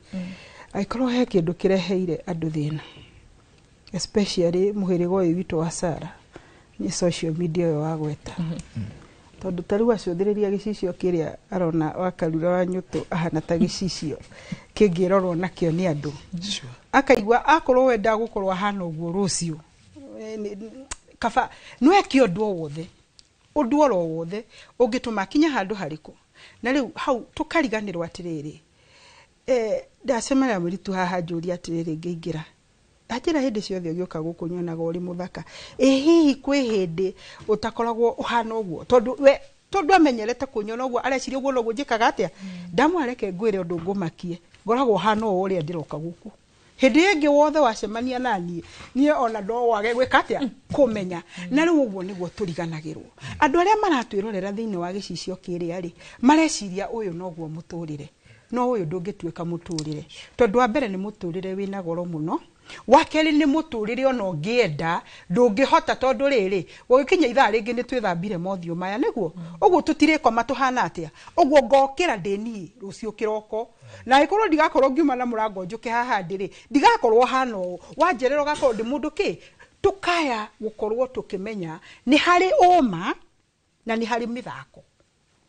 angĩkorwo he kĩndũ kĩreheire andũ thĩna, especially mũhĩrĩga ũyũ witũ wa Sara, nĩ social media ũyũ wagweta, tondũ ta rĩu acũthĩrĩria gĩcicio kĩrĩa arona wa Karura wa Nyũtũ ahana ta gĩcicio kĩngĩrorwo nakĩo nĩ andũ, akaigua akorwo we ndagũkorwo ahana ũguo rũciũ, kaba no eke ũndũ o wothe, ũndũ oro wothe ũngĩtũma akinya handũ harĩkũ. Na rĩu hau tũkariganĩrwo atĩrĩrĩ, ndacemania mũirĩtu haha njũria atĩrĩrĩ, ngĩingĩra anjĩra hĩndĩ ciothe ũgĩũka gũkũ nyonaga ũrĩ mũthaka, ĩ hihi kwĩ hĩndĩ ũtakoragwo ũhana ũguo? Tondũ we tondũ amenyerete kũnyona ũguo, areciria ũguo noguo njĩkaga atĩa. Ndamwareke ngwĩre ũndũ ngũmakie, ngoragwo hana ũũ ũrĩa ndĩroka gũkũ. Hĩndĩ ĩngĩ wothe wacemania na niĩ, niĩ ona no wage gwĩka atĩa kũmenya. Na rĩu ũguo nĩguo tũriganagĩrwo. Andũ arĩa maratwĩrorera thĩinĩ wa gĩcicio kĩrĩa rĩ, mareciria ũyũ noguo mũtũrĩre, no ũyũ ndũngĩtuĩka mũtũrĩre, tondũ wa mbere nĩ mũtũrĩre wĩna goro mũno, wa kerĩ nĩ mũtũrĩre ona ũngĩenda ndũngĩhota, tondũ rĩrĩ gũgĩkinya ithaa rĩngĩ nĩ twĩthambire mothiũ maya nĩguo ũguo tũtirĩkoma tũhana atĩa, ũguo ngokĩra ndĩ niĩ rũciũ kĩroko, na angĩkorwo ndigakorwo ngiuma na mũrango njũke haha ndĩrĩ, ndigakorwo hana ũũ, wanjerera ũgakorwo ndĩ mũndũ kĩ. Tũkaya gũkorwo tũkĩmenya nĩ harĩ ũma na nĩ harĩ mĩthako.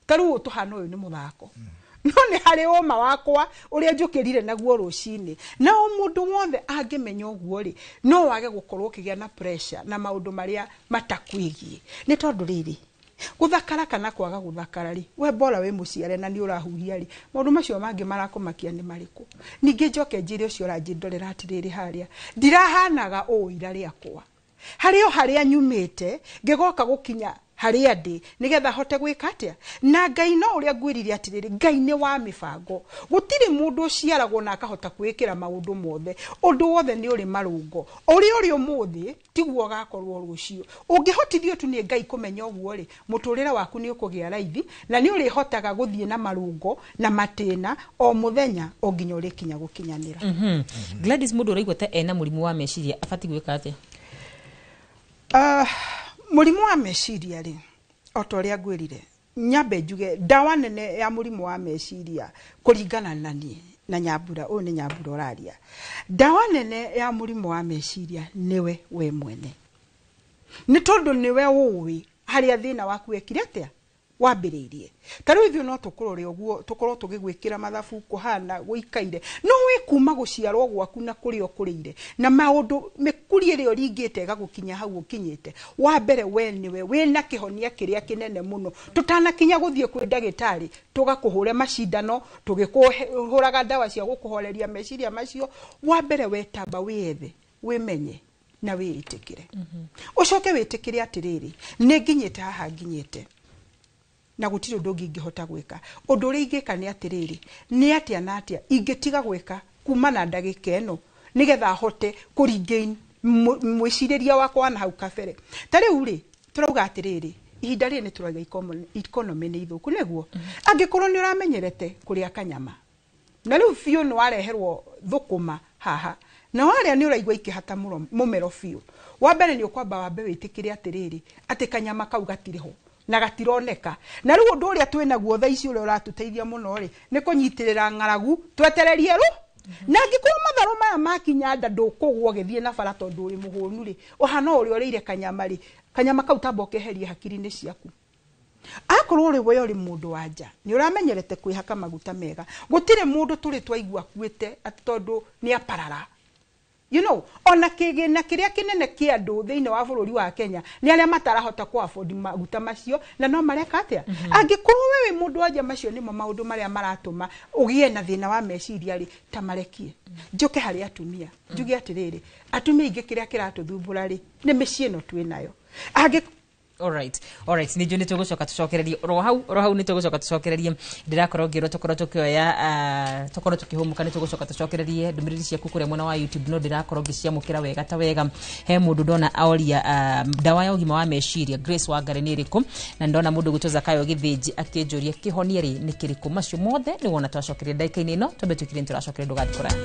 Ta rĩu ũũ tũhana ũyũ nĩ mũthako, no nĩ harĩ ũma wakwa ũrĩa njũkĩrire naguo rũcinĩ. Na o mũndũ wothe angĩmenya ũguo rĩ, no wage gũkorwo ũkĩgĩa na pressure na maũndũ marĩa matakwĩgiĩ. Nĩ tondũ rĩrĩ, gũthakara kana kwaga gũthakara rĩ, we bora wĩ mũciare na nĩ ũrahuhia rĩ, maũndũ macio mangĩ marakũmakia nĩ marĩkũ? Ningĩ njoke njĩre ũcio ũranjĩndorera atĩrĩrĩ, harĩa ndirahanaga ũũ ira rĩakwa, harĩ o harĩa nyumĩte ngĩgoka gũkinya harĩa ndĩ nĩgetha hote gwĩka atĩa. Na Ngai no ũrĩa ngwĩrire atĩrĩrĩ, Ngai nĩ wa mĩbango, gũtirĩ mũndũ ũciaragwo na akahota kwĩĩkĩra maũndũ mothe. Ũndũ wothe nĩ ũrĩ marũngo, ũrĩa ũrĩ ũmũthĩ tiguo ũgakorwo rũciũ. Ũngĩhotithio tu nĩ Ngai kũmenya ũguo rĩ, mũtũrĩre waku nĩ ũkũgĩa raithi, na nĩ ũrĩhotaga gũthiĩ na marũngo na matĩna o mũthenya o nginya ũrĩkinya gũkinyanĩra. Gladys, mũndũ ũraigua ta ena mũrimũ wa meciria abatiĩ gwĩka atĩa? Mũrimũ wa meciria rĩ, o ta ũrĩa ngwĩrire, nyambe njuge ndawa nene ya mũrimũ wa meciria kũringana na niĩ na Nyambura, ũyũ nĩ Nyambura ũraria, ndawa nene ya mũrimũ wa meciria nĩwe we mwene, nĩ tondũ nĩwe ũĩ harĩa thĩna waku wekire atĩa wambĩrĩirie. Ta rĩu ithuĩ no tũkũrore ũguo, tũkorwo tũgĩgwĩkĩra mathabu kũhana gũikaire, no wĩ kuma gũciarwo gwaku na kũrĩa ũkũrĩire na maũndũ mĩkuri ĩrĩa ũringĩte ĩgagũkinya hau ũkinyĩte. Wa mbere we nĩwe wĩna kĩhonia kĩrĩa kĩnene mũno. Tũtanakinya gũthiĩ kwĩ ndagĩtarĩ tũgakũhũre macindano tũgĩkũhũraga ndawa cia gũkũhoreria meciria macio, wa mbere we tamba wĩethe, wĩmenye na wĩĩtĩkĩre. Ũcoke wĩtĩkĩre atĩrĩrĩ, nĩ nginyĩte haha nginyĩte na gũtirĩ ũndũ ũngĩ ingĩhota gwĩka. Ũndũ ũrĩa ingĩka nĩ atĩrĩrĩ, nĩ atĩa na atĩa ingĩtiga gwĩka kuma na ndagĩka ĩno nĩgetha hote kũ-regain mwĩcirĩria wakwa na hau kabere. Ta rĩu rĩ, tũrauga atĩrĩrĩ, ihinda rĩrĩ nĩ tũrauga economy nĩ ithũku, nĩguo angĩkorwo nĩ ũramenyerete kũrĩa kanyama na rĩu biũ nĩ wareherwo thũkũma haha na warĩa nĩ ũraigua ikĩhata mũmero biũ, wa mbere nĩ ũkwamba wambe wĩtĩkĩre atĩrĩrĩ, atĩ kanyama kau gatirĩ ho na gatironeka. Na rĩu ũndũ ũrĩa twĩnaguo thaa ici ũrĩa ũratũteithia mũno rĩ, nĩ kũnyitĩrĩra ng'aragu twetererie rũ. Na angĩkorwo matharũ maya makinya nda ndũkũgwo ũgĩthiĩ na bara tondũ ũrĩ mũhũnu rĩ, ũhana ũrĩa ũrĩire kanyama rĩ, kanyama kau tamba ũkeherie hakiri-inĩ ciaku. Akorwo ũrĩ we ũrĩ mũndũ wa nja nĩ ũramenyerete kwĩhaka maguta mega, gũtirĩ mũndũ tũrĩ twaigua akuĩte atĩ tondũ nĩ aparara. You know, ona kĩgĩna kĩrĩa kĩnene kĩa andũ thĩinĩ wa bũrũri wa Kenya nĩ arĩa matarahota kũ afford maguta macio, na no mareka atĩa? Angĩkorwo we wĩ mũndũ wa nja, macio nĩmo maũndũ marĩa maratũma ũgĩe na thĩna wa meciria rĩ, ta marekie. Njũke harĩ atumia, njuge atĩrĩrĩ, atumia aingĩ kĩrĩa kĩratũthumbũra rĩ, nĩ mĩciĩ ĩno twĩ nayo. Alright, alright, nĩ njũĩ nĩ tũgũcoka tũcokererie oro hau, oro hau nĩ tũgũcoka tũcokererie. Ndĩrakorwo ngĩrwo tũkorwo tũkĩoya, tũkorwo tũkĩhũmũka, nĩ tũgũcoka tũcokererie ndũmĩrĩri ciaku kũrĩa mwena wa YouTube, no ndĩrakorwo ngĩciamũkĩra wega ta wega. He mũndũ ndona oria ndawa ya ũgima wa meciria Grace Wangari nĩ ĩrĩkũ, na ndona mũndũ gwĩtwo Zakayo Gĩthĩnji akĩnjũria kĩhonia rĩ nĩ kĩrĩkũ. Macio mothe nĩ wona twacokeria ndagĩka-inĩ ĩno, twambe twĩkire nĩ tũracokeria, ndũgathiĩ kũraya.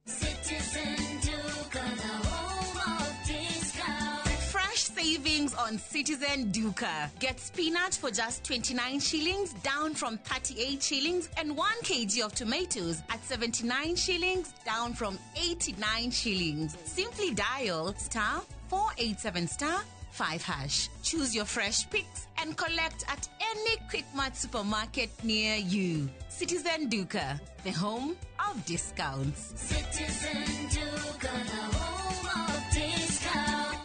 Citizen. Duka, the home of discount. Fresh savings on Citizen Duka. Get spinach for just 29 shillings, down from 38 shillings, and 1 kg of tomatoes at 79 shillings, down from 89 shillings. Simply dial star 487 star 5 hash. Choose your fresh picks and collect at any Quickmart supermarket near you. Citizen Duka, the home of discounts. Citizen Duka, the home of discount.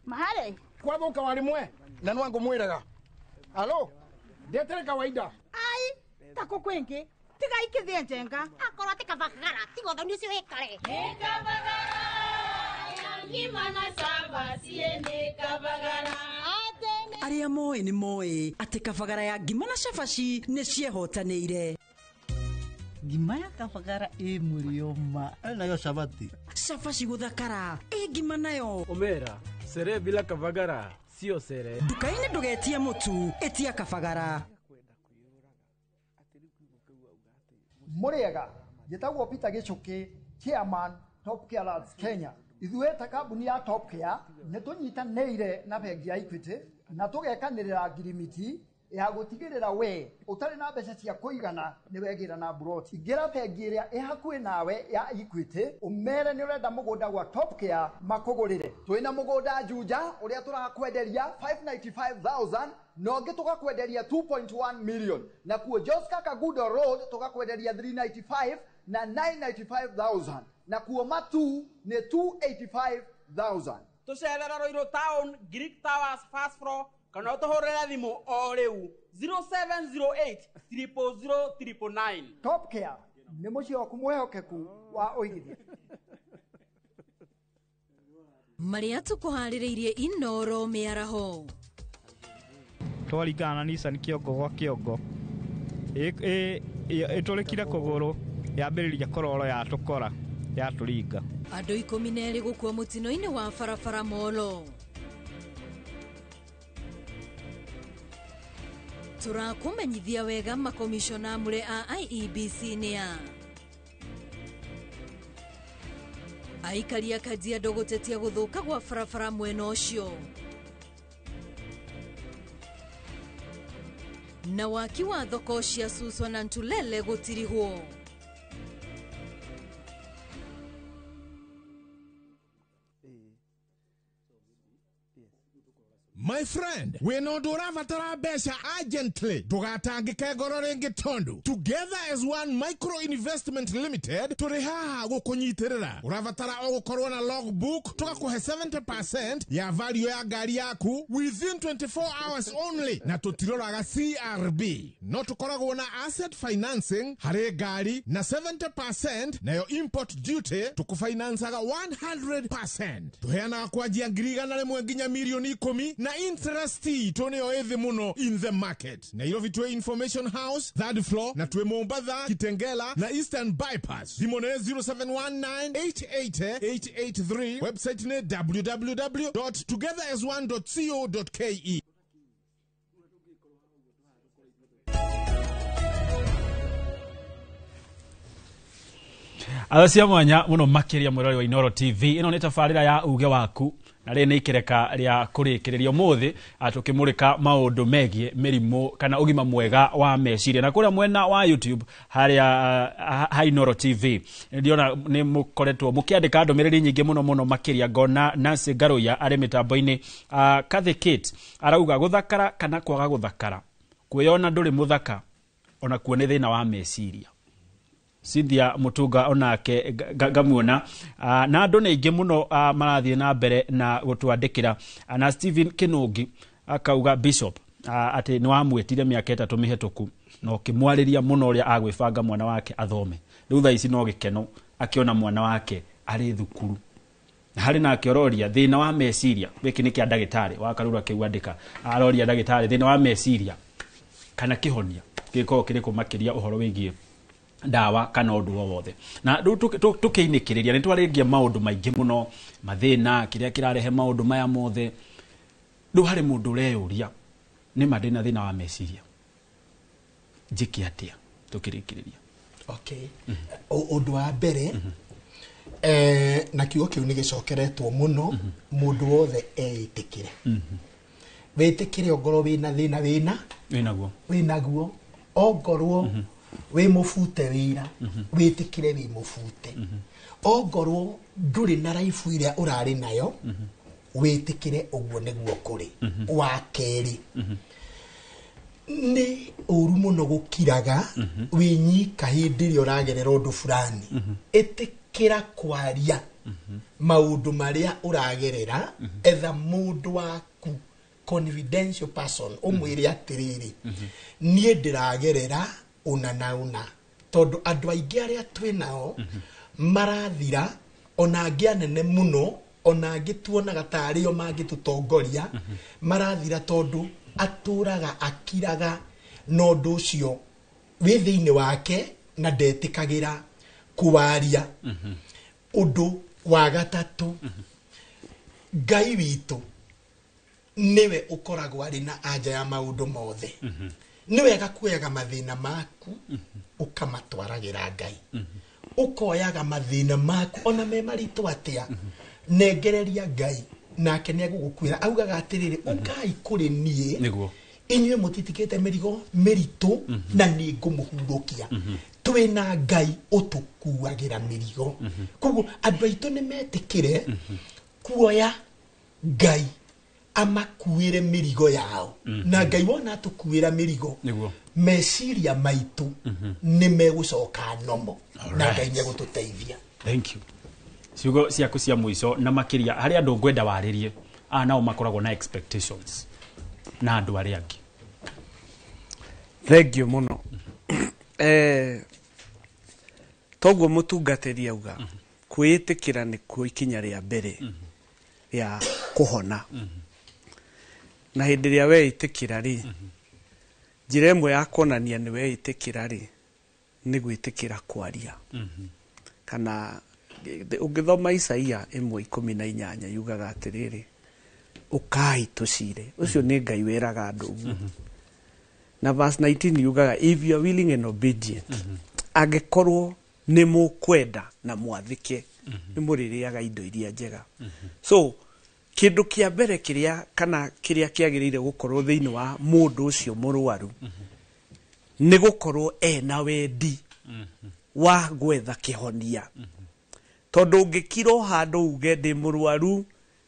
Mahale kwathuka warimwe na nwangu mwiraga alo ndetere kawaida ai tako kwingi tiga ikithie njenga akorwo ti kabagara tiga ũthoni ũcio wĩkare Arĩa moĩ nĩ moĩ atĩ kabagara ya ngima na cabaci nĩ ciehotanĩire. Ngima ya kabagara ĩ mũrĩo ma nayo cabaci cabaci gũthakara ĩ ngima nayo Omera, sere bila kabagara sio sere. Nduka-inĩ ndũgetie mũtu ĩtia kabagara. Mũrĩega, njĩtagwo Peter Gĩchũkĩ, chairman Top Care Lads Kenya. Ithuĩ ta kambuni ya Top Care nĩ tũnyitanĩire na bengi ya Equity na tũgekanĩrĩra ngirimiti ya gũtigĩrĩra we ũtarĩ na mbeca cia kũigana nĩ wegĩra na mburoti. Ingĩra bengi ĩrĩa ĩ hakuhĩ nawe ya Equity ũmere nĩ ũrenda mũgũnda gwa Top Care makũgũrĩre. Twĩna mũgũnda Juja ũrĩa tũrakwenderia 595,000 na ũngĩ tũgakwenderia 2.1 million, na kuo Joska Kagudo Road tũgakwenderia 395 na 995,000, na kuo Matu nĩ 285,000. Tũcerera Ruiru Town, Greek Towers first floor, kana ũtũhũrĩre thimũ o rĩu 0708 000 999. Top Care nĩ mũciĩ waku mwĩhokeku wa ũigithia. Marĩa tũkũharĩrĩirie Inoro mĩaraho. Twaringana na Nissan kĩongo gwa kĩongo ĩtũrĩkire kũgũrũ yambĩrĩria kũroro yatũkora yatũringa. Andũ 12 gũkua mũtino-inĩ wa barabara Molo. Tũrakũmenyithia wega makomishona amũre a IEBC nĩ a. Aikari a Kajiado gũtetia gũthũka gwa barabara mwena ũcio. Na waki wa thoko cia Suswa na Ntulele gũtirihwo. My friend, wĩna ũndũ ũrabatara mbeca urgently, ndũgatangĩke ngoro rĩngĩ tondũ Together as One Micro Investment Limited tũrĩ haha gũkũnyitĩrĩra. Ũrabatara o gũkorwo na logbook, tũgakũhe 70% ya value ya ngari yaku within 24 hours only, na tũtiroraga CRB. No tũkoragwo na asset financing harĩ ngari na 70%, nayo import duty tũkũfinancaga 100%. Tũheanaga kwanjia 100,000 nginya 10,000,000 na interest itũ nĩyo ĩthĩ mũno in the market. Nairobi twĩ Information House third floor, na twĩ Mombatha, Kitengela na Eastern Bypass. Thimũ nĩ 0719888883, website nĩ www.togetherasone.co.ke. Atho cia mwanya mũno makĩria mwĩrori wa Inoro TV, ĩno nĩ tabarĩra ya uge waku na rĩrĩ nĩ ikereka rĩa kũrĩkĩrĩria ũmũthĩ tũkĩmũrĩka maũndũ megiĩ mĩrimũ kana ũgima mwega wa meciria. Na kũrĩa mwena wa YouTube harĩa ha Inoro TV ndiona nĩ mũkoretwo mũkĩandĩka ndũmĩrĩri nyingĩ mũno mũno makĩria. Ngona Nancy Ngaruiya arĩ mĩtambo-inĩ. Kathy Kate arauga gũthakara kana kwaga gũthakara, kwĩyona ndũrĩ mũthaka onakuo nĩ thĩna wa meciria. Cynthia Mutunga onake ngamuona, na andũ nĩ aingĩ mũno marathiĩ na mbere na gũtwandĩkĩra. Na Stephen Kinungi akauga Bishop atĩ nĩ wamwĩtire mĩaka 3 mĩhetũku na ũkĩmwarĩria mũno ũrĩa agwĩbanga mwana wake athome. Rĩu thaa ici no gĩkeno akĩona mwana wake arĩ thukuru. Na harĩ nake ũroria thĩna wa meciria, gĩkĩ nĩ kĩa ndagĩtarĩ wa Karura kĩu andĩka, aroria ndagĩtarĩ thĩna wa meciria kana kĩhonia gĩkorwo kĩrĩkũ makĩria ũhoro wĩgiĩ Ndawa kana ũndũ o wothe. Na rĩu tũkĩinĩkĩrĩria nĩ twarĩngia maũndũ maingĩ mũno, mathĩna kĩrĩa kĩrarehe maũndũ maya mothe. Rĩu harĩ mũndũ ũreyũria, nĩ ma ndĩna thĩna wa meciria, njĩke atĩa? Tũkĩrĩkĩrĩria. Okay. Ũndũ wa mbere, na kiugo kĩu nĩ gĩcokeretwo mũno, mũndũ wothe eĩtĩkĩre. Wĩtĩkĩre ongorwo wĩna thĩna, wĩna wĩnaguo, wĩnaguo. Ongorwo wĩ mũbute wĩra, wĩtĩkĩre wĩ mũbute. Ongorwo ndũrĩ na raibu ĩrĩa ũrarĩ nayo, wĩtĩkĩre ũguo nĩguo kũrĩ. Wa kerĩ, nĩ ũru mũno gũkiraga wĩ nyika hĩndĩ ĩrĩa ũragerera ũndũ fulani. Ĩtĩkĩra kwaria maũndũ marĩa ũragerera. Etha mũndũ waku, confidential person, ũmwĩre atĩrĩrĩ, niĩ ndĩragerera ũna na ũna, tondũ andũ aingĩ arĩa twĩ nao marathira, ona angĩ anene mũno, ona angĩ tuonaga tarĩ o mangĩtũtongoria marathira, tondũ atũraga akiraga na ũndũ ũcio wĩ thĩinĩ wake na ndetĩkagĩra kũwaria. Ũndũ wa gatatũ, Ngai witũ nĩwe ũkoragwo arĩ na anja ya maũndũ mothe. Nĩ wega kuoyaga mathĩna maku ũkamatwaragĩra Ngai, ũkoyaga mathĩna maku ona me maritũ atĩa, nengereria Ngai, nake nĩ egũgũkuĩra. Augaga atĩrĩrĩ, ũkai kũrĩ niĩ inyuĩ mũtitikĩte mĩrigo mĩritũ, na nĩ ngũmũhurũkia. Twĩna Ngai ũtũkuagĩra mĩrigo. Koguo andũ aitũ nĩ metĩkĩre kuoya Ngai amakuĩre mĩrigo yao, na Ngai wona atũkuĩra mĩrigo, meciria maitũ nĩ megũcoka nomo, na Ngai nĩ egũtũteithia. Thank you. Ciugo ciaku cia mũico, na makĩria harĩ andũ ngwenda warĩrie, aya nao makoragwo na expectations na andũ arĩa angĩ. Thank you mũno. Toguo mũtungatĩri auga, kwĩĩtĩkĩra nĩkuo ikinya rĩa mbere rĩa kũhona. Na hĩndĩ ĩrĩa weĩtĩkĩra rĩ, njĩra ĩmwe ya kuonania nĩ weĩtĩkĩra rĩ, nĩ gwĩtĩkĩra kwaria. Kana ũngĩthoma Isaia 1:18, yugaga atĩrĩrĩ, ũkai tũcire. Ũcio nĩ Ngai wĩraga andũ ũguo. Na verse 19 yugaga, if you are willing and obedient, angĩkorwo nĩ mũkwenda na mwathĩke, nĩ mũrĩrĩaga indo iria njega. So kĩndũ kĩa mbere kĩrĩa kana kĩrĩa kĩagĩrĩire gũkorwo thĩinĩ wa mũndũ ũcio mũrwaru nĩ gũkorwo ena wendi wa gwetha kĩhonia, tondũ ũngĩkira o handũ uge ndĩ mũrwaru,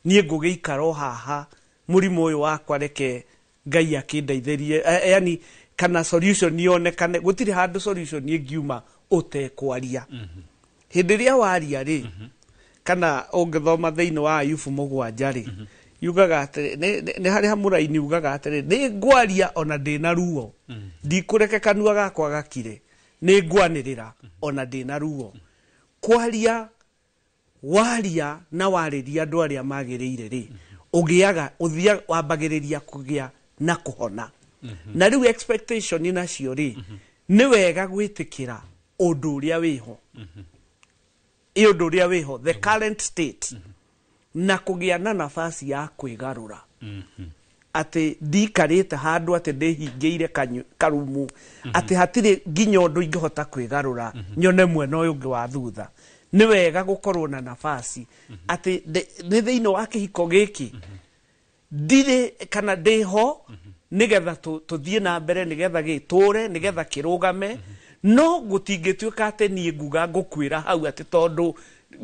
niĩ ngũgĩikara o haha mũrimũ ũyũ wakwa, reke Ngai akĩndeithĩrie, yani kana solution yonekane, gũtirĩ handũ solution ĩngiuma ũtekwaria. Hĩndĩ ĩrĩa waria rĩ, kana ũngĩthoma thĩinĩ wa Ayubu 7 rĩ, yugaga atĩrĩ, nĩ harĩ hamũraini ugaga atĩrĩ, nĩ ngwaria ona ndĩna ruo, ndikũreke kanua gakwa gakire, nĩ ngwanĩrĩra ona ndĩna ruo. Kwaria, waria na warĩria andũ arĩa magĩrĩire rĩ, ũgĩaga ũthia wambagĩrĩria kũgĩa na kũhona. Na rĩu expectation nacio rĩ, nĩ wega gwĩtĩkĩra ũndũ ũrĩa wĩho, ĩ ũndũ ũrĩa wĩho, the current state, na kũgĩa na nafasi ya kwĩgarũra, atĩ ndikarĩte handũ atĩ ndĩhingĩire karumu, atĩ hatirĩ nginya ũndũ ingĩhota kwĩgarũra nyone mwena ũyũ ũngĩ wa thutha. Nĩ wega gũkorwo na nafasi atĩ nĩ thĩinĩ wa kĩhiko gĩkĩ ndirĩ kana ndĩho nĩgetha tũthiĩ na mbere, nĩgetha gĩtũre, nĩgetha kĩrũgame, no gũtingĩtuĩka atĩ niĩ nguga ngũkuĩra hau atĩ tondũ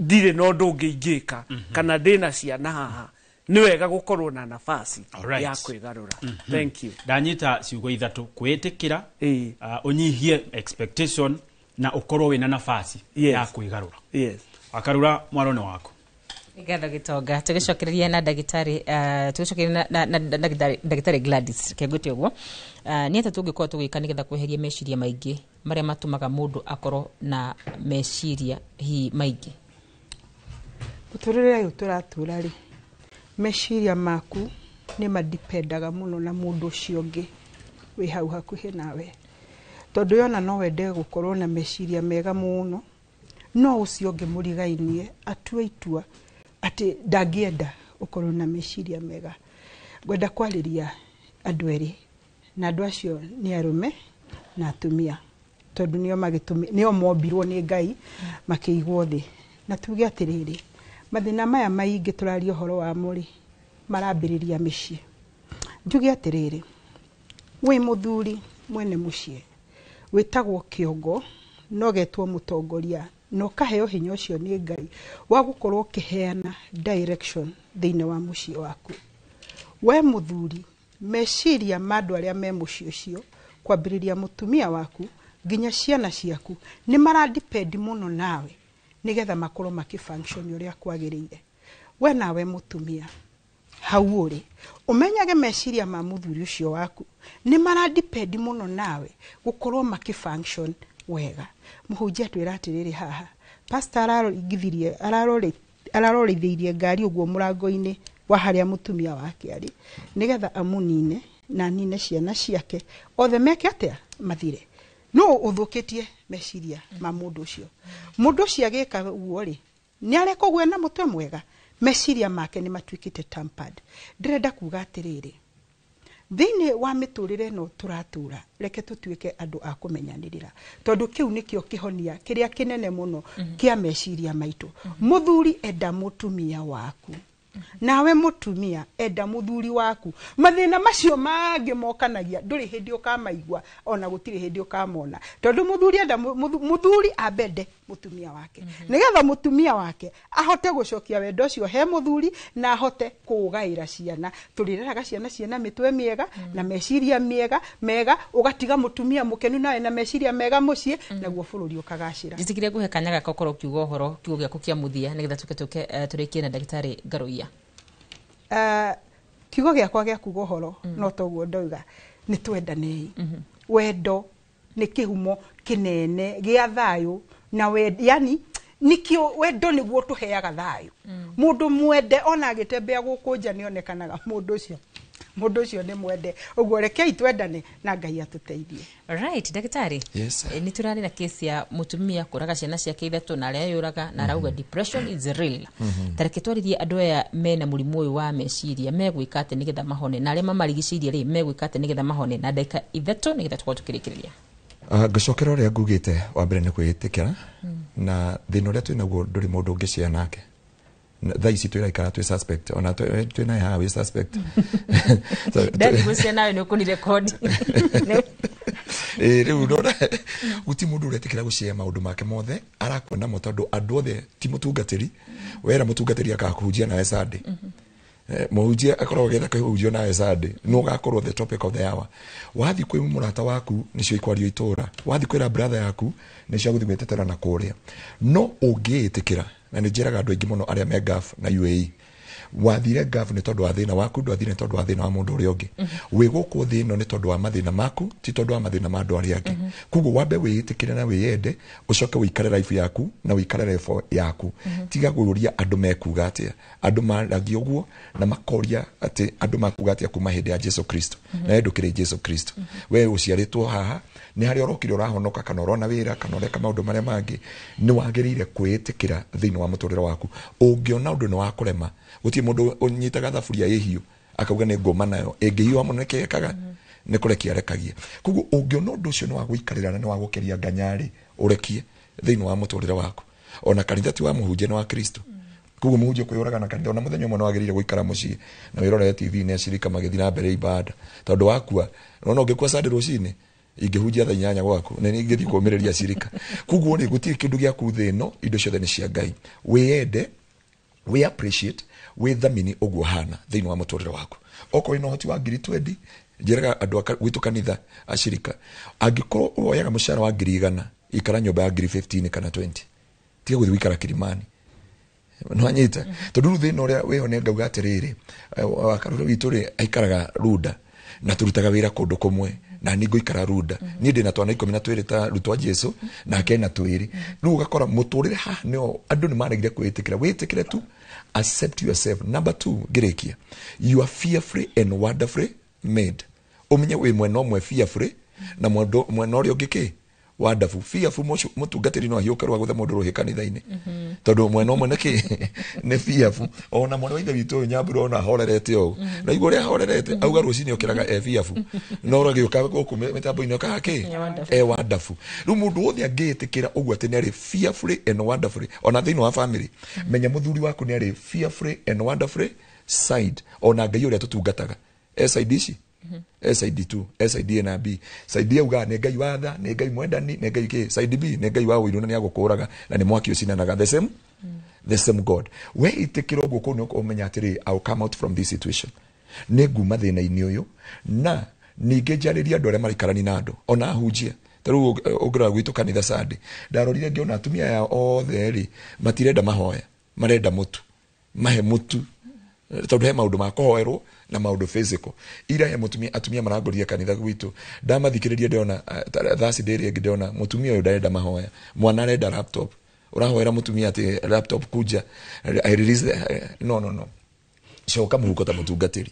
ndirĩ na ũndũ ũngĩ ingĩka kana ndĩna ciana haha. Nĩ wega gũkorwo na nafasi ya kwĩgarũra. Thank you. Ndanyita ciugo ithatũ: kwĩĩtĩkĩra, ũnyihie expectation, na ũkorwo wĩna nafasi ya kwĩgarũra. Akarura, mwaro nĩ waku. Ngatho Gĩtonga. Tũgĩcokereria na ndagĩtarĩ, tũgĩcokereria na ndagĩtarĩ Gladys kengwĩte ũguo, nĩ atĩa tũngĩkorwo tũgĩka nĩgetha kweheria meciria maingĩ marĩa matũmaga mũndũ akorwo na meciria hihi maingĩ? Mũtũrĩre ũyũ tũratũra rĩ, meciria maku nĩ madipendaga mũno na mũndũ ũcio ũngĩ wĩ hau hakuhĩ nawe. Tondũ yona no wende gũkorwo na meciria mega mũno, no ũcio ũngĩ mũrigainie atue itua atĩ ndangĩenda ũkorwo na meciria mega. Ngwenda kwarĩria andũ erĩ, na andũ acio nĩ arũme na atumia, tondũ nĩo magĩtũmi nĩo mombirwo nĩ Ngai makĩigwo thĩ. Na tuge atĩrĩrĩ, mathĩna maya maingĩ tũraria ũhoro wamo rĩ, marambĩrĩria mĩciĩ. Njuge atĩrĩrĩ, wĩ mũthuri mwene mũciĩ wĩtagwo kĩongo na ũgetwo mũtongoria na ũkaheo hinya ũcio nĩ Ngai wa gũkorwo ũkĩheana direction thĩinĩ wa mũciĩ waku. We mũthuri, meciria ma andũ arĩa me mũciĩ ũcio, kwambĩrĩria mũtumia waku nginya ciana ciaku, nĩ maradepend mũno nawe nĩgetha makorwo makĩ-function ũrĩa kwagĩrĩire. We nawe mũtumia hau ũrĩ, ũmenyage meciria ma mũthuri ũcio waku nĩ maradepend mũno nawe gũkorwo makĩ-function wega. Mũhunjia atwĩra atĩrĩrĩ haha, pastor araringithirie ararorithĩirie ngari ũguo mũrango-inĩ wa harĩa mũtumia wake arĩ nĩgetha amunine na anine ciana ciake othe meke atĩa, mathire. No ũthũkĩtie meciria ma mũndũ ũcio. Mũndũ ũcio agĩka ũguo rĩ, nĩ areka ũguo ena mũtwe mwega, meciria make nĩ matuĩkĩte tampered. Ndĩrenda kuga atĩrĩrĩ, thĩinĩ wa mĩtũrĩre ĩno tũratũra, reke tũtuĩke andũ a kũmenyanĩrĩra, tondũ kĩu nĩkĩo kĩhonia kĩrĩa kĩnene mũno kĩa meciria maitũ. Mũthuri enda mũtumia waku, nawe mũtumia enda mũthuri waku. Mathĩna macio mangĩ mokanagia ndũrĩ hĩndĩ ũkamaigua, ona gũtirĩ hĩndĩ ũkamona, tondũ mũthuri enda mũthuri ambende mũtumia wake, nĩgetha mũtumia wake ahote gũcokia wendo ũcio he mũthuri na ahote kũũgaĩra ciana. Tũrĩreraga ciana ciĩna mĩtwe mĩega na meciria mĩega mega, ũgatiga mũtumia mũkenu nawe na meciria mega mũciĩ, naguo bũrũri ũkagacĩra. Njĩtĩkĩrie ngũhe kanya gaka ũkorwo ũkiuga ũhoro kiugo gĩaku kĩa mũthia nĩgetha tũke tũrĩkie na ndagĩtarĩ Ngaruiya. Kiugo gĩakwa gĩa kuga ũhoro no toguo ndauga, nĩ twendanei. Wendo nĩ kĩhumo kĩnene gĩa thayũ na yani nikio wendo nĩguo tũheaga thayũ. Mũndũ mwende ona agĩtembea gũkũ nja nĩonekanaga mũndũ ũcio nĩ mwende. Ũguo rekei twendane na Ngai atũteithie. Right, ndagĩtarĩ. Yes. Nĩ tũrarĩ na kesi ya mũtumia kũraga ciana ciake ithatũ na arĩa yũraga na arauga depression is real. Ta reke twarĩrie andũ aya mena mũrimũ ũyũ wa meciria megwĩka atĩ nĩgetha mahone, na arĩa mamarigicĩirie rĩ megwĩka atĩ nĩgetha mahone, na ndagĩka ithatũ nĩgetha tũkorwo tũkĩrĩkĩrĩria. Ngũcokera ũrĩa ngugĩte, wa mbere nĩ kwĩĩtĩkĩra, na thĩna ũrĩa twĩnaguo ndũrĩ mũndũ ũngĩshare nake. Thaa ici twĩraikara twĩ suspect, ona twĩ naye haha wĩ suspect. Ndathi gũcia nawe nĩ ũkũnirekodi. Rĩu ndona guti mũndũ ũretĩkĩra gũshare maũndũ make mothe, arakua namo tondũ andũ othe ti mũtungatĩri. Wera mũtungatĩri akakũhunjia nawe Sunday. Mũhunjia akoragwo agĩetha kũhunjio nawe Sunday, no ũgakorwo the topic of the hour. Wathiĩ kwĩ mũrata waku nĩcio ikwario itũra, wathiĩ kwĩra brother yaku nĩcio agũthiĩ gwĩtetera na kũrĩa. No ũngĩĩtĩkĩra, na nĩ njĩraga andũ aingĩ mũno arĩa me Gulf na UAE, wathire Gulf nĩ tondũ wa thĩna waku, ndwathire nĩ tondũ wa thĩna wa mũndũ ũrĩa ũngĩ. Wĩ gũkũ thĩ ĩno nĩ tondũ wa mathĩna maku, ti tondũ wa mathĩna ma andũ arĩa angĩ. Koguo wambe wĩĩtĩkĩre na wĩyende, ũcoke ũikare life yaku na ũikare life yaku. Tiga kũũria andũ mekuga atĩa. Andũ maragia ũguo na makoria atĩ andũ makuga atĩa kuma hĩndĩ ya Jesu Kristo. Na we ndũkĩrĩ Jesu Kristo. We ũciarĩtwo haha, nĩ harĩa ũrokire ũrahonoka kana ũrona wĩra kana ũreka maũndũ marĩa mangĩ, nĩ wagĩrĩire kwĩĩtĩkĩra thĩinĩ wa mũtũrĩre waku. Ũngĩona ũndũ nĩ wa kũrema, gũtirĩ mũndũ ũnyitaga thaburia ĩhiũ akauga nĩ ngũma nayo, ĩngĩhiũha mũno nĩkĩ ĩkaga nĩ kũrekia arekagia. Koguo ũngĩona ũndũ ũcio nĩ wa gũikarĩra na nĩ wa gũkĩria nganyarĩ, ũrekie thĩinĩ wa mũtũrĩre waku. Ona kanitha ti wa mũhunjia, nĩ wa Kristo. Koguo mũhunjia kwĩyũraga na kanitha, ona mũthenya ũmwe nĩ wagĩrĩire gũikara mũciĩ na wĩrorere TV nĩ acirika magĩthiĩ na mbere ibada, tondũ wakua, nona ũngĩkua Sunday rũcinĩ ingĩhunjia thaa 8 gwaku na ningĩthiĩ kũũmĩrĩria acirika. Koguo rĩ, gũtirĩ kĩndũ gĩaku thĩ ĩno, indo ciothe nĩ cia Ngai. Wĩyende, wĩ appreciate, wĩthamini ũguo hana thĩinĩ wa mũtũrĩre waku. Okorwo wĩna ũhoti wa ngiri 20, njĩraga andũ a gwitũ kanitha acirika, angĩkorwo woyaga mũcara wa ngiri 100, ikara nyũmba ya ngiri 15 kana 20, tiga gũthiĩ gũikara Kilimani. Nĩwanyita? Tondũ rĩu thĩna ũrĩa wĩho nĩ ngauga atĩrĩrĩ, wakarũra witũ rĩ aikaraga Runda na tũrutaga wĩra kũndũ kũmwe, na niĩ ngũikara Runda. Niĩ ndĩna twana 12 ta arutwo a Jesu, nake ena 2. Rĩu ũgakora mũtũrĩre haha nĩo andũ nĩ maregire kwĩĩtĩkĩra. Wĩĩtĩkĩre tu, accept yourself. Number 2, ngĩrĩkia, you are fearfully and wonderfully made. Ũmenye wĩ mwena ũmwe fearfully Na mwena ũrĩa ũngĩ kĩ wonderful fearful mũtungatĩri no ahiũke rwa gũthe mũndũ rũhĩ kanitha-inĩ tondũ mwena ũmwe nĩ nĩ fearful. Ona mwana wa ithe witũ ũyũ Nyambura ona ahorerete ũũ na igua ũrĩa ahorerete auga rũcinĩ okĩraga e fearful no ũragĩũka gũkũ mĩtambo-inĩ okaga kĩ e wonderful. Rĩu mũndũ wothe angĩĩtĩkĩra ũguo atĩ nĩ arĩ fearfully and wonderfully ona thĩinĩ wa family, menya mũthuri waku nĩ arĩ fearfully and wonderfully side. Ona Ngai ũrĩa tũtungataga e side ici, side 2, side A na B. Side A uga nĩ Ngai wa tha, nĩ Ngai mwendani, nĩ Ngai kĩ. Side B nĩ Ngai wa ũiru na nĩ agũkũraga na nĩ mwaki ũcinanaga. The same God. We ĩtĩkĩra ũguo kũu nĩ ũmenya atĩrĩ, I will come out from this situation, nĩ nguma thĩna-inĩ ũyũ. Na ningĩ njarĩria andũ arĩa maraikarani na andũ ona ahunjia. Ta rĩu ũngĩrora gwitũ kanitha Sunday, ndarorire ngĩona atumia aya othe rĩ matirenda mahoya, marenda mũtu, mahe mũtu, tondũ he maũndũ ma kũhoerwo na maũndũ physical. Ira he mũtumia, atumia marangorire kanitha gwitũ, ndamathikĩrĩria ndĩrona Thursday ĩrĩa ĩngĩ ndĩrona mũtumia ũyũ ndarenda mahoya, mwana arenda laptop. Ũrahoera mũtumia atĩ laptop kuja, I release the, no no no, coka mũhuko ta mũtungatĩri.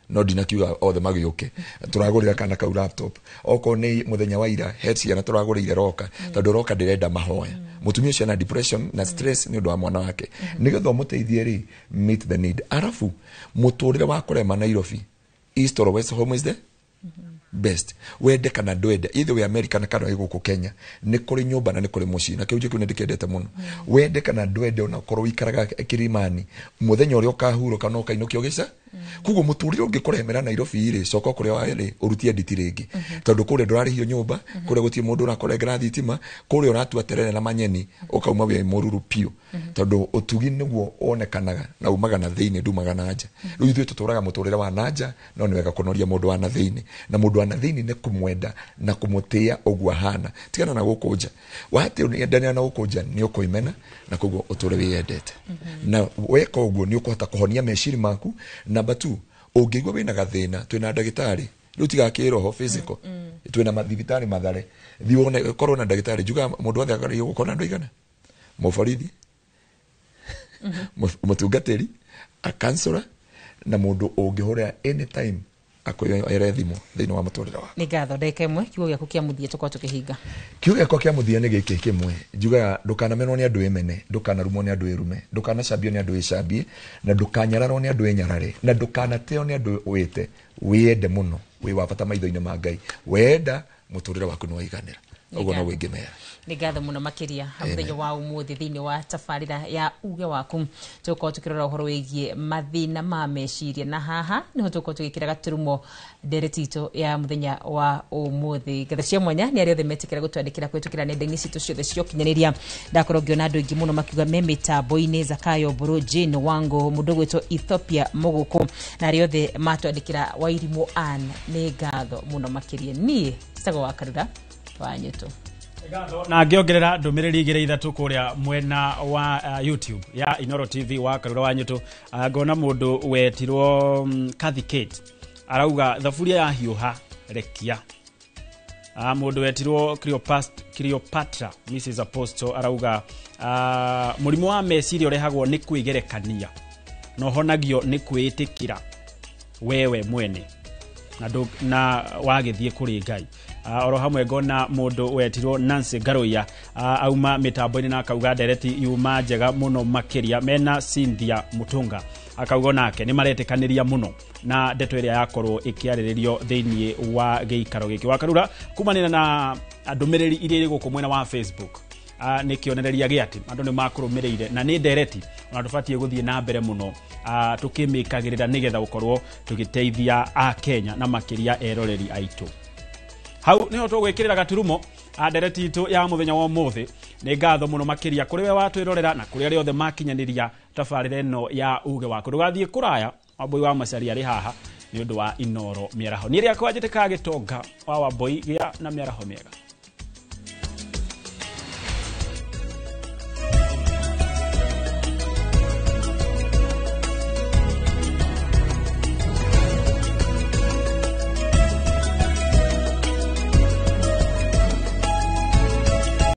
No ndinakiuga othe magĩũke tũragũrĩra kana kau laptop. Okorwo nĩ mũthenya wa ira he ciana tũragũrĩire roka, tondũ roka ndĩrenda mahoya. Mũtumia ũcio na depression na stress nĩ ũndũ wa mwana wake, nĩgetha ũmũteithie rĩ, meet the need. Arabu mũtũrĩre wa kũrema Nairobi, east or west, home is the best. Wende kana ndwende, either wĩ America na kana wĩ gũkũ Kenya, nĩ kũrĩ nyũmba na nĩ kũrĩ mũciĩ. Na kĩu kĩu nĩ ndĩkĩendete mũno. Wende kana ndwende, ona ũkorwo wĩikaraga Kilimani, mũthenya ũrĩa ũkahurũka no ũkainũkio gĩca. Koguo mũtũrĩre ũngĩkũremera Nairobi rĩ, coka kũrĩa warĩ ũrutie nditi rĩngĩ, tondũ kũrĩa ndũrarĩhio nyũmba, kũrĩa gũtirĩ mũndũ ũrakũrengera thitima, kũrĩa ũratua terere na manyeni ũkauma wĩ mũruru piũ, tondũ ũtugi nĩguo wonekanaga na umaga na thĩinĩ, ndumaga na nja. Rĩu ithuĩ tũtũraga mũtũrĩre wa na nja, no nĩ wega kũnoria mũndũ wa na thĩinĩ, na mũndũ wa na thĩinĩ nĩ kũmwenda na kũmũtĩĩa ũguo ahana. Tigana na gũkũ nja, watĩendanĩra na gũkũ nja nĩ ũkũimena, na koguo ũtũre wĩyendete. Na weka ũguo nĩ ũkũhota kũhonia meciria maku. Number two, ũngĩigua wĩna gathĩna, twĩna ndagĩtarĩ rĩu tiga kĩroho, physical, twĩna mathibitarĩ Mathare, thiĩ wone, korwo na ndagĩtarĩ. Njugaga mũndũ wothe agĩrĩirwo gũkorwo na andũ aigana? Mũborithi, mũtungatĩri, a counselor, na mũndũ ũngĩhũrĩra anytime akwĩre thimũ thĩinĩ wa mũtũrĩre waku. Nĩ ngatho. Ndagĩka ĩmwe, kiugo gĩaku kĩa mũthia tũkorwo tũkĩhinga. Kiugo gĩakwa kĩa mũthia nĩ gĩkĩ kĩmwe. Njugaga ndũkanamenwo nĩ andũ ĩmene, ndũkanarumwo nĩ andũ ĩrume, ndũkanacambio nĩ andũ ĩcambie, na ndũkanyararwo nĩ andũ ĩnyarare, na ndũkanateo nĩ andũ wĩte. Wĩende mũno, wĩ wa bata maitho-inĩ ma Ngai. Wenda mũtũrĩre waku nĩ waiganĩra. Ũguo no wĩngĩmera. Nĩ ngatho mũno makĩria. Mũthenya wa ũmũthĩ thĩinĩ wa tabarĩra ya uge waku tũgũkorwo tũkĩrora ũhoro wĩgiĩ mathĩna ma meciria, na haha nĩho tũgũkorwo tũgĩkĩra gaturumo ndereti itũ ya mũthenya wa ũmũthĩ. Ngatho cia mwanya nĩ arĩa othe metĩkĩra gũtwandĩkĩra kũhĩtũkĩra nenda-inĩ citũ ciothe cia ũkinyanĩria. Ndakorwo ngĩona andũ aingĩ mũno makiuga me mĩtambo-inĩ, Zakayo Mbũrũ, Jane Wango, mũndũ ũgwĩtwo Ethiopia Mũgũkũ, na arĩa othe matwandĩkĩra, Wairimũ Ann, nĩ ngatho mũno makĩria. Niĩ njĩtagwo wa Karura wa Nyũtũ. Na ngĩongerera ndũmĩrĩri igĩrĩ ithatũ kũrĩa mwena wa YouTube ya Inoro TV wa Karura wa Nyũtũ, ngona mũndũ wetirwo Kathy Kate arauga thaburia yahiũha rekia. Mũndũ wetirwo Cleopatra Mrs Apostle arauga mũrimũ wa meciria ũrehagwo nĩ kwĩgerekania na ũhonagio nĩ kwĩĩtĩkĩra wewe mwene na, na wagĩthiĩ kũrĩ Ngai. Oro hamwe ngona mũndũ wetirwo Nancy Ngaroia auma mĩtambo-inĩ na akauga ndereti yuma njega mũno makĩria mena Cynthia Mutunga, akauga onake nĩ maretĩkanĩria mũno na ndeto ĩrĩa yakorwo ĩkĩarĩrĩrio thĩinĩ wa gĩikaro gĩkĩ wa Karura. Kumanĩra na ndũmĩrĩri iria irĩ gũkũ mwena wa Facebook, nĩ kĩonereria gĩa atĩ andũ nĩ makũrũmĩrĩire na nĩ ndereti ona tũbatiĩ gũthiĩ na mbere mũno tũkĩmĩkagĩrĩra nĩgetha gũkorwo tũgĩteithia a Kenya na makĩria eroreri aitũ. Hau niho tũgwĩkĩrĩra gaturumo ndereti itũ ya mũthenya wa ũmũthĩ. Nĩ ngatho mũno makĩria kũrĩ we watwĩrorera na kũrĩ arĩa othe makinyanĩria tabarĩra ĩno ya uge waku. Ndũgathiĩ kũraya, Wambui wa Macaria arĩ haha nĩ ũndũ wa Inoro mĩaraho. Niĩ rĩakwa njĩtĩkaga gĩtonga wa Wambui, gĩa na mĩaraho mĩega.